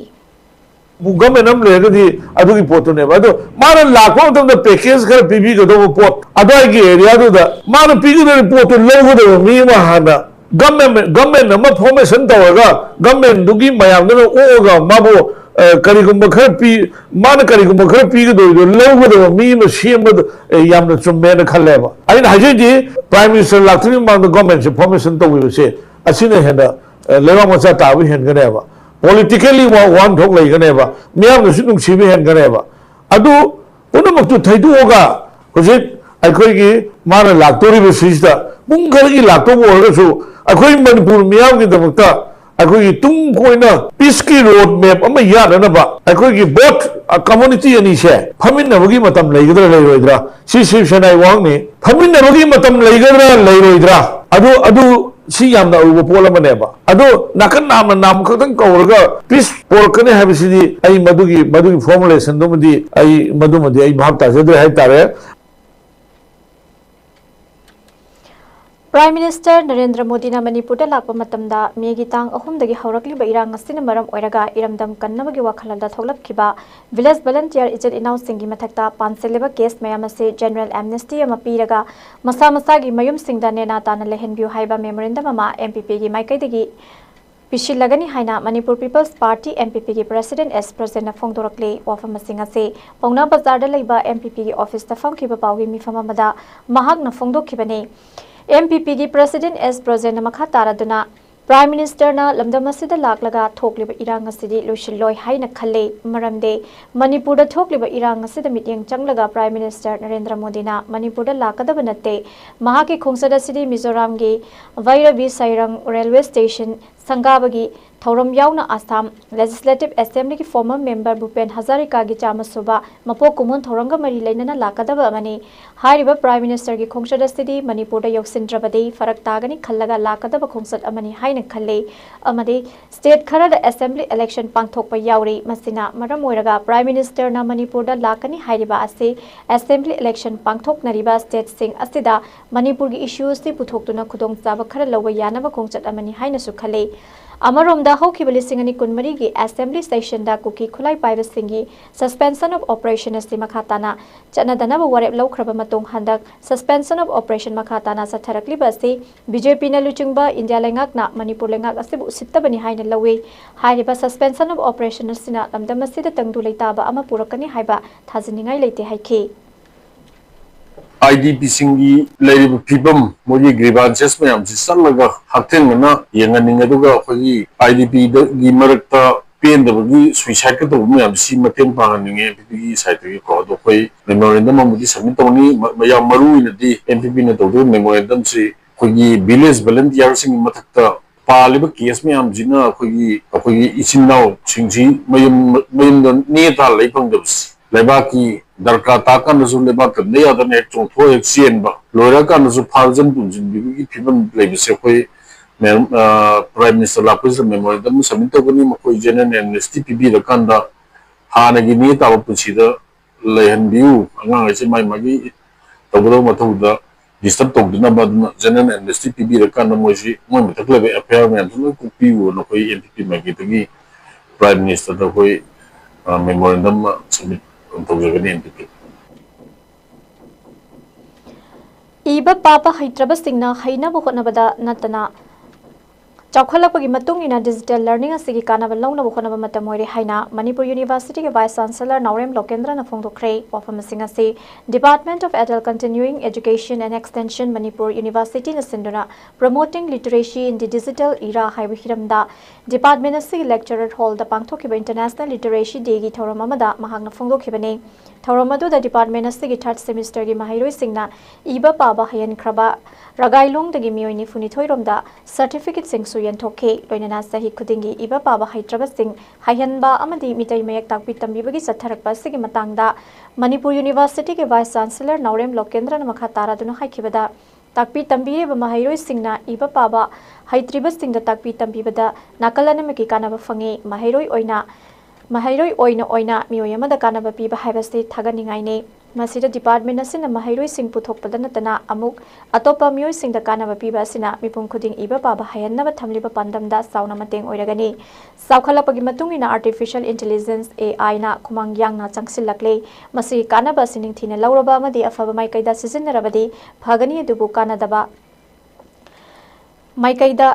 ꯒꯃꯦꯟ ꯑꯃ ꯂꯩꯔꯒꯗꯤ ꯑꯗꯨꯒꯤ ꯄꯣꯠꯇꯨꯅꯦꯕ꯫ ꯑꯗꯣ ꯃꯥꯅ ꯂꯥꯛꯄ ꯃꯇꯝꯗ package ꯈꯔ ꯄꯤꯕꯤꯒꯗꯧꯕ ꯄꯣꯠ, ꯑꯗꯨꯋꯥꯏꯒꯤ areaꯗꯨꯗ ꯃꯥꯅ ꯄꯤꯒꯗꯧꯔꯤꯕ ꯄꯣꯠꯇꯨ ꯂꯧꯒꯗꯕ ꯃꯤ ꯑꯃ ꯍꯥꯟꯅ government, government ꯑꯃ formation ꯇꯧꯔꯒ governmentꯗꯨꯒꯤ ꯃꯌꯥꯝꯗꯨꯅ ꯑꯣꯛꯑꯒ ꯃꯥꯕꯨ ꯑ, ꯀꯔꯤꯒꯨꯝꯕ ꯈꯔ ꯄꯤ, ꯃꯥꯅ ꯀꯔꯤꯒꯨꯝꯕ ꯈꯔ ꯄꯤꯒꯗꯧꯔꯤꯗꯣ ꯂꯧꯒꯗꯕ ꯃꯤ ꯑꯃ ꯁꯦꯝꯕꯗ ꯑ, ꯌꯥꯝꯅ ꯆꯨꯝꯃꯦꯅ ꯈꯜꯂꯦꯕ꯫ ꯑꯩꯅ ꯍꯥꯏꯖꯩꯗꯤ, Prime Minister ꯂꯥꯛꯇ꯭ꯔꯤꯉꯩ ꯃꯃꯥꯡꯗ governmentꯁꯦ formation ꯇꯧꯈꯤꯕꯁꯦ ꯑꯁꯤꯅ ꯍꯦꯟꯅ ꯑ, ꯂꯩꯕꯥꯛ ꯃꯆꯥ ꯇꯥꯕ ꯍꯦꯟꯒꯅꯦꯕ, politically ꯋꯥ ꯋꯥꯍꯟꯊꯣꯛ ꯂꯩꯒꯅꯦꯕ, ꯃꯤꯌꯥꯝꯅꯁꯨ ꯅꯨꯡꯁꯤꯕ ꯍꯦꯟꯒꯅꯦꯕ꯫ ꯑꯗꯨ ꯄꯨꯝꯅꯃꯛꯇꯨ ꯊꯩꯗꯣꯛꯑꯒ ꯍꯧꯖꯤꯛ ꯑꯩꯈꯣꯏꯒꯤ ꯃꯥꯅ ꯂꯥꯛꯇꯧꯔꯤꯕ ꯁꯤꯁꯤꯗ ꯄꯨꯡ ꯈꯔꯒꯤ ꯂꯥꯛꯇꯧꯕ ꯑꯣꯏꯔꯒꯁꯨ ꯑꯩꯈꯣꯏ ꯃꯅꯤꯄꯨꯔ ꯃꯤꯌꯥꯝꯒꯤꯗꯃꯛꯇ ꯑꯩꯈꯣꯏꯒꯤ ꯇꯨꯡ ꯀꯣꯏꯅ peaceꯀꯤ road map ꯑꯃ ꯌꯥꯅꯅꯕ ꯑꯩꯈꯣꯏꯒꯤ both community ꯑꯅꯤꯁꯦ ꯐꯝꯃꯤꯟꯅꯕꯒꯤ ꯃꯇꯝ ꯂꯩꯒꯗ꯭ꯔꯥ ꯂꯩꯔꯣꯏꯗ꯭ꯔꯥ, ꯁꯤ ꯁꯤꯕ ꯁꯦꯅꯥꯒꯤ ꯋꯥꯍꯪꯅꯤ꯫ ꯐꯝꯃꯤꯟꯅꯕꯒꯤ ꯃꯇꯝ ꯂꯩꯒꯗ꯭ꯔꯥ ꯂꯩꯔꯣꯏꯗ꯭ꯔꯥ, ꯑꯗꯨ ꯑꯗꯨ ꯁꯤ ꯌꯥꯝꯅ ꯑꯔꯨꯕ ꯄꯣꯠ ꯑꯃꯅꯦꯕ꯫ ꯑꯗꯣ ꯅꯥꯀꯟ ꯅꯥꯝꯅ ꯅꯥꯝ ꯈꯛꯇꯪ ꯀꯧꯔꯒ peace ꯄꯣꯔꯛꯀꯅꯤ ꯍꯥꯏꯕꯁꯤꯗꯤ ꯑꯩ ꯃꯗꯨꯒꯤ ꯃꯗꯨꯒꯤ formulationꯗꯨꯃꯗꯤ ꯑꯩ ꯃꯗꯨꯃꯗꯤ ꯑꯩ ꯚꯥꯞ ꯇꯥꯖꯗ꯭ꯔꯦ ꯍꯥꯏꯇꯥꯔꯦ꯫ Prime Minister ꯅꯔꯦꯟꯗ꯭ꯔ ꯃꯣꯗꯤꯅ ꯃꯅꯤꯄꯨꯔꯗ ꯂꯥꯛꯄ ꯃꯇꯝꯗ ꯃꯦꯒꯤ ꯇꯥꯡ ꯑꯍꯨꯝꯗꯒꯤ ꯍꯧꯔꯛꯂꯤꯕ ꯏꯔꯥꯡ ꯑꯁꯤꯅ ꯃꯔꯝ ꯑꯣꯏꯔꯒ ꯏꯔꯝꯗꯝ ꯀꯟꯅꯕꯒꯤ ꯋꯥꯈꯜꯂꯣꯟꯗ ꯊꯣꯛꯂꯛꯈꯤꯕ village volunteer ꯏꯆꯤꯜ ꯏꯅꯥꯎꯁꯤꯡꯒꯤ ꯃꯊꯛꯇ ꯄꯥꯟꯁꯤꯜꯂꯤꯕ case ꯃꯌꯥꯝ ꯑꯁꯤ general amnesty ꯑꯃ ꯄꯤꯔꯒ ꯃꯁꯥ ꯃꯁꯥꯒꯤ ꯃꯌꯨꯝꯁꯤꯡꯗ ꯅꯦꯅꯥ ꯇꯥꯅ ꯂꯩꯍꯟꯕꯤꯌꯨ ꯍꯥꯏꯕ memorandum ꯑꯃ M P Pꯒꯤ ꯃꯥꯏꯀꯩꯗꯒꯤ ꯄꯤꯁꯤꯜꯂꯒꯅꯤ ꯍꯥꯏꯅ Manipur People's Party M P Pꯒꯤ President S ꯕ꯭ꯔꯖꯦꯟꯅ ꯐꯣꯡꯗꯣꯔꯛꯂꯤ꯫ ꯋꯥꯐꯝ ꯑꯁꯤꯡ ꯑꯁꯤ ꯄꯥꯎꯅꯥ ꯕꯖꯥꯔꯗ ꯂꯩꯕ M P Pꯒꯤ officeꯇ ꯐꯝꯈꯤꯕ ꯄꯥꯎꯒꯤ ꯃꯤꯐꯝ ꯑꯃꯗ ꯃꯍꯥꯛꯅ ꯐꯣꯡꯗꯣꯛꯈꯤꯕꯅꯤ꯫ M P Pꯒꯤ President S ꯕ꯭ꯔꯖꯦꯟꯅ ꯃꯈꯥ ꯇꯥꯔꯗꯨꯅ Prime Ministerꯅ ꯂꯝꯗꯝ ꯑꯁꯤꯗ ꯂꯥꯛꯂꯒ ꯊꯣꯛꯂꯤꯕ ꯏꯔꯥꯡ ꯑꯁꯤꯗꯤ ꯂꯣꯏꯁꯤꯜꯂꯣꯏ ꯍꯥꯏꯅ ꯈꯜꯂꯤ꯫ ꯃꯔꯝꯗꯤ ꯃꯅꯤꯄꯨꯔꯗ ꯊꯣꯛꯂꯤꯕ ꯏꯔꯥꯡ ꯑꯁꯤꯗ ꯃꯤꯠꯌꯦꯡ ꯆꯪꯂꯒ Prime Minister ꯅꯔꯦꯟꯗ꯭ꯔ ꯃꯣꯗꯤꯅ ꯃꯅꯤꯄꯨꯔꯗ ꯂꯥꯛꯀꯗꯕ ꯅꯠꯇꯦ꯫ ꯃꯍꯥꯛꯀꯤ ꯈꯣꯡꯆꯠ ꯑꯁꯤꯗꯤ ꯃꯤꯖꯣꯔꯥꯝꯒꯤ ꯚꯩꯔꯕꯤ ꯁꯩꯔꯪ railway station ꯁꯪꯒꯥꯕꯒꯤ ꯊꯧꯔꯝ ꯌꯥꯎꯅ ꯑꯁꯥꯝ Legislative Assemblyꯒꯤ former member ꯚꯨꯄꯦꯟ ꯍꯖꯥꯔꯤꯀꯥꯒꯤ ꯆꯥꯝꯃ ꯁꯨꯕ ꯃꯄꯣꯛ ꯀꯨꯝꯑꯣꯟ ꯊꯧꯔꯝꯒ ꯃꯔꯤ ꯂꯩꯅꯅ ꯂꯥꯛꯀꯗꯕ ꯑꯃꯅꯤ꯫ ꯍꯥꯏꯔꯤꯕ Prime Ministerꯒꯤ ꯈꯣꯡꯆꯠ ꯑꯁꯤꯗꯤ ꯃꯅꯤꯄꯨꯔꯗ ꯌꯧꯁꯤꯟꯗ꯭ꯔꯕꯗꯤ ꯐꯔꯛ ꯇꯥꯒꯅꯤ ꯈꯜꯂꯒ ꯂꯥꯛꯀꯗꯕ ꯈꯣꯡꯆꯠ ꯑꯃꯅꯤ ꯍꯥꯏꯅ ꯈꯜꯂꯤ꯫ ꯑꯃꯗꯤ state ꯈꯔꯗ assembly election ꯄꯥꯡꯊꯣꯛꯄ ꯌꯥꯎꯔꯤ꯫ ꯃꯁꯤꯅ ꯃꯔꯝ ꯑꯣꯏꯔꯒ Prime Ministerꯅ ꯃꯅꯤꯄꯨꯔꯗ ꯂꯥꯛꯀꯅꯤ ꯍꯥꯏꯔꯤꯕ ꯑꯁꯤ assembly election ꯄꯥꯡꯊꯣꯛꯅꯔꯤꯕ stateꯁꯤꯡ ꯑꯁꯤꯗ ꯃꯅꯤꯄꯨꯔꯒꯤ issue ꯑꯁꯤ ꯄꯨꯊꯣꯛꯇꯨꯅ ꯈꯨꯗꯣꯡꯆꯥꯕ ꯈꯔ ꯂꯧꯕ ꯌꯥꯅꯕ ꯈꯣꯡꯆꯠ ꯑꯃꯅꯤ ꯍꯥꯏꯅꯁꯨ ꯈꯜꯂꯤ꯫ ꯑꯃꯔꯣꯝꯗ, ꯍꯧꯈꯤꯕ ꯂꯤꯁꯤꯡ ꯑꯅꯤ ꯀꯨꯟꯃꯔꯤꯒꯤ assembly sessionꯗ ꯀꯨꯀꯤ ꯈꯨꯠꯂꯥꯏ ꯄꯥꯏꯕꯁꯤꯡꯒꯤ suspension of operation ꯑꯁꯤ ꯃꯈꯥ ꯇꯥꯅ ꯆꯠꯅꯗꯅꯕ ꯋꯥꯔꯦꯞ ꯂꯧꯈ꯭ꯔꯕ ꯃꯇꯨꯡ, ꯍꯟꯗꯛ suspension of operation ꯃꯈꯥ ꯇꯥꯅ ꯆꯠꯊꯔꯛꯂꯤꯕ ꯑꯁꯤ BJPꯅ ꯂꯨꯆꯤꯡꯕ ꯏꯟꯗꯤꯌꯥ ꯂꯩꯉꯥꯛꯅ ꯃꯅꯤꯄꯨꯔ ꯂꯩꯉꯥꯛ ꯑꯁꯤꯕꯨ ꯎꯁꯤꯠꯇꯕꯅꯤ ꯍꯥꯏꯅ ꯂꯧꯏ꯫ ꯍꯥꯏꯔꯤꯕ suspension of operation ꯑꯁꯤꯅ ꯂꯝꯗꯝ ꯑꯁꯤꯗ ꯇꯪꯗꯨ ꯂꯩꯇꯥꯕ ꯑꯃ ꯄꯨꯔꯛꯀꯅꯤ ꯍꯥꯏꯕ ꯊꯥꯖꯅꯤꯡꯉꯥꯏ ꯂꯩꯇꯦ ꯍꯥꯏꯈꯤ꯫ IDPꯁꯤꯡꯒꯤ ꯂꯩꯔꯤꯕ ꯐꯤꯕꯝ, ꯃꯣꯏꯒꯤ grievances ꯃꯌꯥꯝꯁꯤ ꯆꯠꯂꯒ ꯍꯛꯊꯦꯡꯅꯅ ꯌꯦꯡꯍꯟꯅꯤꯡꯉꯦ꯫ ꯑꯗꯨꯒ ꯑꯩꯈꯣꯏꯒꯤ IDPꯒꯤ ꯃꯔꯛꯇ ꯄꯦꯟꯗꯕꯒꯤ suicideꯀ ꯇꯧꯕ ꯃꯌꯥꯝꯁꯤ ꯃꯇꯦꯡ ꯄꯥꯡꯍꯟꯅꯤꯡꯉꯦ NPPꯒꯤ sideꯇꯒꯤꯀꯣ꯫ ꯑꯗꯣ ꯑꯩꯈꯣꯏ memorandum ꯑꯃꯗꯤ submit ꯇꯧꯅꯤ꯫ ꯃ-, ꯃꯌꯥꯝ ꯃꯔꯨ ꯑꯣꯏꯅꯗꯤ NPPꯅ ꯇꯧꯗꯣꯏꯕ memorandumꯁꯤ ꯑꯩꯈꯣꯏꯒꯤ village volunteerꯁꯤꯡꯒꯤ ꯃꯊꯛꯇ ꯄꯥꯜꯂꯤꯕ case ꯃꯌꯥꯝꯁꯤꯅ ꯑꯩꯈꯣꯏꯒꯤ, ꯑꯩꯈꯣꯏꯒꯤ ꯏꯆꯤꯟ ꯏꯅꯥꯎꯁꯤꯡꯁꯤ ꯃꯌꯨꯝ, ꯃꯌꯨꯝꯗ ꯅꯦ ꯇꯥ ꯂꯩ ꯐꯪꯗꯕꯁꯤ, ꯂꯩꯕꯥꯛꯀꯤ ꯗꯔꯀꯥꯔ ꯇꯥ ꯀꯥꯟꯗꯁꯨ ꯂꯩꯕꯥꯛ ꯀꯟꯗ ꯌꯥꯗꯅ ꯍꯦꯛ ꯆꯣꯡꯊꯣꯛ ꯍꯦꯛ ꯆꯦꯟꯕ, ꯂꯣꯏꯔꯀꯥꯟꯗꯁꯨ ꯐꯥꯖꯟ ꯄꯨꯝꯁꯤꯟꯕꯤꯕꯒꯤ ꯐꯤꯕꯝ ꯂꯩꯕꯁꯦ ꯑꯩꯈꯣꯏ ꯃꯦꯝ-, ꯑ, Prime Minister ꯂꯥꯛꯄꯁꯤꯗ memorandum submit ꯇꯧꯒꯅꯤ꯫ ꯃꯈꯣꯏ general amnesty ꯄꯤꯕꯤꯔꯀꯥꯟꯗ ꯍꯥꯟꯅꯒꯤ ꯅꯦ ꯇꯥꯕ ꯄꯨꯟꯁꯤꯗ ꯂꯩꯍꯟꯕꯤꯌꯨ꯫ ꯑꯉꯥꯡ ꯍꯥꯏꯁꯦ ꯃꯥꯒꯤ ꯃꯥꯒꯤ ꯇꯧꯒꯗꯕ ꯃꯊꯧꯗ disturb ꯇꯧꯗꯅꯕ꯫ ꯑꯗꯨꯅ general amnesty ꯄꯤꯕꯤꯔꯀꯥꯟꯗ ꯃꯣꯏꯁꯤ, ꯃꯣꯏ ꯃꯊꯛ ꯂꯩꯕ FIR ꯃꯌꯥꯝꯁꯨ ꯂꯣꯏ ꯀꯣꯛꯄꯤꯌꯨꯅ ꯑꯩꯈꯣꯏ NPP ꯃꯥꯏꯀꯩꯗꯒꯤ Prime Ministerꯗ ꯑꯩꯈꯣꯏ, ꯑ, memorandum ꯑꯃ submit ꯇꯧꯖꯒꯅꯤ꯫ NPP꯫ ꯏꯕ ꯄꯥꯕ ꯍꯩꯇ꯭ꯔꯕꯁꯤꯡꯅ ꯍꯩꯅꯕ ꯍꯣꯠꯅꯕꯗ ꯅꯠꯇꯅ ꯆꯥꯎꯈꯠꯂꯛꯄꯒꯤ ꯃꯇꯨꯡ ꯏꯟꯅ digital learning ꯑꯁꯤꯒꯤ ꯀꯥꯟꯅꯕ ꯂꯧꯅꯕ ꯍꯣꯠꯅꯕ ꯃꯇꯝ ꯑꯣꯏꯔꯦ ꯍꯥꯏꯅ ꯃꯅꯤꯄꯨꯔ ꯌꯨꯅꯤꯚꯔꯁꯤꯇꯤꯒꯤ Vice Chancellor ꯅꯥꯎꯔꯦꯝ ꯂꯣꯀꯦꯟꯗ꯭ꯔꯅ ꯐꯣꯡꯗꯣꯛꯈ꯭ꯔꯦ꯫ ꯋꯥꯐꯝꯁꯤꯡ ꯑꯁꯤ Department of Adult Continuing Education and Extension Manipur ꯌꯨꯅꯤꯚꯔꯁꯤꯇꯤꯅ ꯁꯤꯟꯗꯨꯅ Promoting Literacy in the Digital Era ꯍꯥꯏꯕ ꯍꯤꯔꯝꯗ department ꯑꯁꯤꯒꯤ lecturer hallꯗ ꯄꯥꯡꯊꯣꯛꯈꯤꯕ International Literacy Dayꯒꯤ ꯊꯧꯔꯝ ꯑꯃꯗ ꯃꯍꯥꯛꯅ ꯐꯣꯡꯗꯣꯛꯈꯤꯕꯅꯤ꯫ ꯊꯧꯔꯝ ꯑꯗꯨꯗ department ꯑꯁꯤꯒꯤ third semesterꯒꯤ ꯃꯍꯩꯔꯣꯏꯁꯤꯡꯅ ꯏꯕ ꯄꯥꯕ ꯍꯩꯍꯟꯈ꯭ꯔꯕ ꯔꯒꯥꯏꯂꯣꯡꯗꯒꯤ ꯃꯤꯑꯣꯏ ꯅꯤꯐꯨ ꯅꯤꯊꯣꯏ ꯔꯣꯝꯗ certificateꯁꯤꯡꯁꯨ ꯌꯦꯟꯊꯣꯛꯈꯤ꯫ ꯂꯣꯏꯅꯅ ꯆꯍꯤ ꯈꯨꯗꯤꯡꯒꯤ ꯏꯕ ꯄꯥꯕ ꯍꯩꯇ꯭ꯔꯕꯁꯤꯡ ꯍꯩꯍꯟꯕ ꯑꯃꯗꯤ ꯃꯤꯇꯩ ꯃꯌꯦꯛ ꯇꯥꯛꯄꯤ ꯇꯝꯕꯤꯕꯒꯤ ꯆꯠꯊꯔꯛꯄ ꯑꯁꯤꯒꯤ ꯃꯇꯥꯡꯗ ꯃꯅꯤꯄꯨꯔ ꯌꯨꯅꯤꯚꯔꯁꯤꯇꯤꯒꯤ Vice Chancellor ꯅꯥꯎꯔꯦꯝ ꯂꯣꯀꯦꯟꯗ꯭ꯔꯅ ꯃꯈꯥ ꯇꯥꯔꯗꯨꯅ ꯍꯥꯏꯈꯤꯕꯗ, ꯇꯥꯛꯄꯤ ꯇꯝꯕꯤꯔꯤꯕ ꯃꯍꯩꯔꯣꯏꯁꯤꯡꯅ ꯏꯕ ꯄꯥꯕ ꯍꯩꯇ꯭ꯔꯤꯕꯁꯤꯡꯗ ꯇꯥꯛꯄꯤ ꯇꯝꯕꯤꯕꯗ ꯅꯥꯀꯜ ꯑꯅꯤꯃꯛꯀꯤ ꯀꯥꯟꯅꯕ ꯐꯪꯉꯤ꯫ ꯃꯍꯩꯔꯣꯏ ꯑꯣꯏꯅ ꯃꯍꯩꯔꯣꯏ ꯑꯣꯏꯅ ꯑꯣꯏꯅ ꯃꯤꯑꯣꯏ ꯑꯃꯗ ꯀꯥꯟꯅꯕ ꯄꯤꯕ ꯍꯥꯏꯕꯁꯤ ꯊꯥꯒꯠꯅꯤꯡꯉꯥꯏꯅꯤ꯫ ꯃꯁꯤꯗ department ꯑꯁꯤꯅ ꯃꯍꯩꯔꯣꯏꯁꯤꯡ ꯄꯨꯊꯣꯛꯄꯗ ꯅꯠꯇꯅ ꯑꯃꯨꯛ ꯑꯇꯣꯞꯄ ꯃꯤꯑꯣꯏꯁꯤꯡꯗ ꯀꯥꯟꯅꯕ ꯄꯤꯕ ꯑꯁꯤꯅ ꯃꯤꯄꯨꯝ ꯈꯨꯗꯤꯡ ꯏꯕ ꯄꯥꯕ ꯍꯩꯍꯟꯅꯕ ꯊꯝꯂꯤꯕ ꯄꯥꯟꯗꯝꯗ ꯆꯥꯎꯅ ꯃꯇꯦꯡ ꯑꯣꯏꯔꯒꯅꯤ꯫ ꯆꯥꯎꯈꯠꯂꯛꯄꯒꯤ ꯃꯇꯨꯡ ꯏꯟꯅ artificial intelligence, AIꯅ ꯈꯨꯃꯥꯡ ꯌꯥꯡꯅ ꯆꯪꯁꯤꯜꯂꯛꯂꯦ꯫ ꯃꯁꯤꯒꯤ ꯀꯥꯟꯅꯕ ꯑꯁꯤ ꯅꯤꯡꯊꯤꯅ ꯂꯧꯔꯕ ꯑꯃꯗꯤ ꯑꯐꯕ ꯃꯥꯏꯀꯩꯗ ꯁꯤꯖꯤꯟꯅꯔꯕꯗꯤ ꯐꯒꯅꯤ, ꯑꯗꯨꯕꯨ ꯀꯥꯟꯅꯗꯕ ꯃꯥꯏꯀꯩꯗ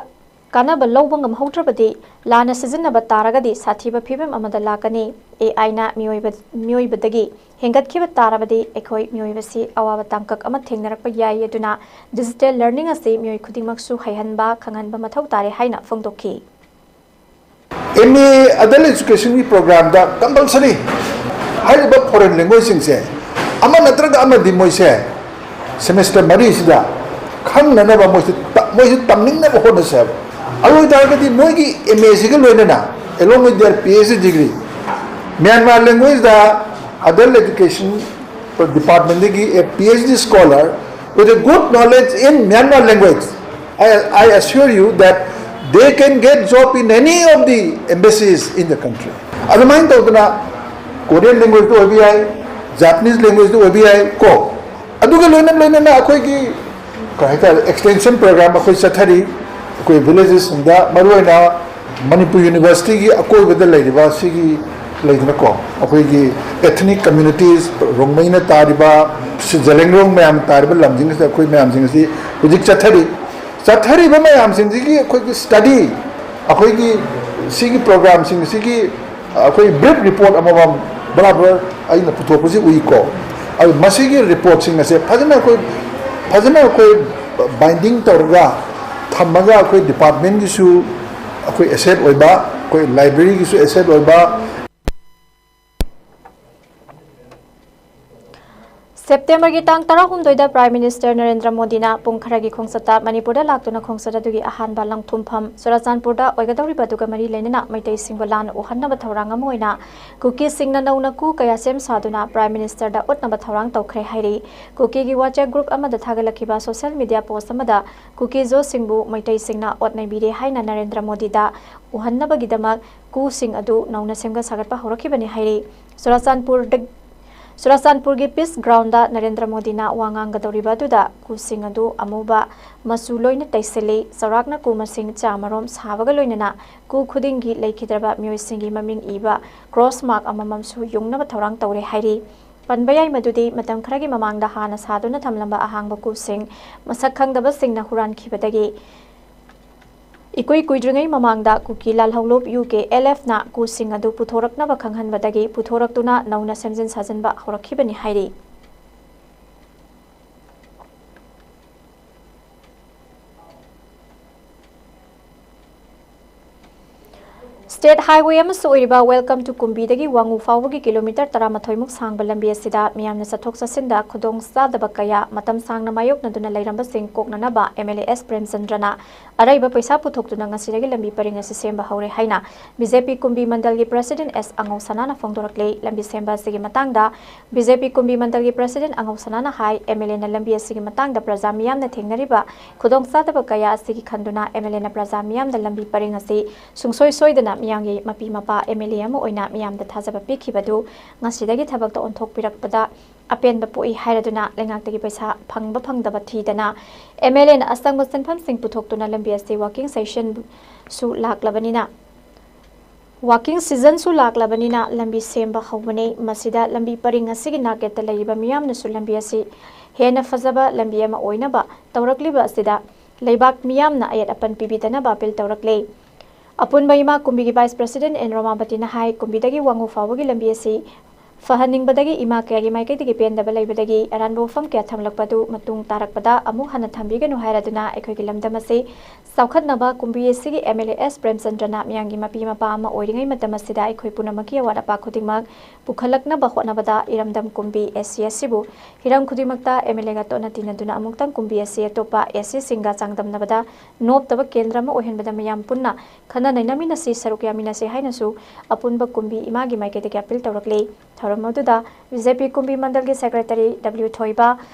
ꯀꯥꯟꯅꯕ ꯂꯧꯕ ꯉꯝꯍꯧꯗ꯭ꯔꯕꯗꯤ, ꯂꯥꯟꯅ ꯁꯤꯖꯤꯟꯅꯕ ꯇꯥꯔꯒꯗꯤ ꯁꯥꯊꯤꯕ ꯐꯤꯕꯝ ꯑꯃꯗ ꯂꯥꯛꯀꯅꯤ꯫ AIꯅ ꯃꯤꯑꯣꯏꯕ, ꯃꯤꯑꯣꯏꯕꯗꯒꯤ ꯍꯦꯟꯒꯠꯈꯤꯕ ꯇꯥꯔꯕꯗꯤ ꯑꯩꯈꯣꯏ ꯃꯤꯑꯣꯏꯕꯁꯤ ꯑꯋꯥꯕ ꯇꯥꯡꯀꯛ ꯑꯃ ꯊꯦꯡꯅꯔꯛꯄ ꯌꯥꯏ꯫ ꯑꯗꯨꯅ digital learning ꯑꯁꯤ ꯃꯤꯑꯣꯏ ꯈꯨꯗꯤꯡꯃꯛꯁꯨ ꯍꯩꯍꯟꯕ, ꯈꯪꯍꯟꯕ ꯃꯊꯧ ꯇꯥꯔꯦ ꯍꯥꯏꯅ ꯐꯣꯡꯗꯣꯛꯈꯤ꯫ ꯑꯦꯝ ꯑꯦ ꯑꯦꯗꯜꯠ ꯑꯦꯖꯨꯀꯦꯁꯟꯒꯤ ꯄ꯭ꯔꯣꯒ꯭ꯔꯥꯝꯗ ꯀꯝꯄꯜꯁꯔꯤ ꯍꯥꯏꯔꯤꯕ ꯐꯣꯔꯦꯟ ꯂꯦꯡꯒ꯭ꯋꯦꯖꯁꯤꯡꯁꯦ ꯑꯃ ꯅꯠꯇ꯭ꯔꯒ ꯑꯃꯗꯤ ꯃꯣꯏꯁꯦ ꯁꯦꯃꯦꯁꯇꯔ ꯃꯔꯤꯁꯤꯗ ꯈꯪꯅꯅꯕ ꯃꯣꯏꯁꯦ ꯇ- ꯃꯣꯏꯁꯦ ꯇꯝꯅꯤꯡꯅꯕ ꯍꯣꯠꯅꯁꯦꯕ꯫ ꯑꯗꯨ ꯑꯣꯏꯇꯥꯔꯒꯗꯤ ꯃꯣꯏꯒꯤ ꯑꯦꯝ ꯑꯦꯁꯤꯒ ꯂꯣꯏꯅꯅ along with their PhD degree, Myanmar language the adult education department ꯗꯒꯤ a PhD scholar with a good knowledge in Myanmar language, I, I assure you that they can get job in any of the embassies in the country. ꯑꯗꯨꯃꯥꯏꯅ ꯇꯧꯗꯅ Korean language ꯇ ꯑꯣꯏꯕ ꯌꯥꯏ, Japanese language ꯇ ꯑꯣꯏꯕ ꯌꯥꯏ ꯀꯣ꯫ ꯑꯗꯨꯒ ꯂꯣꯏꯅ ꯂꯣꯏꯅꯅ ꯑꯩꯈꯣꯏꯒꯤ ꯀꯩ ꯍꯥꯏꯇꯥꯔꯦ, extension program ꯑꯩꯈꯣꯏ ꯆꯠꯊꯔꯤ꯫ ꯑꯩꯈꯣꯏ ꯚꯤꯂꯦꯖꯦꯁꯁꯤꯡꯗ, ꯃꯔꯨꯑꯣꯏꯅ ꯃꯅꯤꯄꯨꯔ ꯌꯨꯅꯤꯚꯔꯁꯤꯇꯤꯒꯤ ꯑꯀꯣꯏꯕꯗ ꯂꯩꯔꯤꯕ ꯁꯤꯒꯤ ꯂꯩꯗꯅꯀꯣ, ꯑꯩꯈꯣꯏꯒꯤ ethnic communities, ꯔꯣꯡꯃꯩꯅ ꯇꯥꯔꯤꯕ, ꯁꯤ ꯖꯂꯦꯡꯔꯣꯡ ꯃꯌꯥꯝ ꯇꯥꯔꯤꯕ ꯂꯝꯁꯤꯡ ꯑꯁꯤꯗ ꯑꯩꯈꯣꯏ ꯃꯌꯥꯝꯁꯤꯡ ꯑꯁꯤ ꯍꯧꯖꯤꯛ ꯆꯠꯊꯔꯤ꯫ ꯆꯠꯊꯔꯤꯕ ꯃꯌꯥꯝꯁꯤꯡꯁꯤꯒꯤ ꯑꯩꯈꯣꯏꯒꯤ ꯁ꯭ꯇꯗꯤ, ꯑꯩꯈꯣꯏꯒꯤ ꯁꯤꯒꯤ ꯄ꯭ꯔꯣꯒ꯭ꯔꯥꯝꯁꯤꯡ ꯑꯁꯤꯒꯤ ꯑꯩꯈꯣꯏ ꯕ꯭ꯔꯤꯐ ꯔꯤꯄꯣꯔꯠ ꯑꯃꯃꯝ ꯕꯔꯥꯕꯔ ꯑꯩꯅ ꯄꯨꯊꯣꯛꯄꯁꯤ ꯎꯏꯀꯣ꯫ ꯑꯗꯨ ꯃꯁꯤꯒꯤ ꯔꯤꯄꯣꯔꯠꯁꯤꯡ ꯑꯁꯦ ꯐꯖꯅ ꯑꯩꯈꯣꯏ ꯐꯖꯅ ꯑꯩꯈꯣꯏ ꯕꯥꯏꯟꯗꯤꯡ ꯇꯧꯔꯒ ꯊꯝꯃꯒ ꯑꯩꯈꯣꯏ ꯗꯤꯄꯥꯔꯠꯃꯦꯟꯒꯤꯁꯨ ꯑꯩꯈꯣꯏ ꯑꯦꯁꯦꯠ ꯑꯣꯏꯕ, ꯑꯩꯈꯣꯏ ꯂꯥꯏꯕ꯭ꯔꯦꯔꯤꯒꯤꯁꯨ ꯑꯦꯁꯦꯠ ꯑꯣꯏꯕ꯫ ꯁꯦꯞꯇꯦꯝꯕꯔꯒꯤ ꯇꯥꯡ ꯇꯔꯥꯍꯨꯝꯗꯣꯏꯗ ꯄ꯭ꯔꯥꯏꯝ ꯃꯤꯅꯤꯁꯇꯔ ꯅꯔꯦꯟꯗ꯭ꯔ ꯃꯣꯗꯤꯅ ꯄꯨꯡ ꯈꯔꯒꯤ ꯈꯣꯡꯆꯠꯇ ꯃꯅꯤꯄꯨꯔꯗ ꯂꯥꯛꯇꯨꯅ ꯈꯣꯡꯆꯠ ꯑꯗꯨꯒꯤ ꯑꯍꯥꯟꯕ ꯂꯪꯊꯨꯝꯐꯝ ꯆꯨꯔꯥꯆꯥꯟꯄꯨꯔꯗ ꯑꯣꯏꯒꯗꯧꯔꯤꯕ ꯑꯗꯨꯒ ꯃꯔꯤ ꯂꯩꯅꯅ ꯃꯩꯇꯩꯁꯤꯡꯕꯨ ꯂꯥꯟ ꯎꯍꯟꯅꯕ ꯊꯧꯔꯥꯡ ꯑꯃ ꯑꯣꯏꯅ ꯀꯨꯀꯤꯁꯤꯡꯅ ꯅꯧꯅ ꯀꯨ ꯀꯌꯥ ꯁꯦꯝ ꯁꯥꯗꯨꯅ ꯄ꯭ꯔꯥꯏꯝ ꯃꯤꯅꯤꯁꯇꯔꯗ ꯎꯠꯅꯕ ꯊꯧꯔꯥꯡ ꯇꯧꯈ꯭ꯔꯦ ꯍꯥꯏꯔꯤ꯫ ꯀꯨꯀꯤꯒꯤ WhatsApp group ꯑꯃꯗ ꯊꯥꯒꯠꯂꯛꯈꯤꯕ social media post ꯑꯃꯗ ꯀꯨꯀꯤꯖꯣꯁꯤꯡꯕꯨ ꯃꯩꯇꯩꯁꯤꯡꯅ ꯑꯣꯠ ꯅꯩꯕꯤꯔꯦ ꯍꯥꯏꯅ ꯅꯔꯦꯟꯗ꯭ꯔ ꯃꯣꯗꯤꯗ ꯎꯍꯟꯅꯕꯒꯤꯗꯃꯛ ꯀꯨꯁꯤꯡ ꯑꯗꯨ ꯅꯧꯅ ꯁꯦꯝꯒꯠ ꯁꯥꯒꯠꯄ ꯍꯧꯔꯛꯈꯤꯕꯅꯤ ꯍꯥꯏꯔꯤ꯫ ꯆꯨꯔꯥꯆꯥꯟꯄꯨꯔꯗ ꯆꯨꯔꯥꯆꯥꯟꯄꯨꯔꯒꯤ ꯄꯤꯁ ꯒ꯭ꯔꯥꯎꯟꯗ ꯅꯔꯦꯟꯗ꯭ꯔ ꯃꯣꯗꯤꯅ ꯋꯥ ꯉꯥꯡꯒꯗꯧꯔꯤꯕ ꯑꯗꯨꯗ ꯀꯨꯁꯤꯡ ꯑꯗꯨ ꯑꯃꯨꯕ ꯃꯆꯨ ꯂꯣꯏꯅ ꯇꯩꯁꯤꯜꯂꯤ꯫ ꯆꯥꯎꯔꯥꯛꯅ ꯀꯨ ꯃꯁꯤꯡ ꯆꯥꯃꯔꯣꯝ ꯁꯥꯕꯒ ꯂꯣꯏꯅꯅ ꯀꯨ ꯈꯨꯗꯤꯡꯒꯤ ꯂꯩꯈꯤꯗ꯭ꯔꯕ ꯃꯤꯑꯣꯏꯁꯤꯡꯒꯤ ꯃꯃꯤꯡ ꯏꯕ ꯀ꯭ꯔꯣꯁ ꯃꯥꯔꯛ ꯑꯃꯃꯝꯁꯨ ꯌꯨꯡꯅꯕ ꯊꯧꯔꯥꯡ ꯇꯧꯔꯦ ꯍꯥꯏꯔꯤ꯫ ꯄꯟꯕ ꯌꯥꯏ ꯃꯗꯨꯗꯤ ꯃꯇꯝ ꯈꯔꯒꯤ ꯃꯃꯥꯡꯗ ꯍꯥꯟꯅ ꯁꯥꯗꯨꯅ ꯊꯝꯂꯝꯕ ꯑꯍꯥꯡꯕ ꯀꯨꯁꯤꯡ ꯃꯁꯛ ꯈꯪꯗꯕꯁꯤꯡꯅ ꯍꯨꯔꯥꯟꯈꯤꯕꯗꯒꯤ ꯏꯀꯨꯏ ꯀꯨꯏꯗ꯭ꯔꯤꯉꯩ ꯃꯃꯥꯡꯗ ꯀꯨꯀꯤ ꯂꯥꯜꯍꯧꯂꯨꯞ UKLFꯅ ꯀꯨꯁꯤꯡ ꯑꯗꯨ ꯄꯨꯊꯣꯔꯛꯅꯕ ꯈꯪꯍꯟꯕꯗꯒꯤ ꯄꯨꯊꯣꯔꯛꯇꯨꯅ ꯅꯧꯅ ꯁꯦꯝꯖꯤꯟ ꯁꯥꯖꯤꯟꯕ ꯍꯧꯔꯛꯈꯤꯕꯅꯤ ꯍꯥꯏꯔꯤ꯫ ꯁ꯭ꯇꯦꯠ ꯍꯥꯏꯋꯦ ꯑꯃꯁꯨ ꯑꯣꯏꯔꯤꯕ Welcome to ꯀꯨꯝꯕꯤꯗꯒꯤ ꯋꯥꯉꯨ ꯐꯥꯎꯕꯒꯤ ꯀꯤꯂꯣꯃꯤꯇꯔ ꯇꯔꯥꯃꯥꯊꯣꯏꯃꯨꯛ ꯁꯥꯡꯕ ꯂꯝꯕꯤ ꯑꯁꯤꯗ ꯃꯤꯌꯥꯝꯅ ꯆꯠꯊꯣꯛ ꯆꯠꯁꯤꯟꯗ ꯈꯨꯗꯣꯡ ꯆꯥꯗꯕ ꯀꯌꯥ ꯃꯇꯝ ꯁꯥꯡꯅ ꯃꯥꯌꯣꯛꯅꯗꯨꯅ ꯂꯩꯔꯝꯕꯁꯤꯡ ꯀꯣꯛꯅꯅꯕ MLA S ꯄ꯭ꯔꯦꯝꯆꯟꯗ꯭ꯔꯅ ꯑꯔꯩꯕ ꯄꯩꯁꯥ ꯄꯨꯊꯣꯛꯇꯨꯅ ꯉꯁꯤꯗꯒꯤ ꯂꯝꯕꯤ ꯄꯔꯤꯡ ꯑꯁꯤ ꯁꯦꯝꯕ ꯍꯧꯔꯦ ꯍꯥꯏꯅ BJP ꯀꯨꯝꯕꯤ ꯃꯟꯗꯜꯒꯤ president S ꯑꯉꯧꯁꯅꯥꯅ ꯐꯣꯡꯗꯣꯔꯛꯂꯤ꯫ ꯂꯝꯕꯤ ꯁꯦꯝꯕ ꯑꯁꯤꯒꯤ ꯃꯇꯥꯡꯗ BJP ꯀꯨꯝꯕꯤ ꯃꯟꯗꯜꯒꯤ president ꯑꯉꯧꯁꯅꯥꯅ ꯍꯥꯏ, MLAꯅ ꯂꯝꯕꯤ ꯑꯁꯤꯒꯤ ꯃꯇꯥꯡꯗ ꯄ꯭ꯔꯖꯥ ꯃꯤꯌꯥꯝꯅ ꯊꯦꯡꯅꯔꯤꯕ ꯈꯨꯗꯣꯡꯆꯥꯗꯕ ꯀꯌꯥ ꯑꯁꯤꯒꯤ ꯈꯟꯗꯨꯅ MLAꯅ ꯄ꯭ꯔꯖꯥ ꯃꯤꯌꯥꯝꯗ ꯂꯝꯕꯤ ꯄꯔꯤꯡ ꯑꯁꯤ ꯁꯨꯡꯁꯣꯏ ꯁꯣꯏꯗꯅ ꯃꯤꯌꯥꯝꯒꯤ ꯃꯄꯤ ꯃꯄꯥ MLA ꯑꯃ ꯑꯣꯏꯅ ꯃꯤꯌꯥꯝꯗ ꯊꯥꯖꯕ ꯄꯤꯈꯤꯕꯗꯨ ꯉꯁꯤꯗꯒꯤ ꯊꯕꯛꯇ ꯑꯣꯟꯊꯣꯛꯄꯤꯔꯛꯄꯗ ꯑꯄꯦꯟꯕ ꯄꯣꯛꯏ ꯍꯥꯏꯔꯗꯨꯅ ꯂꯩꯉꯥꯛꯇꯒꯤ ꯄꯩꯁꯥ ꯐꯪꯕ ꯐꯪꯗꯕ ꯊꯤꯗꯅ MLAꯅ ꯑꯆꯪꯕ ꯁꯦꯟꯐꯝꯁꯤꯡ ꯄꯨꯊꯣꯛꯇꯨꯅ ꯂꯝꯕꯤ ꯑꯁꯤ walking sessionꯁꯨ ꯂꯥꯛꯂꯕꯅꯤꯅ, walking seasonꯁꯨ ꯂꯥꯛꯂꯕꯅꯤꯅ ꯂꯝꯕꯤ ꯁꯦꯝꯕ ꯍꯧꯕꯅꯤ꯫ ꯃꯁꯤꯗ ꯂꯝꯕꯤ ꯄꯔꯤꯡ ꯑꯁꯤꯒꯤ ꯅꯥꯛꯌꯦꯠꯇ ꯂꯩꯔꯤꯕ ꯃꯤꯌꯥꯝꯅꯁꯨ ꯂꯝꯕꯤ ꯑꯁꯤ ꯍꯦꯟꯅ ꯐꯖꯕ ꯂꯝꯕꯤ ꯑꯃ ꯑꯣꯏꯅꯕ ꯇꯧꯔꯛꯂꯤꯕ ꯑꯁꯤꯗ ꯂꯩꯕꯥꯛ ꯃꯤꯌꯥꯝꯅ ꯑꯌꯦꯠ ꯑꯄꯟ ꯄꯤꯕꯤꯗꯅꯕ ꯑꯄꯤꯜ ꯇꯧꯔꯛꯂꯦ꯫ ꯑꯄꯨꯟꯕ ꯏꯃꯥ ꯀꯨꯝꯕꯤꯒꯤ ꯚꯥꯏꯁ ꯄ꯭ꯔꯁꯤꯗꯦꯟ ꯑꯦꯟ ꯔꯣꯃꯥꯕꯇꯤꯅ ꯍꯥꯏ, ꯀꯨꯝꯕꯤꯗꯒꯤ ꯋꯥꯉꯨ ꯐꯥꯎꯕꯒꯤ ꯂꯝꯕꯤ ꯑꯁꯤ ꯐꯍꯟꯅꯤꯡꯕꯗꯒꯤ ꯏꯃꯥ ꯀꯌꯥꯒꯤ ꯃꯥꯏꯀꯩꯗꯒꯤ ꯄꯦꯟꯗꯕ ꯂꯩꯕꯗꯒꯤ ꯑꯔꯥꯟꯕ ꯋꯥꯐꯝ ꯀꯌꯥ ꯊꯝꯂꯛꯄ ꯑꯗꯨ ꯃꯇꯨꯡ ꯇꯥꯔꯛꯄꯗ ꯑꯃꯨꯛ ꯍꯟꯅ ꯊꯝꯕꯤꯒꯅꯨ ꯍꯥꯏꯔꯗꯨꯅ ꯑꯩꯈꯣꯏꯒꯤ ꯂꯝꯗꯝ ꯑꯁꯤ ꯆꯥꯎꯈꯠꯅꯕ ꯀꯨꯝꯕꯤ ꯑꯁꯤꯒꯤ ꯑꯦꯝ ꯑꯦꯜ ꯑꯦ ꯑꯦꯁ ꯄ꯭ꯔꯦꯝꯆꯟꯗ꯭ꯔꯅ ꯃꯤꯌꯥꯝꯒꯤ ꯃꯄꯤ ꯃꯄꯥ ꯑꯃ ꯑꯣꯏꯔꯤꯉꯩ ꯃꯇꯝ ꯑꯁꯤꯗ ꯑꯩꯈꯣꯏ ꯄꯨꯝꯅꯃꯛꯀꯤ ꯑꯋꯥꯠ ꯑꯄꯥ ꯈꯨꯗꯤꯡꯃꯛ ꯄꯨꯈꯠꯂꯛꯅꯕ ꯍꯣꯠꯅꯕꯗ ꯏꯔꯝꯗꯝ ꯀꯨꯝꯕꯤ ꯑꯦꯁ ꯁꯤ ꯑꯁꯤꯕꯨ ꯍꯤꯔꯝ ꯈꯨꯗꯤꯡꯃꯛꯇ ꯑꯦꯝ ꯑꯦꯜ ꯑꯦꯒ ꯇꯣꯠꯅ ꯇꯤꯟꯅꯗꯨꯅ ꯑꯃꯨꯛꯇꯪ ꯀꯨꯝꯕꯤ ꯑꯁꯤ ꯑꯇꯣꯞꯄ ꯑꯦꯁ ꯁꯤꯁꯤꯡꯒ ꯆꯥꯡꯗꯝꯅꯕꯗ ꯅꯣꯞꯇꯕ ꯀꯦꯟꯗ꯭ꯔ ꯑꯃ ꯑꯣꯏꯍꯟꯕꯗ ꯃꯤꯌꯥꯝ ꯄꯨꯟꯅ ꯈꯟꯅ ꯅꯩꯅꯃꯤꯟꯅꯁꯤ, ꯁꯔꯨꯛ ꯌꯥꯃꯤꯟꯅꯁꯤ ꯍꯥꯏꯅꯁꯨ ꯑꯄꯨꯟꯕ ꯀꯨꯝꯕꯤ ꯏꯃꯥꯒꯤ ꯃꯥꯏꯀꯩꯗꯒꯤ ꯑꯄꯤꯜ ꯇꯧꯔꯛꯂꯤ꯫ ꯊꯧꯔꯝ ꯑꯗꯨꯗ ꯕꯤ ꯖꯦ ꯄꯤ ꯀꯨꯝꯕꯤ ꯃꯟꯗꯜꯒꯤ ꯁꯦꯀ꯭ꯔꯦꯇꯔꯤ ꯗꯕ꯭ꯂꯤꯎ ꯊꯣꯏꯕ,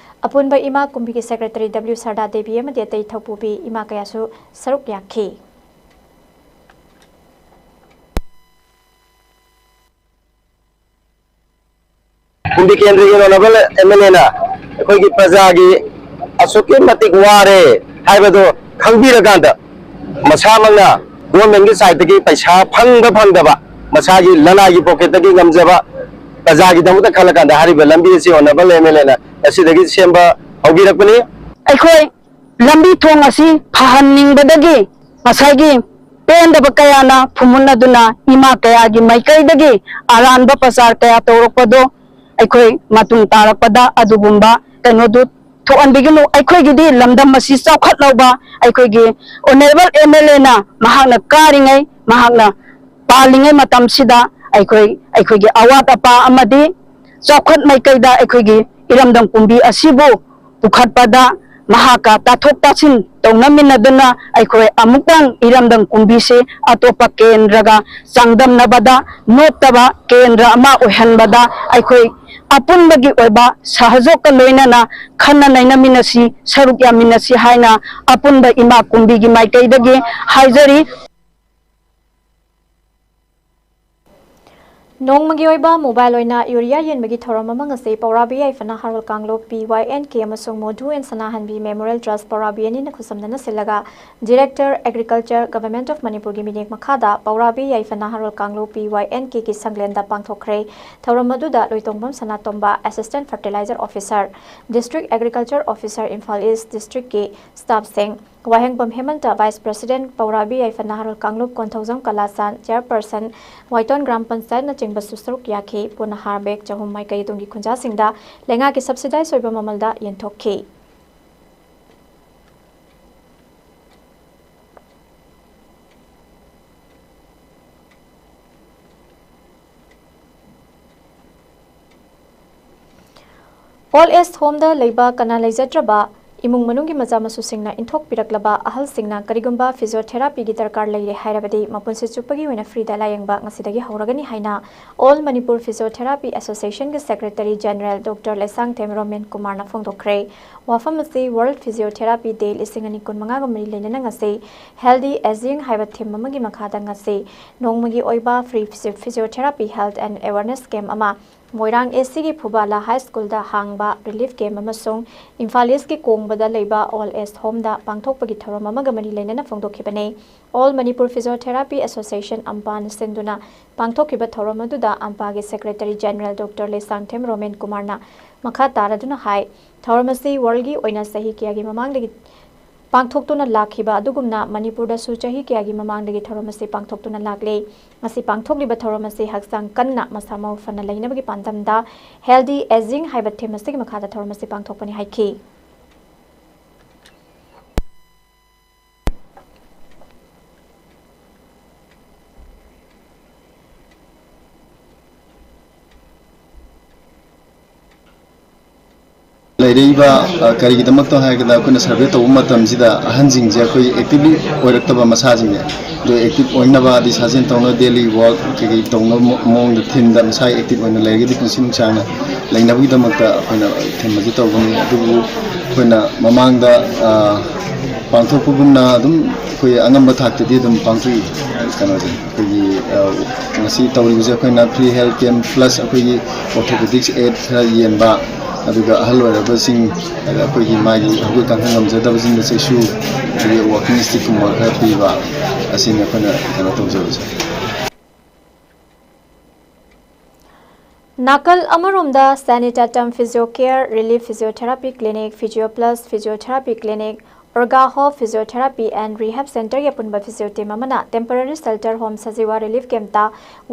ꯑꯄꯨꯟꯕ ꯏꯃꯥ ꯀꯨꯝꯕꯤꯒꯤ ꯁꯦꯀ꯭ꯔꯦꯇꯔꯤ ꯗꯕ꯭ꯂꯤꯎ ꯁꯔꯗꯥ ꯗꯦꯕꯤ ꯑꯃꯗꯤ ꯑꯇꯩ ꯊꯧꯄꯨꯕꯤ ꯏꯃꯥ ꯀꯌꯥꯁꯨ ꯁꯔꯨꯛ ꯌꯥꯈꯤ꯫ ꯀꯨꯝꯕꯤ ꯀꯦꯟꯗ꯭ꯔꯒꯤ ꯑꯣꯅꯔꯦꯕꯜ ꯑꯦꯝ ꯑꯦꯜ ꯑꯦꯅ ꯑꯩꯈꯣꯏꯒꯤ ꯄ꯭ꯔꯖꯥꯒꯤ ꯑꯁꯨꯛꯀꯤ ꯃꯇꯤꯛ ꯋꯥꯔꯦ ꯍꯥꯏꯕꯗꯨ ꯈꯪꯕꯤꯔꯀꯥꯟꯗ, ꯃꯁꯥꯃꯛꯅ ꯒꯣꯔꯃꯦꯟꯒꯤ ꯁꯥꯏꯠꯇꯒꯤ ꯄꯩꯁꯥ ꯐꯪꯕ ꯐꯪꯗꯕ, ꯃꯁꯥꯒꯤ ꯂꯅꯥꯏꯒꯤ ꯄꯣꯀꯦꯠꯇꯒꯤ ꯉꯝꯖꯕ, ꯄ꯭ꯔꯖꯥꯒꯤꯗꯃꯛꯇ ꯈꯜꯂꯀꯥꯟꯗ ꯍꯥꯏꯔꯤꯕ ꯂꯝꯕꯤ ꯑꯁꯤ ꯑꯣꯅꯔꯦꯕꯜ ꯑꯦꯝ ꯑꯦꯜ ꯑꯦꯅ ꯉꯁꯤꯗꯒꯤ ꯁꯦꯝꯕ ꯍꯧꯕꯤꯔꯛꯄꯅꯤ꯫ ꯑꯩꯈꯣꯏ ꯂꯝꯕꯤ ꯊꯣꯡ ꯑꯁꯤ ꯐꯍꯟꯅꯤꯡꯕꯗꯒꯤ ꯉꯁꯥꯏꯒꯤ ꯄꯦꯟꯗꯕ ꯀꯌꯥꯅ ꯐꯨꯝꯃꯨꯟꯅꯗꯨꯅ ꯏꯃꯥ ꯀꯌꯥꯒꯤ ꯃꯥꯏꯀꯩꯗꯒꯤ ꯑꯔꯥꯟꯕ ꯄ꯭ꯔꯆꯥꯔ ꯀꯌꯥ ꯇꯧꯔꯛꯄꯗꯣ ꯑꯩꯈꯣꯏ ꯃꯇꯨꯡ ꯇꯥꯔꯛꯄꯗ ꯑꯗꯨꯒꯨꯝꯕ ꯀꯩꯅꯣꯗꯨ ꯊꯣꯛꯍꯟꯕꯤꯒꯅꯨ꯫ ꯑꯩꯈꯣꯏꯒꯤꯗꯤ ꯂꯝꯗꯝ ꯑꯁꯤ ꯆꯥꯎꯈꯠꯍꯧꯕ, ꯑꯩꯈꯣꯏꯒꯤ ꯑꯣꯅꯔꯦꯕꯜ ꯑꯦꯝ ꯑꯦꯜ ꯑꯦꯅ ꯃꯍꯥꯛꯅ ꯀꯥꯔꯤꯉꯩ, ꯃꯍꯥꯛꯅ ꯄꯥꯜꯂꯤꯉꯩ ꯃꯇꯝꯁꯤꯗ ꯑꯩꯈꯣꯏ, ꯑꯩꯈꯣꯏꯒꯤ ꯑꯋꯥꯠ ꯑꯄꯥ ꯑꯃꯗꯤ ꯆꯥꯎꯈꯠ ꯃꯥꯏꯀꯩꯗ ꯑꯩꯈꯣꯏꯒꯤ ꯏꯔꯝꯗꯝ ꯀꯨꯝꯕꯤ ꯑꯁꯤꯕꯨ ꯄꯨꯈꯠꯄꯗ ꯃꯍꯥꯛꯀ ꯇꯥꯊꯣꯛ ꯇꯥꯁꯤꯟ ꯇꯧꯅꯃꯤꯟꯅꯗꯨꯅ ꯑꯩꯈꯣꯏ ꯑꯃꯨꯛꯇꯪ ꯏꯔꯝꯗꯝ ꯀꯨꯝꯕꯤꯁꯤ ꯑꯇꯣꯞꯄ ꯀꯦꯟꯗ꯭ꯔꯒ ꯆꯥꯡꯗꯝꯅꯕꯗ ꯅꯣꯞꯇꯕ ꯀꯦꯟꯗ꯭ꯔ ꯑꯃ ꯑꯣꯏꯍꯟꯕꯗ ꯑꯩꯈꯣꯏ ꯑꯄꯨꯟꯕꯒꯤ ꯑꯣꯏꯕ ꯁꯍꯖꯣꯛꯀ ꯂꯣꯏꯅꯅ ꯈꯟꯅ ꯅꯩꯅꯃꯤꯟꯅꯁꯤ, ꯁꯔꯨꯛ ꯌꯥꯃꯤꯟꯅꯁꯤ ꯍꯥꯏꯅ ꯑꯄꯨꯟꯕ ꯏꯃꯥ ꯀꯨꯝꯕꯤꯒꯤ ꯃꯥꯏꯀꯩꯗꯒꯤ ꯍꯥꯏꯖꯔꯤ꯫ ꯅꯣꯡꯃꯒꯤ ꯑꯣꯏꯕ ꯃꯣꯕꯥꯏꯜ ꯑꯣꯏꯅ ꯌꯨꯔꯤꯌꯥ ꯌꯦꯟꯕꯒꯤ ꯊꯧꯔꯝ ꯑꯃ ꯉꯁꯤ ꯄꯧꯔꯥꯕꯤ ꯌꯥꯏꯐꯅ ꯍꯥꯔꯣꯜ ꯀꯥꯡꯂꯨꯞ ꯄꯤ ꯋꯥꯏ ꯑꯦꯟ ꯀꯦ ꯑꯃꯁꯨꯡ ꯃꯣꯙꯨ ꯑꯦꯟ ꯁꯅꯥꯍꯟꯕꯤ ꯃꯦꯃꯣꯔꯤꯌꯦꯜ ꯇ꯭ꯔꯁ ꯄꯧꯔꯥꯕꯤ ꯑꯅꯤꯅ ꯈꯨꯠꯁꯝꯅꯅ ꯁꯤꯜꯂꯒ ꯗꯤꯔꯦꯛꯇꯔ ꯑꯦꯒ꯭ꯔꯤꯀꯜꯆꯔ ꯒꯚꯔꯟꯃꯦꯟꯠ ꯑꯣꯐ ꯃꯅꯤꯄꯨꯔꯒꯤ ꯃꯤꯠꯌꯦꯡ ꯃꯈꯥꯗ ꯄꯧꯔꯥꯕꯤ ꯌꯥꯏꯐꯅ ꯍꯥꯔꯣꯜ ꯀꯥꯡꯂꯨꯞ ꯄꯤ ꯋꯥꯏ ꯑꯦꯟ ꯀꯦꯒꯤ ꯁꯪꯂꯦꯟꯗ ꯄꯥꯡꯊꯣꯛꯈ꯭ꯔꯦ꯫ ꯊꯧꯔꯝ ꯑꯗꯨꯗ ꯂꯣꯏꯇꯣꯡꯕꯝ ꯁꯅꯥꯇꯣꯝꯕ, assistant fertilizer officer, district agriculture officer Imphal east ꯗꯤꯁꯇ꯭ꯔꯤꯛꯀꯤ ꯁ꯭ꯇꯥꯐꯁꯤꯡ, ꯋꯥꯍꯦꯡꯕꯝ ꯍꯦꯃꯟꯇ, Vice President ꯄꯧꯔꯥꯕꯤ ꯌꯥꯏꯐ ꯅꯍꯥꯔꯣꯜ ꯀꯥꯡꯂꯨꯞ, ꯀꯣꯟꯊꯧꯖꯝ ꯀꯂꯥꯆꯥꯟ, Chairperson ꯋꯥꯏꯇꯣꯟ ꯒ꯭ꯔꯥꯝ ꯄꯟꯆꯥꯌꯠꯅꯆꯤꯡꯕꯁꯨ ꯁꯔꯨꯛ ꯌꯥꯈꯤ꯫ ꯄꯣꯟꯅꯍꯥꯔ ꯕꯦꯒ ꯆꯍꯨꯝ ꯃꯥꯏꯀꯩ ꯇꯨꯡꯒꯤ ꯈꯨꯟꯖꯥꯁꯤꯡꯗ ꯂꯩꯉꯥꯛꯀꯤ subsidise ꯑꯣꯏꯕ ꯃꯃꯜꯗ ꯌꯦꯟꯊꯣꯛꯈꯤ꯫ Old age homeꯗ ꯂꯩꯕ ꯀꯅꯥ ꯂꯩꯖꯗ꯭ꯔꯕ ꯏꯃꯨꯡ ꯃꯅꯨꯡꯒꯤ ꯃꯆꯥ ꯃꯁꯨꯁꯤꯡꯅ ꯏꯟꯊꯣꯛꯄꯤꯔꯛꯂꯕ ꯑꯍꯜꯁꯤꯡꯅ ꯀꯔꯤꯒꯨꯝꯕ physiotherapyꯒꯤ ꯗꯔꯀꯥꯔ ꯂꯩꯔꯦ ꯍꯥꯏꯔꯕꯗꯤ, ꯃꯄꯨꯟꯁꯤ ꯆꯨꯞꯄꯒꯤ ꯑꯣꯏꯅ freeꯗ ꯂꯥꯌꯦꯡꯕ ꯉꯁꯤꯗꯒꯤ ꯍꯧꯔꯒꯅꯤ ꯍꯥꯏꯅ All Manipur Physiotherapy Associationꯒꯤ Secretary General Doctor Leishangthem Roman ꯀꯨꯃꯥꯔꯅ ꯐꯣꯡꯗꯣꯛꯈ꯭ꯔꯦ꯫ ꯋꯥꯐꯝ ꯑꯁꯤ World Physiotherapy Day ꯂꯤꯁꯤꯡ ꯑꯅꯤ ꯀꯨꯟꯃꯉꯥꯒ ꯃꯔꯤ ꯂꯩꯅꯅ ꯉꯁꯤ Healthy Aging ꯍꯥꯏꯕ theme ꯑꯃꯒꯤ ꯃꯈꯥꯗ ꯉꯁꯤ ꯅꯣꯡꯃꯒꯤ ꯑꯣꯏꯕ free physio-, physiotherapy health and awareness camp ꯑꯃ ꯃꯣꯏꯔꯥꯡ ACꯒꯤ ꯐꯨꯕꯥꯂꯥ High Schoolꯗ ꯍꯥꯡꯕ relief camp ꯑꯃꯁꯨꯡ ꯏꯝꯐꯥꯜ Eastꯀꯤ ꯀꯣꯡꯕꯗ ꯂꯩꯕ Old Age Homeꯗ ꯄꯥꯡꯊꯣꯛꯄꯒꯤ ꯊꯧꯔꯝ ꯑꯃꯒ ꯃꯔꯤ ꯂꯩꯅꯅ ꯐꯣꯡꯗꯣꯛꯈꯤꯕꯅꯤ꯫ All Manipur Physiotherapy Association, ꯑꯝꯄꯥꯅ ꯁꯤꯟꯗꯨꯅ ꯄꯥꯡꯊꯣꯛꯈꯤꯕ ꯊꯧꯔꯝ ꯑꯗꯨꯗ ꯑꯝꯄꯥꯒꯤ Secretary General Doctor Leishangthem Roman ꯀꯨꯃꯥꯔꯅ ꯃꯈꯥ ꯇꯥꯔꯗꯨꯅ ꯍꯥꯏ, ꯊꯧꯔꯝ ꯑꯁꯤ Worldꯒꯤ ꯑꯣꯏꯅ ꯆꯍꯤ ꯀꯌꯥꯒꯤ ꯃꯃꯥꯡꯗꯒꯤ ꯄꯥꯡꯊꯣꯛꯇꯨꯅ ꯂꯥꯛꯈꯤꯕ ꯑꯗꯨꯒꯨꯝꯅ ꯃꯅꯤꯄꯨꯔꯗꯁꯨ ꯆꯍꯤ ꯀꯌꯥꯒꯤ ꯃꯃꯥꯡꯗꯒꯤ ꯊꯧꯔꯝ ꯑꯁꯤ ꯄꯥꯡꯊꯣꯛꯇꯨꯅ ꯂꯥꯛꯂꯤ꯫ ꯉꯁꯤ ꯄꯥꯡꯊꯣꯛꯂꯤꯕ ꯊꯧꯔꯝ ꯑꯁꯤ ꯍꯛꯆꯥꯡ ꯀꯟꯅ ꯃꯁꯥ ꯃꯎ ꯐꯅ ꯂꯩꯅꯕꯒꯤ ꯄꯥꯟꯗꯝꯗ Healthy Aging ꯍꯥꯏꯕ theme ꯑꯁꯤꯒꯤ ꯃꯈꯥꯗ ꯊꯧꯔꯝ ꯑꯁꯤ ꯄꯥꯡꯊꯣꯛꯄꯅꯤ ꯍꯥꯏꯈꯤ꯫ ꯂꯩꯔꯛꯏꯕ, ꯑ, ꯀꯔꯤꯒꯤꯗꯃꯛꯇ ꯍꯥꯏꯔꯒꯗ, ꯑꯩꯈꯣꯏꯅ survey ꯇꯧꯕ ꯃꯇꯝꯁꯤꯗ ꯑꯍꯟꯁꯤꯡꯁꯦ ꯑꯩꯈꯣꯏ active ꯑꯣꯏꯔꯛꯇꯕ ꯃꯁꯥꯁꯤꯡꯁꯦ, ꯑꯗꯣ active ꯑꯣꯏꯅꯕ, ꯑꯗꯩ ꯁꯥꯖꯦꯜ ꯇꯧꯅꯕ, daily walk ꯀꯩꯀꯩ ꯇꯧꯅꯕ ꯃꯑꯣꯡꯗ themeꯗ ꯃꯁꯥ active ꯑꯣꯏꯅ ꯂꯩꯔꯒꯗꯤ ꯄꯨꯟꯁꯤ ꯅꯨꯡꯁꯥꯡꯅ ꯂꯩꯅꯕꯒꯤꯗꯃꯛꯇ ꯑꯩꯈꯣꯏꯅ themeꯁꯦ ꯇꯧꯕꯅꯤ꯫ ꯑꯗꯨꯕꯨ ꯑꯩꯈꯣꯏꯅ ꯃꯃꯥꯡꯗ, ꯑ, ꯄꯥꯡꯊꯣꯛꯄꯒꯨꯝꯅ ꯑꯗꯨꯝ ꯑꯩꯈꯣꯏ ꯑꯉꯝꯕ ꯊꯥꯛꯇꯗꯤ ꯑꯗꯨꯝ ꯄꯥꯡꯊꯣꯛꯏ꯫ ꯀꯩꯅꯣꯁꯦ, ꯑꯩꯈꯣꯏꯒꯤ, ꯑ, ꯉꯁꯤ ꯇꯧꯔꯤꯕꯁꯦ ꯑꯩꯈꯣꯏꯅ free health camp plus ꯑꯩꯈꯣꯏꯒꯤ orthopedics aid ꯈꯔ ꯌꯦꯟꯕ, ꯑꯗꯨꯒ ꯑꯍꯜ ꯑꯣꯏꯔꯕꯁꯤꯡ, ꯑꯗ ꯑꯩꯈꯣꯏꯒꯤ ꯃꯥꯒꯤ ꯍꯧꯒꯠ ꯀꯥꯡꯈꯠ ꯉꯝꯖꯗꯕꯁꯤꯡꯗ ꯆꯩꯁꯨ, ꯑꯗꯒꯤ walking stickꯀꯨꯝꯕ ꯈꯔ ꯄꯤꯕ, ꯑꯁꯤꯅꯤ ꯑꯩꯈꯣꯏꯅ ꯀꯩꯅꯣ ꯇꯧꯖꯕꯁꯦ꯫ ꯅꯥꯀꯜ ꯑꯃꯔꯣꯝꯗ Sanitatum Physio Care, Relief Physiotherapy Clinic, Physio Plus Physiotherapy Clinic, Urga Hope Physiotherapy and Rehab Centreꯒꯤ ꯑꯄꯨꯟꯕ physio team ꯑꯃꯅ temporary shelter home Sajiwa relief campꯇ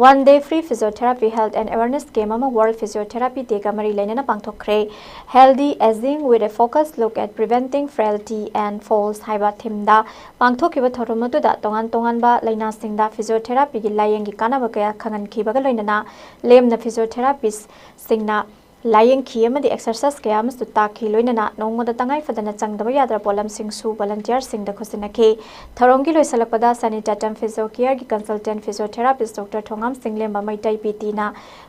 one day free physiotherapy health and awareness camp ꯑꯃ World Physiotherapy Dayꯒ ꯃꯔꯤ ꯂꯩꯅꯅ ꯄꯥꯡꯊꯣꯛꯈ꯭ꯔꯦ꯫ Healthy Aging with a Focus Look at Preventing Frailty and Falls ꯍꯥꯏꯕ themeꯗ ꯄꯥꯡꯊꯣꯛꯈꯤꯕ ꯊꯧꯔꯝ ꯑꯗꯨꯗ ꯇꯣꯉꯥꯟ ꯇꯣꯉꯥꯟꯕ ꯂꯥꯏꯅꯥꯁꯤꯡꯗ physiotherapyꯒꯤ ꯂꯥꯌꯦꯡꯒꯤ ꯀꯥꯟꯅꯕ ꯀꯌꯥ ꯈꯪꯍꯟꯈꯤꯕꯒ ꯂꯣꯏꯅꯅ ꯂꯦꯝꯅ physiotherapistꯁꯤꯡꯅ ꯂꯥꯌꯦꯡꯈꯤ ꯑꯃꯗꯤ exercise ꯀꯌꯥ ꯑꯃꯁꯨ ꯇꯥꯛꯈꯤ꯫ ꯂꯣꯏꯅꯅ ꯅꯣꯡꯃꯗ ꯇꯉꯥꯏ ꯐꯗꯅ ꯆꯪꯗꯕ ꯌꯥꯗ꯭ꯔꯕ ꯄꯣꯠꯂꯝꯁꯤꯡꯁꯨ volunteerꯁꯤꯡꯗ ꯈꯨꯠꯁꯤꯟꯅꯈꯤ꯫ ꯊꯧꯔꯝꯒꯤ ꯂꯣꯏꯁꯤꯜꯂꯛꯄꯗ Sanitatum Physio Careꯒꯤ consultant physiotherapist Doctor ꯊꯣꯉꯥꯝ ꯁꯤꯡꯂꯦꯝꯕ ꯃꯩꯇꯩ PTꯅ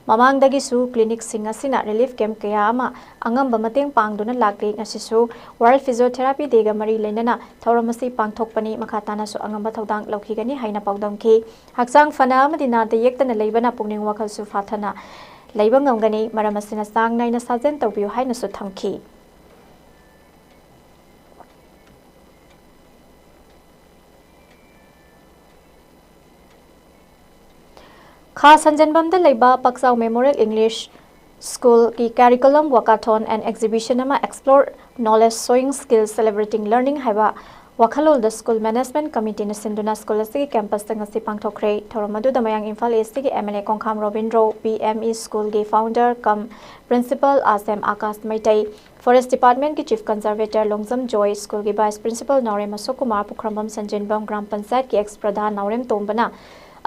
ꯃꯃꯥꯡꯗꯒꯤꯁꯨ clinicꯁꯤꯡ ꯑꯁꯤꯅ relief camp ꯀꯌꯥ ꯑꯃ ꯑꯉꯝꯕ ꯃꯇꯦꯡ ꯄꯥꯡꯗꯨꯅ ꯂꯥꯛꯂꯤ꯫ ꯉꯁꯤꯁꯨ World Physiotherapy Dayꯒ ꯃꯔꯤ ꯂꯩꯅꯅ ꯊꯧꯔꯝ ꯑꯁꯤ ꯄꯥꯡꯊꯣꯛꯄꯅꯤ꯫ ꯃꯈꯥ ꯇꯥꯅꯁꯨ ꯑꯉꯝꯕ ꯊꯧꯗꯥꯡ ꯂꯧꯈꯤꯒꯅꯤ ꯍꯥꯏꯅ ꯄꯥꯎꯗꯝꯈꯤ꯫ ꯍꯛꯆꯥꯡ ꯐꯅ ꯑꯃꯗꯤ ꯅꯥꯗ ꯌꯦꯛꯇꯅ ꯂꯩꯕꯅ ꯄꯨꯛꯅꯤꯡ ꯋꯥꯈꯜꯁꯨ ꯐꯥꯊꯅ ꯂꯩꯕ ꯉꯝꯒꯅꯤ꯫ ꯃꯔꯝ ꯑꯁꯤꯅ ꯆꯥꯡ ꯅꯥꯏꯅ ꯁꯥꯖꯦꯜ ꯇꯧꯕꯤꯌꯨ ꯍꯥꯏꯅꯁꯨ ꯊꯝꯈꯤ꯫ ꯈꯥ ꯁꯟꯖꯦꯟꯕꯝꯗ ꯂꯩꯕ ꯄꯛꯆꯥꯎ Memorial English Schoolꯒꯤ Curriculum Walkathon and Exhibition ꯑꯃ Explore Knowledge Showing Skills Celebrating Learning ꯍꯥꯏꯕ ꯋꯥꯈꯜꯂꯣꯟꯗ School Management Committeeꯅ ꯁꯤꯟꯗꯨꯅ school ꯑꯁꯤꯒꯤ campusꯇ ꯉꯁꯤ ꯄꯥꯡꯊꯣꯛꯈ꯭ꯔꯦ꯫ ꯊꯧꯔꯝ ꯑꯗꯨꯗ ꯃꯌꯥꯡ ꯏꯝꯐꯥꯜ Eastꯀꯤ MLA ꯀꯣꯡꯈꯥꯝ ꯔꯣꯕꯤꯟꯗ꯭ꯔꯣ, PME Schoolꯒꯤ founder cum principal R M Akash Meitei, Forest Departmentꯀꯤ Chief Conservator ꯂꯣꯡꯖꯝ ꯖꯣꯏ, schoolꯒꯤ Vice Principal ꯅꯥꯎꯔꯦꯝ ꯑꯁꯣꯛ ꯀꯨꯃꯥꯔ, ꯄꯨꯈ꯭ꯔꯝꯕꯝ ꯁꯟꯖꯦꯟꯕꯝ ꯒ꯭ꯔꯥꯝ ꯄꯟꯆꯥꯌꯠꯀꯤ ex ꯄ꯭ꯔꯙꯥꯟ ꯅꯥꯎꯔꯦꯝ ꯇꯣꯝꯕꯅ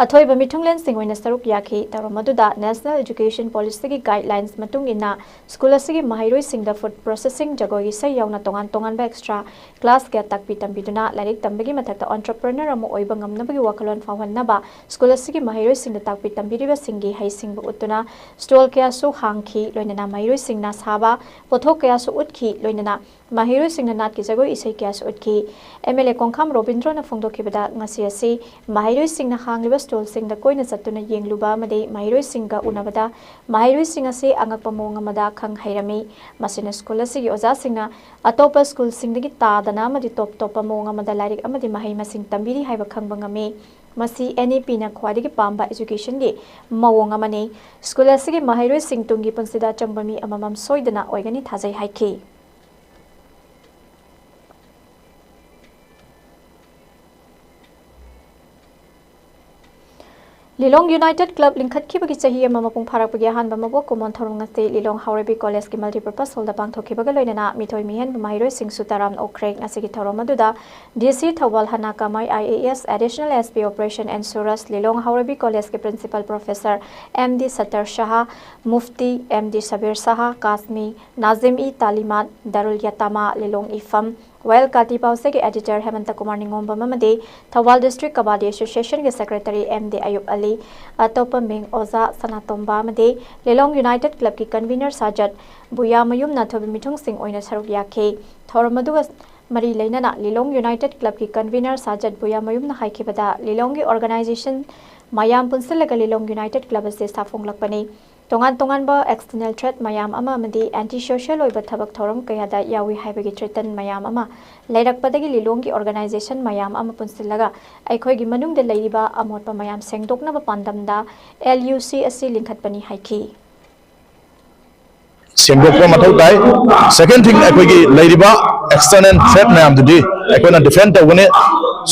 ꯑꯊꯣꯏꯕ ꯃꯤꯊꯨꯡꯂꯦꯟꯁꯤꯡ ꯑꯣꯏꯅ ꯁꯔꯨꯛ ꯌꯥꯈꯤ꯫ ꯊꯧꯔꯝ ꯑꯗꯨꯗ National Education Policyꯒꯤ guidelines ꯃꯇꯨꯡ ꯏꯟꯅ school ꯑꯁꯤꯒꯤ ꯃꯍꯩꯔꯣꯏꯁꯤꯡꯗ food processing, ꯖꯒꯣꯏ ꯏꯁꯩ ꯌꯥꯎꯅ ꯇꯣꯉꯥꯟ ꯇꯣꯉꯥꯟꯕ extra class ꯀꯌꯥ ꯇꯥꯛꯄꯤ ꯇꯝꯕꯤꯗꯨꯅ ꯂꯥꯏꯔꯤꯛ ꯇꯝꯕꯒꯤ ꯃꯊꯛꯇ entrepreneur ꯑꯃ ꯑꯣꯏꯕ ꯉꯝꯅꯕꯒꯤ ꯋꯥꯈꯜꯂꯣꯟ ꯐꯥꯎꯍꯟꯅꯕ school ꯑꯁꯤꯒꯤ ꯃꯍꯩꯔꯣꯏꯁꯤꯡꯗ ꯇꯥꯛꯄꯤ ꯇꯝꯕꯤꯔꯤꯕꯁꯤꯡꯒꯤ ꯍꯩꯁꯤꯡꯕ ꯎꯠꯇꯨꯅ stall ꯀꯌꯥꯁꯨ ꯍꯥꯡꯈꯤ꯫ ꯂꯣꯏꯅꯅ ꯃꯍꯩꯔꯣꯏꯁꯤꯡꯅ ꯁꯥꯕ ꯄꯣꯠꯊꯣꯛ ꯀꯌꯥꯁꯨ ꯎꯠꯈꯤ꯫ ꯂꯣꯏꯅꯅ ꯃꯍꯩꯔꯣꯏꯁꯤꯡꯅ ꯅꯥꯠꯀꯤ ꯖꯒꯣꯏ ꯏꯁꯩ ꯀꯌꯥꯁꯨ ꯎꯠꯈꯤ꯫ MLA ꯀꯣꯡꯈꯥꯝ ꯔꯣꯕꯤꯟꯗ꯭ꯔꯣꯅ ꯐꯣꯡꯗꯣꯛꯈꯤꯕꯗ, ꯉꯁꯤ ꯑꯁꯤ ꯃꯍꯩꯔꯣꯏꯁꯤꯡꯅ ꯍꯥꯡꯂꯤꯕ stallꯁꯤꯡꯗ ꯀꯣꯏꯅ ꯆꯠꯇꯨꯅ ꯌꯦꯡꯂꯨꯕ ꯑꯃꯗꯤ ꯃꯍꯩꯔꯣꯏꯁꯤꯡꯒ ꯎꯅꯕꯗ ꯃꯍꯩꯔꯣꯏꯁꯤꯡ ꯑꯁꯤ ꯑꯉꯛꯄ ꯃꯑꯣꯡ ꯑꯃꯗ ꯈꯪ ꯍꯩꯔꯝꯃꯤ꯫ ꯃꯁꯤꯅ school ꯑꯁꯤꯒꯤ ꯑꯣꯖꯥꯁꯤꯡꯅ ꯑꯇꯣꯞꯄ schoolꯁꯤꯡꯗꯒꯤ ꯇꯥꯗꯅ ꯑꯃꯗꯤ ꯇꯣꯞ ꯇꯣꯞꯄ ꯃꯑꯣꯡ ꯑꯃꯗ ꯂꯥꯏꯔꯤꯛ ꯑꯃꯗꯤ ꯃꯍꯩ ꯃꯁꯤꯡ ꯇꯝꯕꯤꯔꯤ ꯍꯥꯏꯕ ꯈꯪꯕ ꯉꯝꯃꯤ꯫ ꯃꯁꯤ NEPꯅ ꯈ꯭ꯋꯥꯏꯗꯒꯤ ꯄꯥꯝꯕ educationꯒꯤ ꯃꯑꯣꯡ ꯑꯃꯅꯤ꯫ School ꯑꯁꯤꯒꯤ ꯃꯍꯩꯔꯣꯏꯁꯤꯡ ꯇꯨꯡꯒꯤ ꯄꯨꯟꯁꯤꯗ ꯑꯆꯪꯕ ꯃꯤ ꯑꯃꯃꯝ ꯁꯣꯏꯗꯅ ꯑꯣꯏꯒꯅꯤ ꯊꯥꯖꯩ ꯍꯥꯏꯈꯤ꯫ ꯂꯤꯂꯣꯡ ꯌꯨꯅꯥꯏꯇꯦꯗ ꯀ꯭ꯂꯕ ꯂꯤꯡꯈꯠꯈꯤꯕꯒꯤ ꯆꯍꯤ ꯑꯃ ꯃꯄꯨꯡ ꯐꯥꯔꯛꯄꯒꯤ ꯑꯍꯥꯟꯕ ꯃꯀꯣꯛ ꯀꯨꯝꯑꯣꯟ ꯊꯧꯔꯝ ꯉꯁꯤ ꯂꯤꯂꯣꯡ ꯍꯥꯎꯔꯩꯕꯤ ꯀꯣꯂꯦꯖꯀꯤ ꯃꯜꯇꯤꯄꯔꯄꯁ ꯍꯣꯜꯗ ꯄꯥꯡꯊꯣꯛꯈꯤꯕꯒ ꯂꯣꯏꯅꯅ ꯃꯤꯊꯣꯏ ꯃꯤꯍꯦꯟꯕ ꯃꯍꯩꯔꯣꯏꯁꯤꯡꯁꯨ ꯇꯔꯥꯝꯅ ꯑꯣꯛꯈ꯭ꯔꯦ꯫ ꯉꯁꯤꯒꯤ ꯊꯧꯔꯝ ꯑꯗꯨꯗ ꯗꯤ ꯁꯤ Thoubal Hanna Kamai, I A S, additional S P operation N Suraj, Lilong Haoreibi ꯀꯣꯂꯦꯖꯀꯤ principal professor M D Sattar Saha, Mufti M D Sabir Saha, Qasmi, Nazim e Talimat, Darul Yatama, Lilong ꯏꯐꯝ, ꯋꯥꯌꯦꯜ ꯀꯥꯇꯤ ꯄꯥꯎꯆꯦꯒꯤ ꯑꯦꯗꯤꯇꯔ ꯍꯦꯃꯟꯇ ꯀꯨꯃꯥꯔ ꯅꯤꯉꯣꯝꯕꯝ ꯑꯃꯗꯤ ꯊꯧꯕꯥꯜ ꯗꯤꯁꯇ꯭ꯔꯤꯛ ꯀꯕꯥꯗꯤ ꯑꯦꯁꯣꯁꯤꯌꯦꯁꯟꯒꯤ secretary M D Ayub Ali, ꯑꯇꯣꯞꯄ ꯃꯤꯡ ꯑꯣꯖꯥ ꯁꯅꯥꯇꯣꯝꯕ ꯑꯃꯗꯤ ꯂꯤꯂꯣꯡ ꯌꯨꯅꯥꯏꯇꯦꯗ ꯀ꯭ꯂꯕꯀꯤ ꯀꯟꯚꯤꯅꯔ ꯁꯥꯖꯠ ꯕꯨꯌꯥꯃꯌꯨꯝꯅ ꯊꯣꯏꯕ ꯃꯤꯊꯨꯡꯁꯤꯡ ꯑꯣꯏꯅ ꯁꯔꯨꯛ ꯌꯥꯈꯤ꯫ ꯊꯧꯔꯝ ꯑꯗꯨꯒ ꯃꯔꯤ ꯂꯩꯅꯅ ꯂꯤꯂꯣꯡ ꯌꯨꯅꯥꯏꯇꯦꯗ ꯀ꯭ꯂꯕꯀꯤ ꯀꯟꯚꯤꯅꯔ ꯁꯥꯖꯠ ꯕꯨꯌꯥꯃꯌꯨꯝꯅ ꯍꯥꯏꯈꯤꯕꯗ, ꯂꯤꯂꯣꯡꯒꯤ ꯑꯣꯔꯒꯅꯥꯏꯖꯦꯁꯟ ꯃꯌꯥꯝ ꯄꯨꯟꯁꯤꯜꯂꯒ ꯂꯤꯂꯣꯡ ꯌꯨꯅꯥꯏꯇꯦꯗ ꯀ꯭ꯂꯕ ꯑꯁꯤ ꯁꯥꯐꯣꯡꯂꯛꯄꯅꯤ꯫ ꯇꯣꯉꯥꯟ ꯇꯣꯉꯥꯟꯕ ꯑꯦꯛꯁꯇꯔꯅꯦꯜ ꯊ꯭ꯔꯦꯠ ꯃꯌꯥꯝ ꯑꯃ ꯑꯃꯗꯤ ꯑꯦꯟꯇꯤ ꯁꯣꯁꯤꯌꯦꯜ ꯑꯣꯏꯕ ꯊꯕꯛ ꯊꯧꯔꯝ ꯀꯌꯥꯗ ꯌꯥꯎꯏ ꯍꯥꯏꯕꯒꯤ ꯊ꯭ꯔꯦꯇꯟ ꯃꯌꯥꯝ ꯑꯃ ꯂꯩꯔꯛꯄꯗꯒꯤ ꯂꯤꯂꯣꯡꯒꯤ ꯑꯣꯔꯒꯅꯥꯏꯖꯦꯁꯟ ꯃꯌꯥꯝ ꯑꯃ ꯄꯨꯟꯁꯤꯜꯂꯒ ꯑꯩꯈꯣꯏꯒꯤ ꯃꯅꯨꯡꯗ ꯂꯩꯔꯤꯕ ꯑꯃꯣꯠꯄ ꯃꯌꯥꯝ ꯁꯦꯡꯗꯣꯛꯅꯕ ꯄꯥꯟꯗꯝꯗ ꯑꯦꯜ ꯌꯨ ꯁꯤ ꯑꯁꯤ ꯂꯤꯡꯈꯠꯄꯅꯤ ꯍꯥꯏꯈꯤ꯫ ꯁꯦꯡꯗꯣꯛꯄ ꯃꯊꯧ ꯇꯥꯏ꯫ ꯁꯦꯀꯦꯟ ꯊꯤꯡ, ꯑꯩꯈꯣꯏꯒꯤ ꯂꯩꯔꯤꯕ ꯑꯦꯛꯁꯇꯔꯅꯦꯜ ꯊ꯭ꯔꯦꯠ ꯃꯌꯥꯝꯗꯨꯗꯤ ꯑꯩꯈꯣꯏꯅ ꯗꯤꯐꯦꯟ ꯇꯧꯒꯅꯤ꯫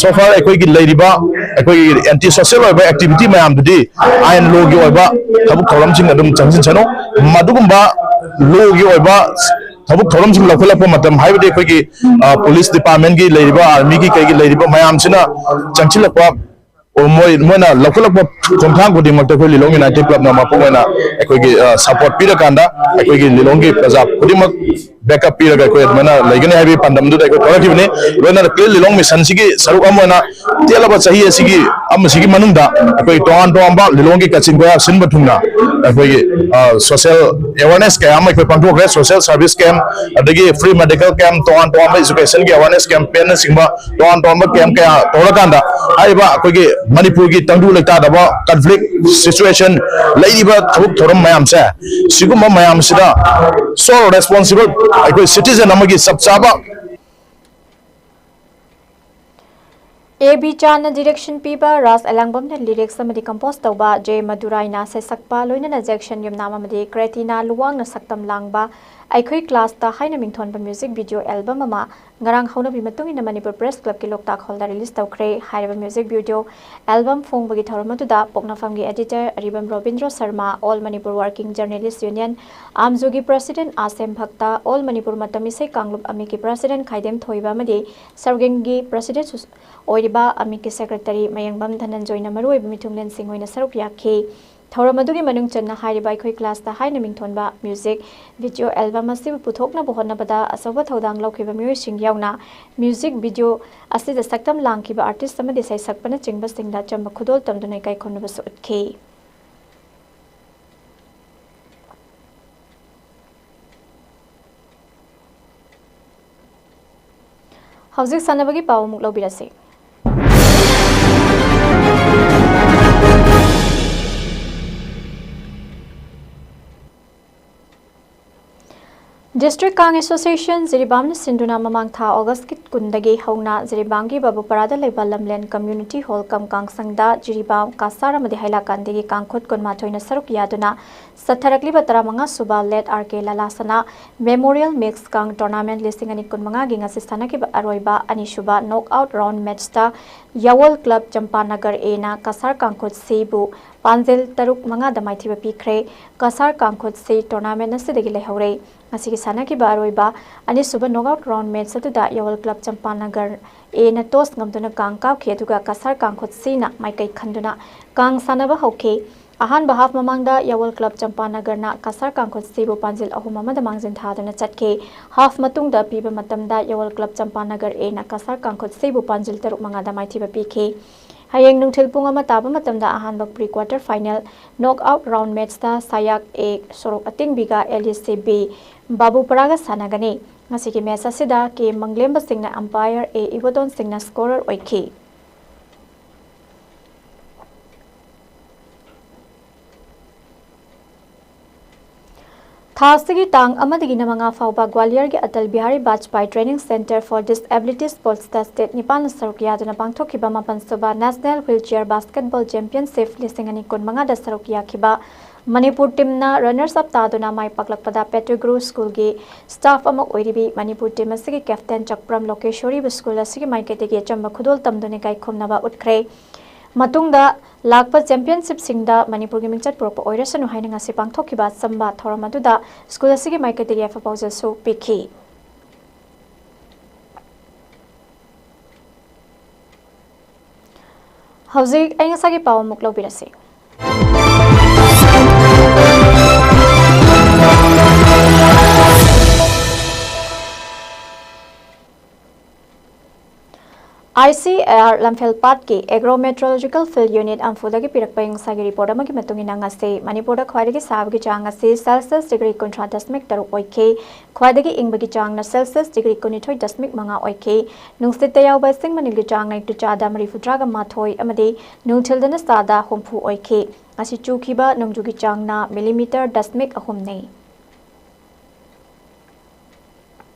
ꯁꯣꯐꯥꯔ ꯑꯩꯈꯣꯏꯒꯤ ꯂꯩꯔꯤꯕ ꯑꯩꯈꯣꯏꯒꯤ ꯑꯦꯟꯇꯤ ꯁꯣꯁꯤꯌꯦꯜ ꯑꯣꯏꯕ ꯑꯦꯛꯇꯤꯚꯤꯇꯤ ꯃꯌꯥꯝꯗꯨꯗꯤ ꯑꯥꯏꯟ ꯂꯣꯒꯤ ꯑꯣꯏꯕ ꯊꯕꯛ ꯊꯧꯔꯝꯁꯤꯡ ꯑꯗꯨꯝ ꯆꯪꯁꯤꯟꯁꯅꯨ꯫ ꯃꯗꯨꯒꯨꯝꯕ ꯂꯣꯒꯤ ꯑꯣꯏꯕ ꯊꯕꯛ ꯊꯧꯔꯝꯁꯤꯡ ꯂꯧꯈꯠꯂꯛꯄ ꯃꯇꯝ, ꯍꯥꯏꯕꯗꯤ ꯑꯩꯈꯣꯏꯒꯤ ꯄꯨꯂꯤꯁ ꯗꯤꯄꯥꯔꯠꯃꯦꯟꯒꯤ ꯂꯩꯔꯤꯕ, ꯑꯥꯔꯃꯤꯒꯤ ꯀꯩꯒꯤ ꯂꯩꯔꯤꯕ ꯃꯌꯥꯝꯁꯤꯅ ꯆꯪꯁꯤꯜꯂꯛꯄ, ꯑꯣ, ꯃꯣꯏ ꯃꯣꯏꯅ ꯂꯧꯈꯠꯂꯛꯄ ꯈꯣꯡꯊꯥꯡ ꯈꯨꯗꯤꯡꯃꯛꯇ ꯑꯩꯈꯣꯏ ꯂꯤꯂꯣꯡ ꯌꯨꯅꯥꯏꯇꯦꯗ ꯀ꯭ꯂꯕꯅ ꯃꯄꯨꯡ ꯑꯣꯏꯅ ꯑꯩꯈꯣꯏꯒꯤ ꯁꯄꯣꯔꯠ ꯄꯤꯔꯀꯥꯟꯗ ꯑꯩꯈꯣꯏꯒꯤ ꯂꯤꯂꯣꯡꯒꯤ ꯄ꯭ꯔꯖꯥ ꯈꯨꯗꯤꯡꯃꯛ ꯕꯦꯛꯑꯞ ꯄꯤꯔꯒ ꯑꯩꯈꯣꯏ ꯑꯗꯨꯃꯥꯏꯅ ꯂꯩꯒꯅꯤ ꯍꯥꯏꯕꯒꯤ ꯄꯥꯟꯗꯝꯗꯨꯗ ꯑꯩꯈꯣꯏ ꯊꯣꯛꯂꯛꯈꯤꯕꯅꯤ꯫ ꯂꯣꯏꯅꯅ ꯀ꯭ꯂꯤꯟ ꯂꯤꯂꯣꯡ ꯃꯤꯁꯟꯁꯤꯒꯤ ꯁꯔꯨꯛ ꯑꯃ ꯑꯣꯏꯅ ꯇꯦꯜꯂꯕ ꯆꯍꯤ ꯑꯁꯤꯒꯤ ꯑꯃꯁꯤꯒꯤ ꯃꯅꯨꯡꯗ ꯑꯩꯈꯣꯏ ꯇꯣꯉꯥꯟ ꯇꯣꯉꯥꯟꯕ ꯂꯤꯂꯣꯡꯒꯤ ꯀꯥꯆꯤꯟ ꯀꯣꯌꯥ ꯁꯤꯟꯕ ꯊꯨꯡꯅ ꯑꯩꯈꯣꯏꯒꯤ ꯁꯣꯁꯤꯌꯦꯜ ꯑꯦꯋꯥꯔꯅꯦꯁ ꯀꯌꯥ ꯑꯃ ꯑꯩꯈꯣꯏ ꯄꯥꯡꯊꯣꯛꯈ꯭ꯔꯦ꯫ ꯁꯣꯁꯤꯌꯦꯜ ꯁꯥꯔꯚꯤꯁ ꯀꯦꯝ, ꯑꯗꯒꯤ ꯐ꯭ꯔꯤ ꯃꯦꯗꯤꯀꯦꯜ ꯀꯦꯝ, ꯇꯣꯉꯥꯟ ꯇꯣꯉꯥꯟꯕ ꯏꯖꯨꯀꯦꯁꯟꯒꯤ ꯑꯦꯋꯥꯔꯅꯦꯁ ꯀꯦꯝꯄꯦꯟꯅꯆꯤꯡꯕ ꯇꯣꯉꯥꯟ ꯇꯣꯉꯥꯟꯕ ꯀꯦꯝ ꯀꯌꯥ ꯇꯧꯔꯀꯥꯟꯗ ꯍꯥꯏꯔꯤꯕ ꯑꯩꯈꯣꯏꯒꯤ ꯃꯅꯤꯄꯨꯔꯒꯤ ꯇꯪꯗꯨ ꯂꯩꯇꯥꯗꯕ ꯀꯟꯐ꯭ꯂꯤꯛ ꯁꯤꯆꯨꯋꯦꯁꯟ ꯂꯩꯔꯤꯕ ꯊꯕꯛ ꯊꯧꯔꯝ ꯃꯌꯥꯝꯁꯦ, ꯁꯤꯒꯨꯝꯕ ꯃꯌꯥꯝꯁꯤꯗ ꯁꯣ ꯔꯦꯁꯄꯣꯟꯁꯤꯕꯜ ꯑꯩꯈꯣꯏ ꯁꯤꯇꯤꯖꯟ ꯑꯃꯒꯤ ꯆꯞ ꯆꯥꯕ ꯑꯦ ꯕꯤ ꯆꯥꯟꯅ ꯗꯤꯔꯦꯛꯁꯟ ꯄꯤꯕ, ꯔꯥꯖ ꯑꯦꯂꯥꯡꯕꯝꯅ ꯂꯤꯔꯤꯛꯁ ꯑꯃꯗꯤ ꯀꯝꯄꯣꯖ ꯇꯧꯕ, ꯖꯦ ꯃꯗꯨꯔꯥꯏꯅ ꯁꯩꯁꯛꯄ, ꯂꯣꯏꯅꯅ ꯖꯦꯛꯁꯟ ꯌꯨꯝꯅꯥꯝ ꯑꯃꯗꯤ ꯀ꯭ꯔꯦꯇꯤꯅ ꯂꯨꯋꯥꯡꯅ ꯁꯛꯇꯝ ꯂꯥꯡꯕ ꯑꯩꯈꯣꯏ ꯀ꯭ꯂꯥꯁꯇ ꯍꯥꯏꯅ ꯃꯤꯡꯊꯣꯟꯕ ꯃ꯭ꯌꯨꯖꯤꯛ ꯚꯤꯗꯤꯑꯣ ꯑꯦꯜꯕꯝ ꯑꯃ ꯉꯔꯥꯡ ꯍꯧꯅꯕꯤ ꯃꯇꯨꯡ ꯏꯟꯅ ꯃꯅꯤꯄꯨꯔ ꯄ꯭ꯔꯦꯁ ꯀ꯭ꯂꯕꯀꯤ ꯂꯣꯛꯇꯥꯛ ꯍꯣꯜꯗ ꯔꯤꯂꯤꯖ ꯇꯧꯈ꯭ꯔꯦ꯫ ꯍꯥꯏꯔꯤꯕ ꯃ꯭ꯌꯨꯖꯤꯛ ꯚꯤꯗꯤꯑꯣ ꯑꯦꯜꯕꯝ ꯐꯣꯡꯕꯒꯤ ꯊꯧꯔꯝ ꯑꯗꯨꯗ ꯄꯣꯛꯅꯐꯝꯒꯤ editor Aribam Robindro Sharma, all Manipur working journalists union, ꯑꯥꯝꯖꯨꯒꯤ ꯄ꯭ꯔꯁꯤꯗꯦꯟ ꯑꯥꯁꯦꯝ ꯚꯛꯇ, ꯑꯣꯜ ꯃꯅꯤꯄꯨꯔ ꯃꯇꯝ ꯏꯁꯩ ꯀꯥꯡꯂꯨꯞ ꯑꯃꯤꯛꯀꯤ ꯄ꯭ꯔꯁꯤꯗꯦꯟ ꯈꯥꯏꯗꯦꯝ ꯊꯣꯏꯕ ꯑꯃꯗꯤ ꯁꯔꯒꯦꯟꯒꯤ ꯄ꯭ꯔꯁꯤꯗꯦꯟ ꯑꯣꯏꯔꯤꯕ ꯑꯃꯤꯛꯀꯤ ꯁꯦꯀ꯭ꯔꯦꯇꯔꯤ ꯃꯌꯦꯡꯕꯝ ꯙꯅꯟꯖꯣꯏꯅ ꯃꯔꯨꯑꯣꯏꯕ ꯃꯤꯊꯨꯡꯂꯦꯟꯁꯤꯡ ꯑꯣꯏꯅ ꯁꯔꯨꯛ ꯌꯥꯈꯤ꯫ ꯊꯧꯔꯝ ꯑꯗꯨꯒꯤ ꯃꯅꯨꯡ ꯆꯟꯅ ꯍꯥꯏꯔꯤꯕ ꯑꯩꯈꯣꯏ ꯀ꯭ꯂꯥꯁꯇ ꯍꯥꯏꯅ ꯃꯤꯡꯊꯣꯟꯕ ꯃ꯭ꯌꯨꯖꯤꯛ ꯚꯤꯗꯤꯑꯣ ꯑꯦꯜꯕꯝ ꯑꯁꯤꯕꯨ ꯄꯨꯊꯣꯛꯅꯕ ꯍꯣꯠꯅꯕꯗ ꯑꯆꯧꯕ ꯊꯧꯗꯥꯡ ꯂꯧꯈꯤꯕ ꯃꯤꯑꯣꯏꯁꯤꯡ ꯌꯥꯎꯅ ꯃ꯭ꯌꯨꯖꯤꯛ ꯚꯤꯗꯤꯑꯣ ꯑꯁꯤꯗ ꯁꯛꯇꯝ ꯂꯥꯡꯈꯤꯕ ꯑꯥꯔꯇꯤꯁ ꯑꯃꯗꯤ ꯁꯩꯁꯛꯄꯅꯆꯤꯡꯕꯁꯤꯡꯗ ꯑꯆꯝꯕ ꯈꯨꯗꯣꯜ ꯇꯝꯗꯨꯅ ꯏꯀꯥꯏ ꯈꯨꯝꯅꯕꯁꯨ ꯎꯠꯈꯤ꯫ ꯍꯧꯖꯤꯛ ꯁꯥꯟꯅꯕꯒꯤ ꯄꯥꯎ ꯑꯃꯨꯛ ꯂꯧꯕꯤꯔꯁꯤ꯫ District Kang Association ꯖꯤꯔꯤꯕꯥꯝꯅ ꯁꯤꯟꯗꯨꯅ ꯃꯃꯥꯡ ꯊꯥ ꯑꯣꯒꯁꯀꯤ ꯀꯨꯟꯗꯒꯤ ꯍꯧꯅ ꯖꯤꯔꯤꯕꯥꯝꯒꯤ ꯕꯥꯕꯨꯄꯔꯥꯗ ꯂꯩꯕ ꯂꯝꯂꯦꯟ Community Hall ꯀꯝ ꯀꯥꯡꯁꯪꯗ ꯖꯤꯔꯤꯕꯥꯝ, ꯀꯁꯥꯔ ꯑꯃꯗꯤ ꯍꯩꯂꯥꯀꯥꯟꯗꯒꯤ ꯀꯥꯡꯈꯨꯠ ꯀꯨꯟꯃꯥꯊꯣꯏꯅ ꯁꯔꯨꯛ ꯌꯥꯗꯨꯅ ꯆꯠꯊꯔꯛꯂꯤꯕ ꯇꯔꯥꯃꯉꯥ ꯁꯨꯕ ꯂꯦꯠ ꯑꯥꯔ ꯀꯦ ꯂꯂꯥꯁꯅꯥ Memorial Mix Kang Tournament ꯂꯤꯁꯤꯡ ꯑꯅꯤ ꯀꯨꯟꯃꯉꯥꯒꯤ ꯉꯁꯤ ꯁꯥꯟꯅꯈꯤꯕ ꯑꯔꯣꯏꯕ ꯑꯅꯤꯁꯨꯕ knock out round matchꯇ ꯌꯥꯋꯜ Club ꯆꯝꯄꯥꯅꯒꯔ Aꯅ Cachar ꯀꯥꯡꯈꯨꯠ Cꯕꯨ ꯄꯥꯟꯖꯤꯜ ꯇꯔꯨꯛ ꯃꯉꯥꯗ ꯃꯥꯏꯊꯤꯕ ꯄꯤꯈ꯭ꯔꯦ꯫ ꯀꯁꯥꯔ ꯀꯥꯡꯈꯨꯠ C tournament ꯑꯁꯤꯗꯒꯤ ꯂꯩꯍꯧꯔꯦ꯫ ꯉꯁꯤꯒꯤ ꯁꯥꯟꯅꯈꯤꯕ ꯑꯔꯣꯏꯕ ꯑꯅꯤꯁꯨꯕ knock out round match ꯑꯗꯨꯗ ꯌꯥꯋꯜ Club ꯆꯝꯄꯥꯅꯒꯔ Aꯅ toss ꯉꯝꯗꯨꯅ ꯀꯥꯡ ꯀꯥꯎꯈꯤ, ꯑꯗꯨꯒ ꯀꯁꯥꯔ ꯀꯥꯡꯈꯨꯠ Cꯅ ꯃꯥꯏꯀꯩ ꯈꯟꯗꯨꯅ ꯀꯥꯡ ꯁꯥꯟꯅꯕ ꯍꯧꯈꯤ꯫ ꯑꯍꯥꯟꯕ half ꯃꯃꯥꯡꯗ ꯌꯥꯋꯜ Club ꯆꯝꯄꯥꯅꯒꯔꯅ ꯀꯁꯥꯔ ꯀꯥꯡꯈꯨꯠ Cꯕꯨ ꯄꯥꯟꯖꯤꯜ ꯑꯍꯨꯝ ꯑꯃꯗ ꯃꯥꯡꯖꯤꯟ ꯊꯥꯗꯨꯅ ꯆꯠꯈꯤ꯫ Half ꯃꯇꯨꯡꯗ ꯄꯤꯕ ꯃꯇꯝꯗ ꯌꯥꯋꯜ Club ꯆꯝꯄꯥꯅꯒꯔ Aꯅ ꯀꯁꯥꯔ ꯀꯥꯡꯈꯨꯠ Cꯕꯨ ꯄꯥꯟꯖꯤꯜ ꯇꯔꯨꯛ ꯃꯉꯥꯗ ꯃꯥꯏꯊꯤꯕ ꯄꯤꯈꯤ꯫ ꯍꯌꯦꯡ ꯅꯨꯡꯊꯤꯜ ꯄꯨꯡ ꯑꯃ ꯇꯥꯕ ꯃꯇꯝꯗ ꯑꯍꯥꯟꯕ pre quarter final knock out round matchꯇ ꯁꯥꯌꯥꯛ A ꯁꯣꯔꯣꯛ ꯑꯇꯤꯡꯕꯤꯒ L E C B ꯕꯥꯕꯨꯄꯔꯥꯒ ꯁꯥꯟꯅꯒꯅꯤ꯫ ꯉꯁꯤꯒꯤ match ꯑꯁꯤꯗ K ꯃꯪꯂꯦꯝꯕ ꯁꯤꯡꯅ umpire, A ꯏꯕꯣꯇꯣꯟ ꯁꯤꯡꯅ scorer ꯑꯣꯏꯈꯤ꯫ ꯊꯥ ꯑꯁꯤꯒꯤ ꯇꯥꯡ ꯑꯃꯗꯒꯤꯅ ꯃꯉꯥ ꯐꯥꯎꯕ ꯒ꯭ꯋꯥꯂꯤꯌꯔꯒꯤ Atal Bihari ꯕꯥꯖꯄꯥꯏ Training Centre for Disabilities ꯄꯣꯜꯁꯇ state ꯅꯤꯄꯥꯟꯅ ꯁꯔꯨꯛ ꯌꯥꯗꯨꯅ ꯄꯥꯡꯊꯣꯛꯈꯤꯕ ꯃꯥꯄꯟ ꯁꯨꯕ National Wheelchair Basketball Championship ꯂꯤꯁꯤꯡ ꯑꯅꯤ ꯀꯨꯟꯃꯉꯥꯗ ꯁꯔꯨꯛ ꯌꯥꯈꯤꯕ ꯃꯅꯤꯄꯨꯔ teamꯅ runners up ꯇꯥꯗꯨꯅ ꯃꯥꯏ ꯄꯥꯛꯂꯛꯄꯗ ꯄꯦꯇ꯭ꯔꯤꯒꯨꯔꯨ schoolꯒꯤ staff ꯑꯃ ꯑꯣꯏꯔꯤꯕꯤ ꯃꯅꯤꯄꯨꯔ team ꯑꯁꯤꯒꯤ captain ꯆꯛꯄ꯭ꯔꯝ ꯂꯣꯀꯦꯁꯣꯔꯤꯕꯨ school ꯑꯁꯤꯒꯤ ꯃꯥꯏꯀꯩꯗꯒꯤ ꯑꯆꯝꯕ ꯈꯨꯗꯣꯜ ꯇꯝꯗꯨꯅ ꯏꯀꯥꯏ ꯈꯨꯝꯅꯕ ꯎꯠꯈ꯭ꯔꯦ꯫ ꯃꯇꯨꯡꯗ ꯂꯥꯛꯄ championshipꯁꯤꯡꯗ ꯃꯅꯤꯄꯨꯔꯒꯤ ꯃꯤꯡꯆꯠ ꯄꯨꯔꯛꯄ ꯑꯣꯏꯔꯁꯅꯨ ꯍꯥꯏꯅ ꯉꯁꯤ ꯄꯥꯡꯊꯣꯛꯈꯤꯕ ꯑꯆꯝꯕ ꯊꯧꯔꯝ ꯑꯗꯨꯗ school ꯑꯁꯤꯒꯤ ꯃꯥꯏꯀꯩꯗꯒꯤ ꯌꯥꯏꯐ ꯄꯥꯎꯖꯦꯜꯁꯨ ꯄꯤꯈꯤ꯫ ꯍꯧꯖꯤꯛ ꯑꯏꯪ ꯑꯁꯥꯒꯤ ꯄꯥꯎ ꯑꯃꯨꯛ ꯂꯧꯕꯤꯔꯁꯤ꯫ ICAR ꯂꯝꯐꯦꯜꯄꯥꯠꯀꯤ Agro Meteorological Field Unit ꯑꯝꯐꯨꯗꯒꯤ ꯄꯤꯔꯛꯄ ꯑꯏꯪ ꯑꯁꯥꯒꯤ report ꯑꯃꯒꯤ ꯃꯇꯨꯡ ꯏꯟꯅ, ꯉꯁꯤ ꯃꯅꯤꯄꯨꯔꯗ ꯈ꯭ꯋꯥꯏꯗꯒꯤ ꯁꯥꯕꯒꯤ ꯆꯥꯡ ꯑꯁꯤ Celsius degree ꯀꯨꯟꯊ꯭ꯔꯥ ꯗꯁꯃꯤꯛ ꯇꯔꯨꯛ ꯑꯣꯏꯈꯤ꯫ ꯈ꯭ꯋꯥꯏꯗꯒꯤ ꯏꯪꯕꯒꯤ ꯆꯥꯡꯅ Celsius degree ꯀꯨꯟꯅꯤꯊꯣꯏ ꯗꯁꯃꯤꯛ ꯃꯉꯥ ꯑꯣꯏꯈꯤ꯫ ꯅꯨꯡꯁꯤꯠꯇ ꯌꯥꯎꯕ ꯏꯁꯤꯡ ꯃꯅꯤꯜꯒꯤ ꯆꯥꯡꯅ ꯏꯟꯇꯨ ꯆꯥꯗ ꯃꯔꯤꯐꯨꯇꯔꯥꯒ ꯃꯥꯊꯣꯏ ꯑꯃꯗꯤ ꯅꯨꯡꯊꯤꯜꯗꯅ ꯆꯥꯗ ꯍꯨꯝꯐꯨ ꯑꯣꯏꯈꯤ꯫ ꯉꯁꯤ ꯆꯨꯈꯤꯕ ꯅꯣꯡꯖꯨꯒꯤ ꯆꯥꯡꯅ millimeter ꯗꯁꯃꯤꯛ ꯑꯍꯨꯝꯅꯤ꯫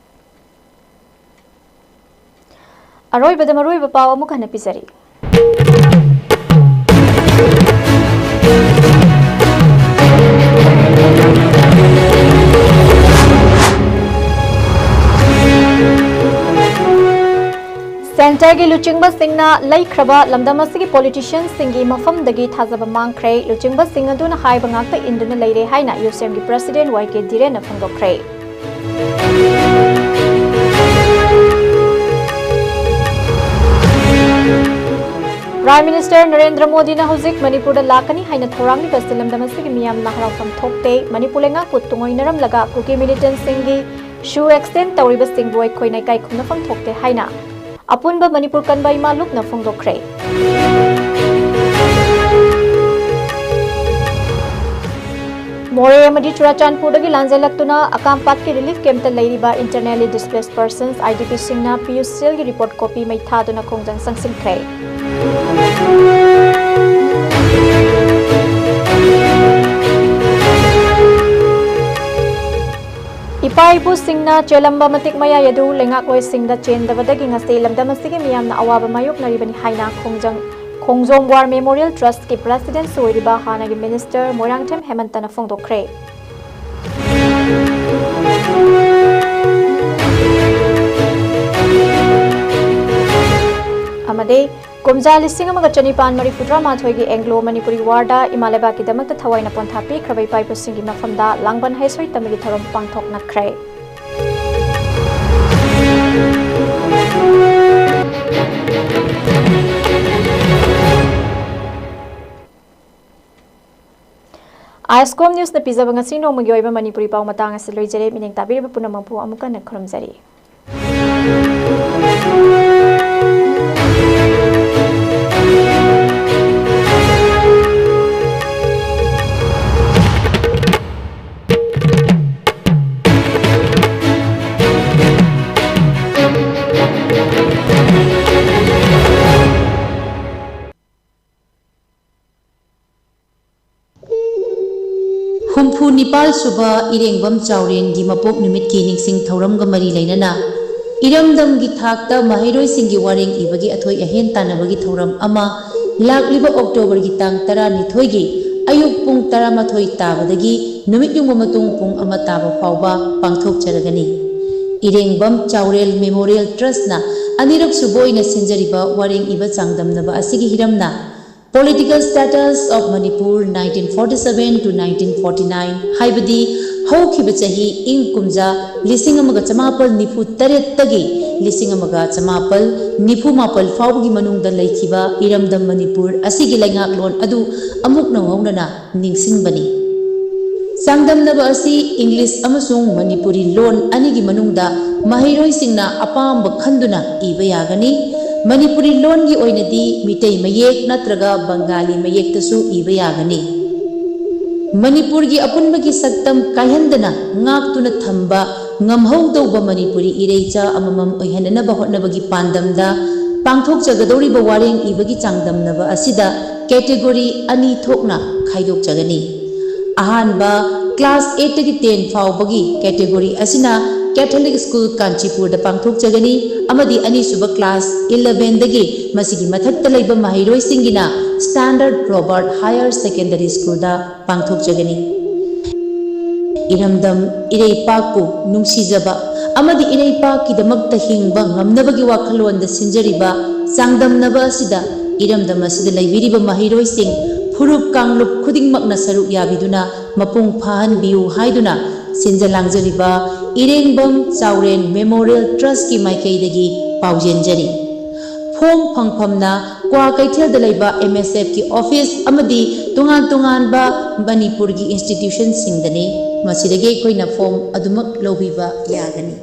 ꯑꯔꯣꯏꯕꯗ ꯃꯔꯨꯑꯣꯏꯕ ꯄꯥꯎ ꯑꯃꯨꯛ ꯍꯟꯅ ꯄꯤꯖꯔꯤ꯫ Centreꯒꯤ ꯂꯨꯆꯤꯡꯕꯁꯤꯡꯅ ꯂꯩꯈ꯭ꯔꯕ ꯂꯝꯗꯝ ꯑꯁꯤꯒꯤ politicianꯁꯤꯡꯒꯤ ꯃꯐꯝꯗꯒꯤ ꯊꯥꯖꯕ ꯃꯥꯡꯈ꯭ꯔꯦ꯫ ꯂꯨꯆꯤꯡꯕꯁꯤꯡ ꯑꯗꯨꯅ ꯍꯥꯏꯕ ꯉꯥꯛꯇ ꯏꯟꯗꯨꯅ ꯂꯩꯔꯦ ꯍꯥꯏꯅ UCMꯒꯤ president Y K ꯙꯤꯔꯦꯟꯅ ꯐꯣꯡꯗꯣꯛꯈ꯭ꯔꯦ꯫ Prime Minister Narendra ꯃꯣꯗꯤꯅ ꯍꯧꯖꯤꯛ ꯃꯅꯤꯄꯨꯔꯗ ꯂꯥꯛꯀꯅꯤ ꯍꯥꯏꯅ ꯊꯧꯔꯥꯡꯂꯤꯕ ꯑꯁꯤ ꯂꯝꯗꯝ ꯑꯁꯤꯒꯤ ꯃꯤꯌꯥꯝꯅ ꯍꯔꯥꯎꯐꯝ ꯊꯣꯛꯇꯦ꯫ ꯃꯅꯤꯄꯨꯔ ꯂꯩꯉꯥꯛꯄꯨ ꯇꯨꯡꯑꯣꯏꯅꯔꯝꯂꯒ ꯀꯨꯀꯤ militantꯁꯤꯡꯒꯤ shoe extend ꯇꯧꯔꯤꯕꯁꯤꯡꯕꯨ ꯑꯩꯈꯣꯏꯅ ꯏꯀꯥꯏ ꯈꯨꯝꯅꯐꯝ ꯊꯣꯛꯇꯦ ꯍꯥꯏꯅ ꯑꯄꯨꯟꯕ ꯃꯅꯤꯄꯨꯔ ꯀꯟꯕ ꯏꯃꯥ ꯂꯨꯞꯅ ꯐꯣꯡꯗꯣꯛꯈ꯭ꯔꯦ꯫ ꯃꯣꯔꯦ ꯑꯃꯗꯤ ꯆꯨꯔꯥꯆꯥꯟꯄꯨꯔꯗꯒꯤ ꯂꯥꯟꯖꯦꯜꯂꯛꯇꯨꯅ ꯑꯀꯥꯝꯄꯥꯠꯀꯤ relief campꯇ ꯂꯩꯔꯤꯕ internally displaced persons, IDPꯁꯤꯡꯅ PUCLꯒꯤ report copy ꯃꯩ ꯊꯥꯗꯨꯅ ꯈꯣꯡꯖꯪ ꯆꯪꯁꯤꯟꯈ꯭ꯔꯦ꯫ ꯏꯄꯥ ꯏꯄꯨꯁꯤꯡꯅ ꯆꯦꯜꯂꯝꯕ ꯃꯇꯤꯛ ꯃꯌꯥꯏ ꯑꯗꯨ ꯂꯩꯉꯥꯛꯂꯣꯏꯁꯤꯡꯗ ꯆꯦꯟꯗꯕꯗꯒꯤ ꯉꯁꯤ ꯂꯝꯗꯝ ꯑꯁꯤꯒꯤ ꯃꯤꯌꯥꯝꯅ ꯑꯋꯥꯕ ꯃꯥꯌꯣꯛꯅꯔꯤꯕꯅꯤ ꯍꯥꯏꯅ ꯈꯣꯡꯖꯪ-, ꯈꯣꯡꯖꯣꯝ ꯋꯥꯔ ꯃꯦꯃꯣꯔꯤꯌꯦꯜ ꯇ꯭ꯔꯁꯠꯀꯤ ꯄ꯭ꯔꯦꯁꯤꯗꯦꯟꯠꯁꯨ ꯑꯣꯏꯔꯤꯕ ꯍꯥꯟꯅꯒꯤ ꯃꯤꯅꯤꯁꯇꯔ ꯃꯣꯏꯔꯥꯡꯊꯦꯝ ꯍꯦꯃꯟꯇꯅ ꯐꯣꯡꯗꯣꯛꯈ꯭ꯔꯦ꯫ ꯑꯃꯗꯤ ꯀꯨꯝꯖꯥ ꯂꯤꯁꯤꯡ ꯑꯃꯒ ꯆꯅꯤꯄꯥꯟ ꯃꯔꯤꯐꯨꯇꯔꯥꯃꯥꯊꯣꯏꯒꯤ ꯑꯦꯡꯒ꯭ꯂꯣ ꯃꯅꯤꯄꯨꯔꯤ ꯋꯥꯔꯗ ꯏꯃꯥ ꯂꯩꯕꯥꯛꯀꯤꯗꯃꯛꯇ ꯊꯋꯥꯏꯅ ꯄꯣꯟꯊꯥ ꯄꯤꯈ꯭ꯔꯕ ꯏꯄꯥ ꯏꯄꯨꯁꯤꯡꯒꯤ ꯃꯐꯝꯗ ꯂꯥꯡꯕꯟ ꯍꯩꯁ꯭ꯋꯔꯤ ꯇꯝꯕꯒꯤ ꯊꯧꯔꯝ ꯄꯥꯡꯊꯣꯛꯅꯈ꯭ꯔꯦ꯫ ꯑꯥꯏꯁꯀꯣꯝ ꯅ꯭ꯌꯨꯁꯅ ꯄꯤꯖꯕ ꯉꯁꯤ ꯅꯣꯡꯃꯒꯤ ꯑꯣꯏꯕ ꯃꯅꯤꯄꯨꯔꯤ ꯄꯥꯎ ꯃꯇꯥꯡ ꯑꯁꯤ ꯂꯣꯏꯖꯔꯦ꯫ ꯃꯤꯠꯌꯦꯡ ꯇꯥꯕꯤꯔꯤꯕ ꯄꯨꯝꯅꯃꯛꯄꯨ ꯑꯃꯨꯛ ꯍꯟꯅ ꯈꯨꯔꯨꯝꯖꯔꯤ꯫ ꯍꯨꯝꯐꯨ ꯅꯤꯄꯥꯜ ꯁꯨꯕ ꯏꯔꯦꯡꯕꯝ ꯆꯥꯎꯔꯦꯟꯒꯤ ꯃꯄꯣꯛ ꯅꯨꯃꯤꯠꯀꯤ ꯅꯤꯡꯁꯤꯡ ꯊꯧꯔꯝꯒ ꯃꯔꯤ ꯂꯩꯅꯅ ꯏꯔꯝꯗꯝꯒꯤ ꯊꯥꯛꯇ ꯃꯍꯩꯔꯣꯏꯁꯤꯡꯒꯤ ꯋꯥꯔꯦꯡ ꯏꯕꯒꯤ ꯑꯊꯣꯏ ꯑꯍꯦꯟ ꯇꯥꯟꯅꯕꯒꯤ ꯊꯧꯔꯝ ꯑꯃ ꯂꯥꯛꯂꯤꯕ ꯑꯣꯛꯇꯣꯕꯔꯒꯤ ꯇꯥꯡ ꯇꯔꯥꯅꯤꯊꯣꯏꯒꯤ ꯑꯌꯨꯛ ꯄꯨꯡ ꯇꯔꯥꯃꯥꯊꯣꯏ ꯇꯥꯕꯗꯒꯤ ꯅꯨꯃꯤꯠ ꯌꯨꯡꯕ ꯃꯇꯨꯡ ꯄꯨꯡ ꯑꯃ ꯇꯥꯕ ꯐꯥꯎꯕ ꯄꯥꯡꯊꯣꯛꯆꯔꯒꯅꯤ꯫ ꯏꯔꯦꯡꯕꯝ ꯆꯥꯎꯔꯦꯜ ꯃꯦꯃꯣꯔꯤꯌꯦꯜ ꯇ꯭ꯔꯁꯅ ꯑꯅꯤꯔꯛ ꯁꯨꯕ ꯑꯣꯏꯅ ꯁꯤꯟꯖꯔꯤꯕ ꯋꯥꯔꯦꯡ ꯏꯕ ꯆꯥꯡꯗꯝꯅꯕ ꯑꯁꯤꯒꯤ ꯍꯤꯔꯝꯅ Political Status of Manipur nineteen forty-seven to nineteen forty-nine ꯍꯥꯏꯕꯗꯤ ꯍꯧꯈꯤꯕ ꯆꯍꯤ ꯏꯪ ꯀꯨꯝꯖꯥ ꯂꯤꯁꯤꯡ ꯑꯃꯒ ꯆꯃꯥꯄꯜ ꯅꯤꯐꯨ ꯇꯔꯦꯠꯇꯒꯤ ꯂꯤꯁꯤꯡ ꯑꯃꯒ ꯆꯃꯥꯄꯜ ꯅꯤꯐꯨ ꯃꯥꯄꯜ ꯐꯥꯎꯕꯒꯤ ꯃꯅꯨꯡꯗ ꯂꯩꯈꯤꯕ ꯏꯔꯝꯗꯝ ꯃꯅꯤꯄꯨꯔ ꯑꯁꯤꯒꯤ ꯂꯩꯉꯥꯛꯂꯣꯟ ꯑꯗꯨ ꯑꯃꯨꯛ ꯅꯧꯍꯧꯅꯅ ꯅꯤꯡꯁꯤꯡꯕꯅꯤ꯫ ꯆꯥꯡꯗꯝꯅꯕ ꯑꯁꯤ ꯏꯪꯂꯤꯁ ꯑꯃꯁꯨꯡ ꯃꯅꯤꯄꯨꯔꯤ ꯂꯣꯟ ꯑꯅꯤꯒꯤ ꯃꯅꯨꯡꯗ ꯃꯍꯩꯔꯣꯏꯁꯤꯡꯅ ꯑꯄꯥꯝꯕ ꯈꯟꯗꯨꯅ ꯏꯕ ꯌꯥꯒꯅꯤ꯫ ꯃꯅꯤꯄꯨꯔꯤ ꯂꯣꯟꯒꯤ ꯑꯣꯏꯅꯗꯤ ꯃꯤꯇꯩ ꯃꯌꯦꯛ ꯅꯠꯇ꯭ꯔꯒ ꯕꯪꯒꯥꯂꯤ ꯃꯌꯦꯛꯇꯁꯨ ꯏꯕ ꯌꯥꯒꯅꯤ꯫ ꯃꯅꯤꯄꯨꯔꯒꯤ ꯑꯄꯨꯟꯕꯒꯤ ꯁꯛꯇꯝ ꯀꯥꯏꯍꯟꯗꯅ ꯉꯥꯛꯇꯨꯅ ꯊꯝꯕ ꯉꯝꯍꯧꯗꯧꯕ ꯃꯅꯤꯄꯨꯔꯤ ꯏꯔꯩꯆꯥ ꯑꯃꯃꯝ ꯑꯣꯏꯍꯟꯅꯅꯕ ꯍꯣꯠꯅꯕꯒꯤ ꯄꯥꯟꯗꯝꯗ ꯄꯥꯡꯊꯣꯛꯆꯒꯗꯧꯔꯤꯕ ꯋꯥꯔꯦꯡ ꯏꯕꯒꯤ ꯆꯥꯡꯗꯝꯅꯕ ꯑꯁꯤꯗ category ꯑꯅꯤ ꯊꯣꯛꯅ ꯈꯥꯏꯗꯣꯛꯆꯒꯅꯤ꯫ ꯑꯍꯥꯟꯕ, Class eight ꯇꯒꯤ ten ꯐꯥꯎꯕꯒꯤ category ꯑꯁꯤꯅ Catholic School ꯀꯥꯟꯆꯤꯄꯨꯔꯗ ꯄꯥꯡꯊꯣꯛꯆꯒꯅꯤ ꯑꯃꯗꯤ ꯑꯅꯤꯁꯨꯕ class eleven ꯗꯒꯤ ꯃꯁꯤꯒꯤ ꯃꯊꯛꯇ ꯂꯩꯕ ꯃꯍꯩꯔꯣꯏꯁꯤꯡꯒꯤꯅ Standard Robert Higher Secondary School ꯗ ꯄꯥꯡꯊꯣꯛꯆꯒꯅꯤ꯫ ꯏꯔꯝꯗꯝ ꯏꯔꯩꯄꯥꯛꯄꯨ ꯅꯨꯡꯁꯤꯖꯕ ꯑꯃꯗꯤ ꯏꯔꯩꯄꯥꯛꯀꯤꯗꯃꯛꯇ ꯍꯤꯡꯕ ꯉꯝꯅꯕꯒꯤ ꯋꯥꯈꯜꯂꯣꯟꯗ ꯁꯤꯟꯖꯔꯤꯕ ꯆꯥꯡꯗꯝꯅꯕ ꯑꯁꯤꯗ ꯏꯔꯝꯗꯝ ꯑꯁꯤꯗ ꯂꯩꯕꯤꯔꯤꯕ ꯃꯍꯩꯔꯣꯏꯁꯤꯡ ꯐꯨꯔꯨꯞ ꯀꯥꯡꯂꯨꯞ ꯈꯨꯗꯤꯡꯃꯛꯅ ꯁꯔꯨꯛ ꯌꯥꯕꯤꯗꯨꯅ ꯃꯄꯨꯡ ꯐꯥꯍꯟꯕꯤꯌꯨ ꯍꯥꯏꯗꯨꯅ ꯁꯤꯟꯖ ꯂꯥꯡꯖꯔꯤꯕ ꯏꯔꯦꯡꯕꯝ ꯆꯥꯎꯔꯦꯟ Memorial Trust ꯀꯤ ꯃꯥꯏꯀꯩꯗꯒꯤ ꯄꯥꯎꯖꯦꯟꯖꯔꯤ꯫ Form ꯐꯪꯐꯝꯅ ꯀ꯭ꯋꯥꯀꯩꯊꯦꯜꯗ ꯂꯩꯕ M S F ꯀꯤ office ꯑꯃꯗꯤ ꯇꯣꯉꯥꯟ ꯇꯣꯉꯥꯟꯕ ꯃꯅꯤꯄꯨꯔꯒꯤ institution ꯁꯤꯡꯗꯅꯤ꯫ ꯃꯁꯤꯗꯒꯤ ꯑꯩꯈꯣꯏꯅ form ꯑꯗꯨꯃꯛ ꯂꯧꯕꯤꯕ ꯌꯥꯒꯅꯤ꯫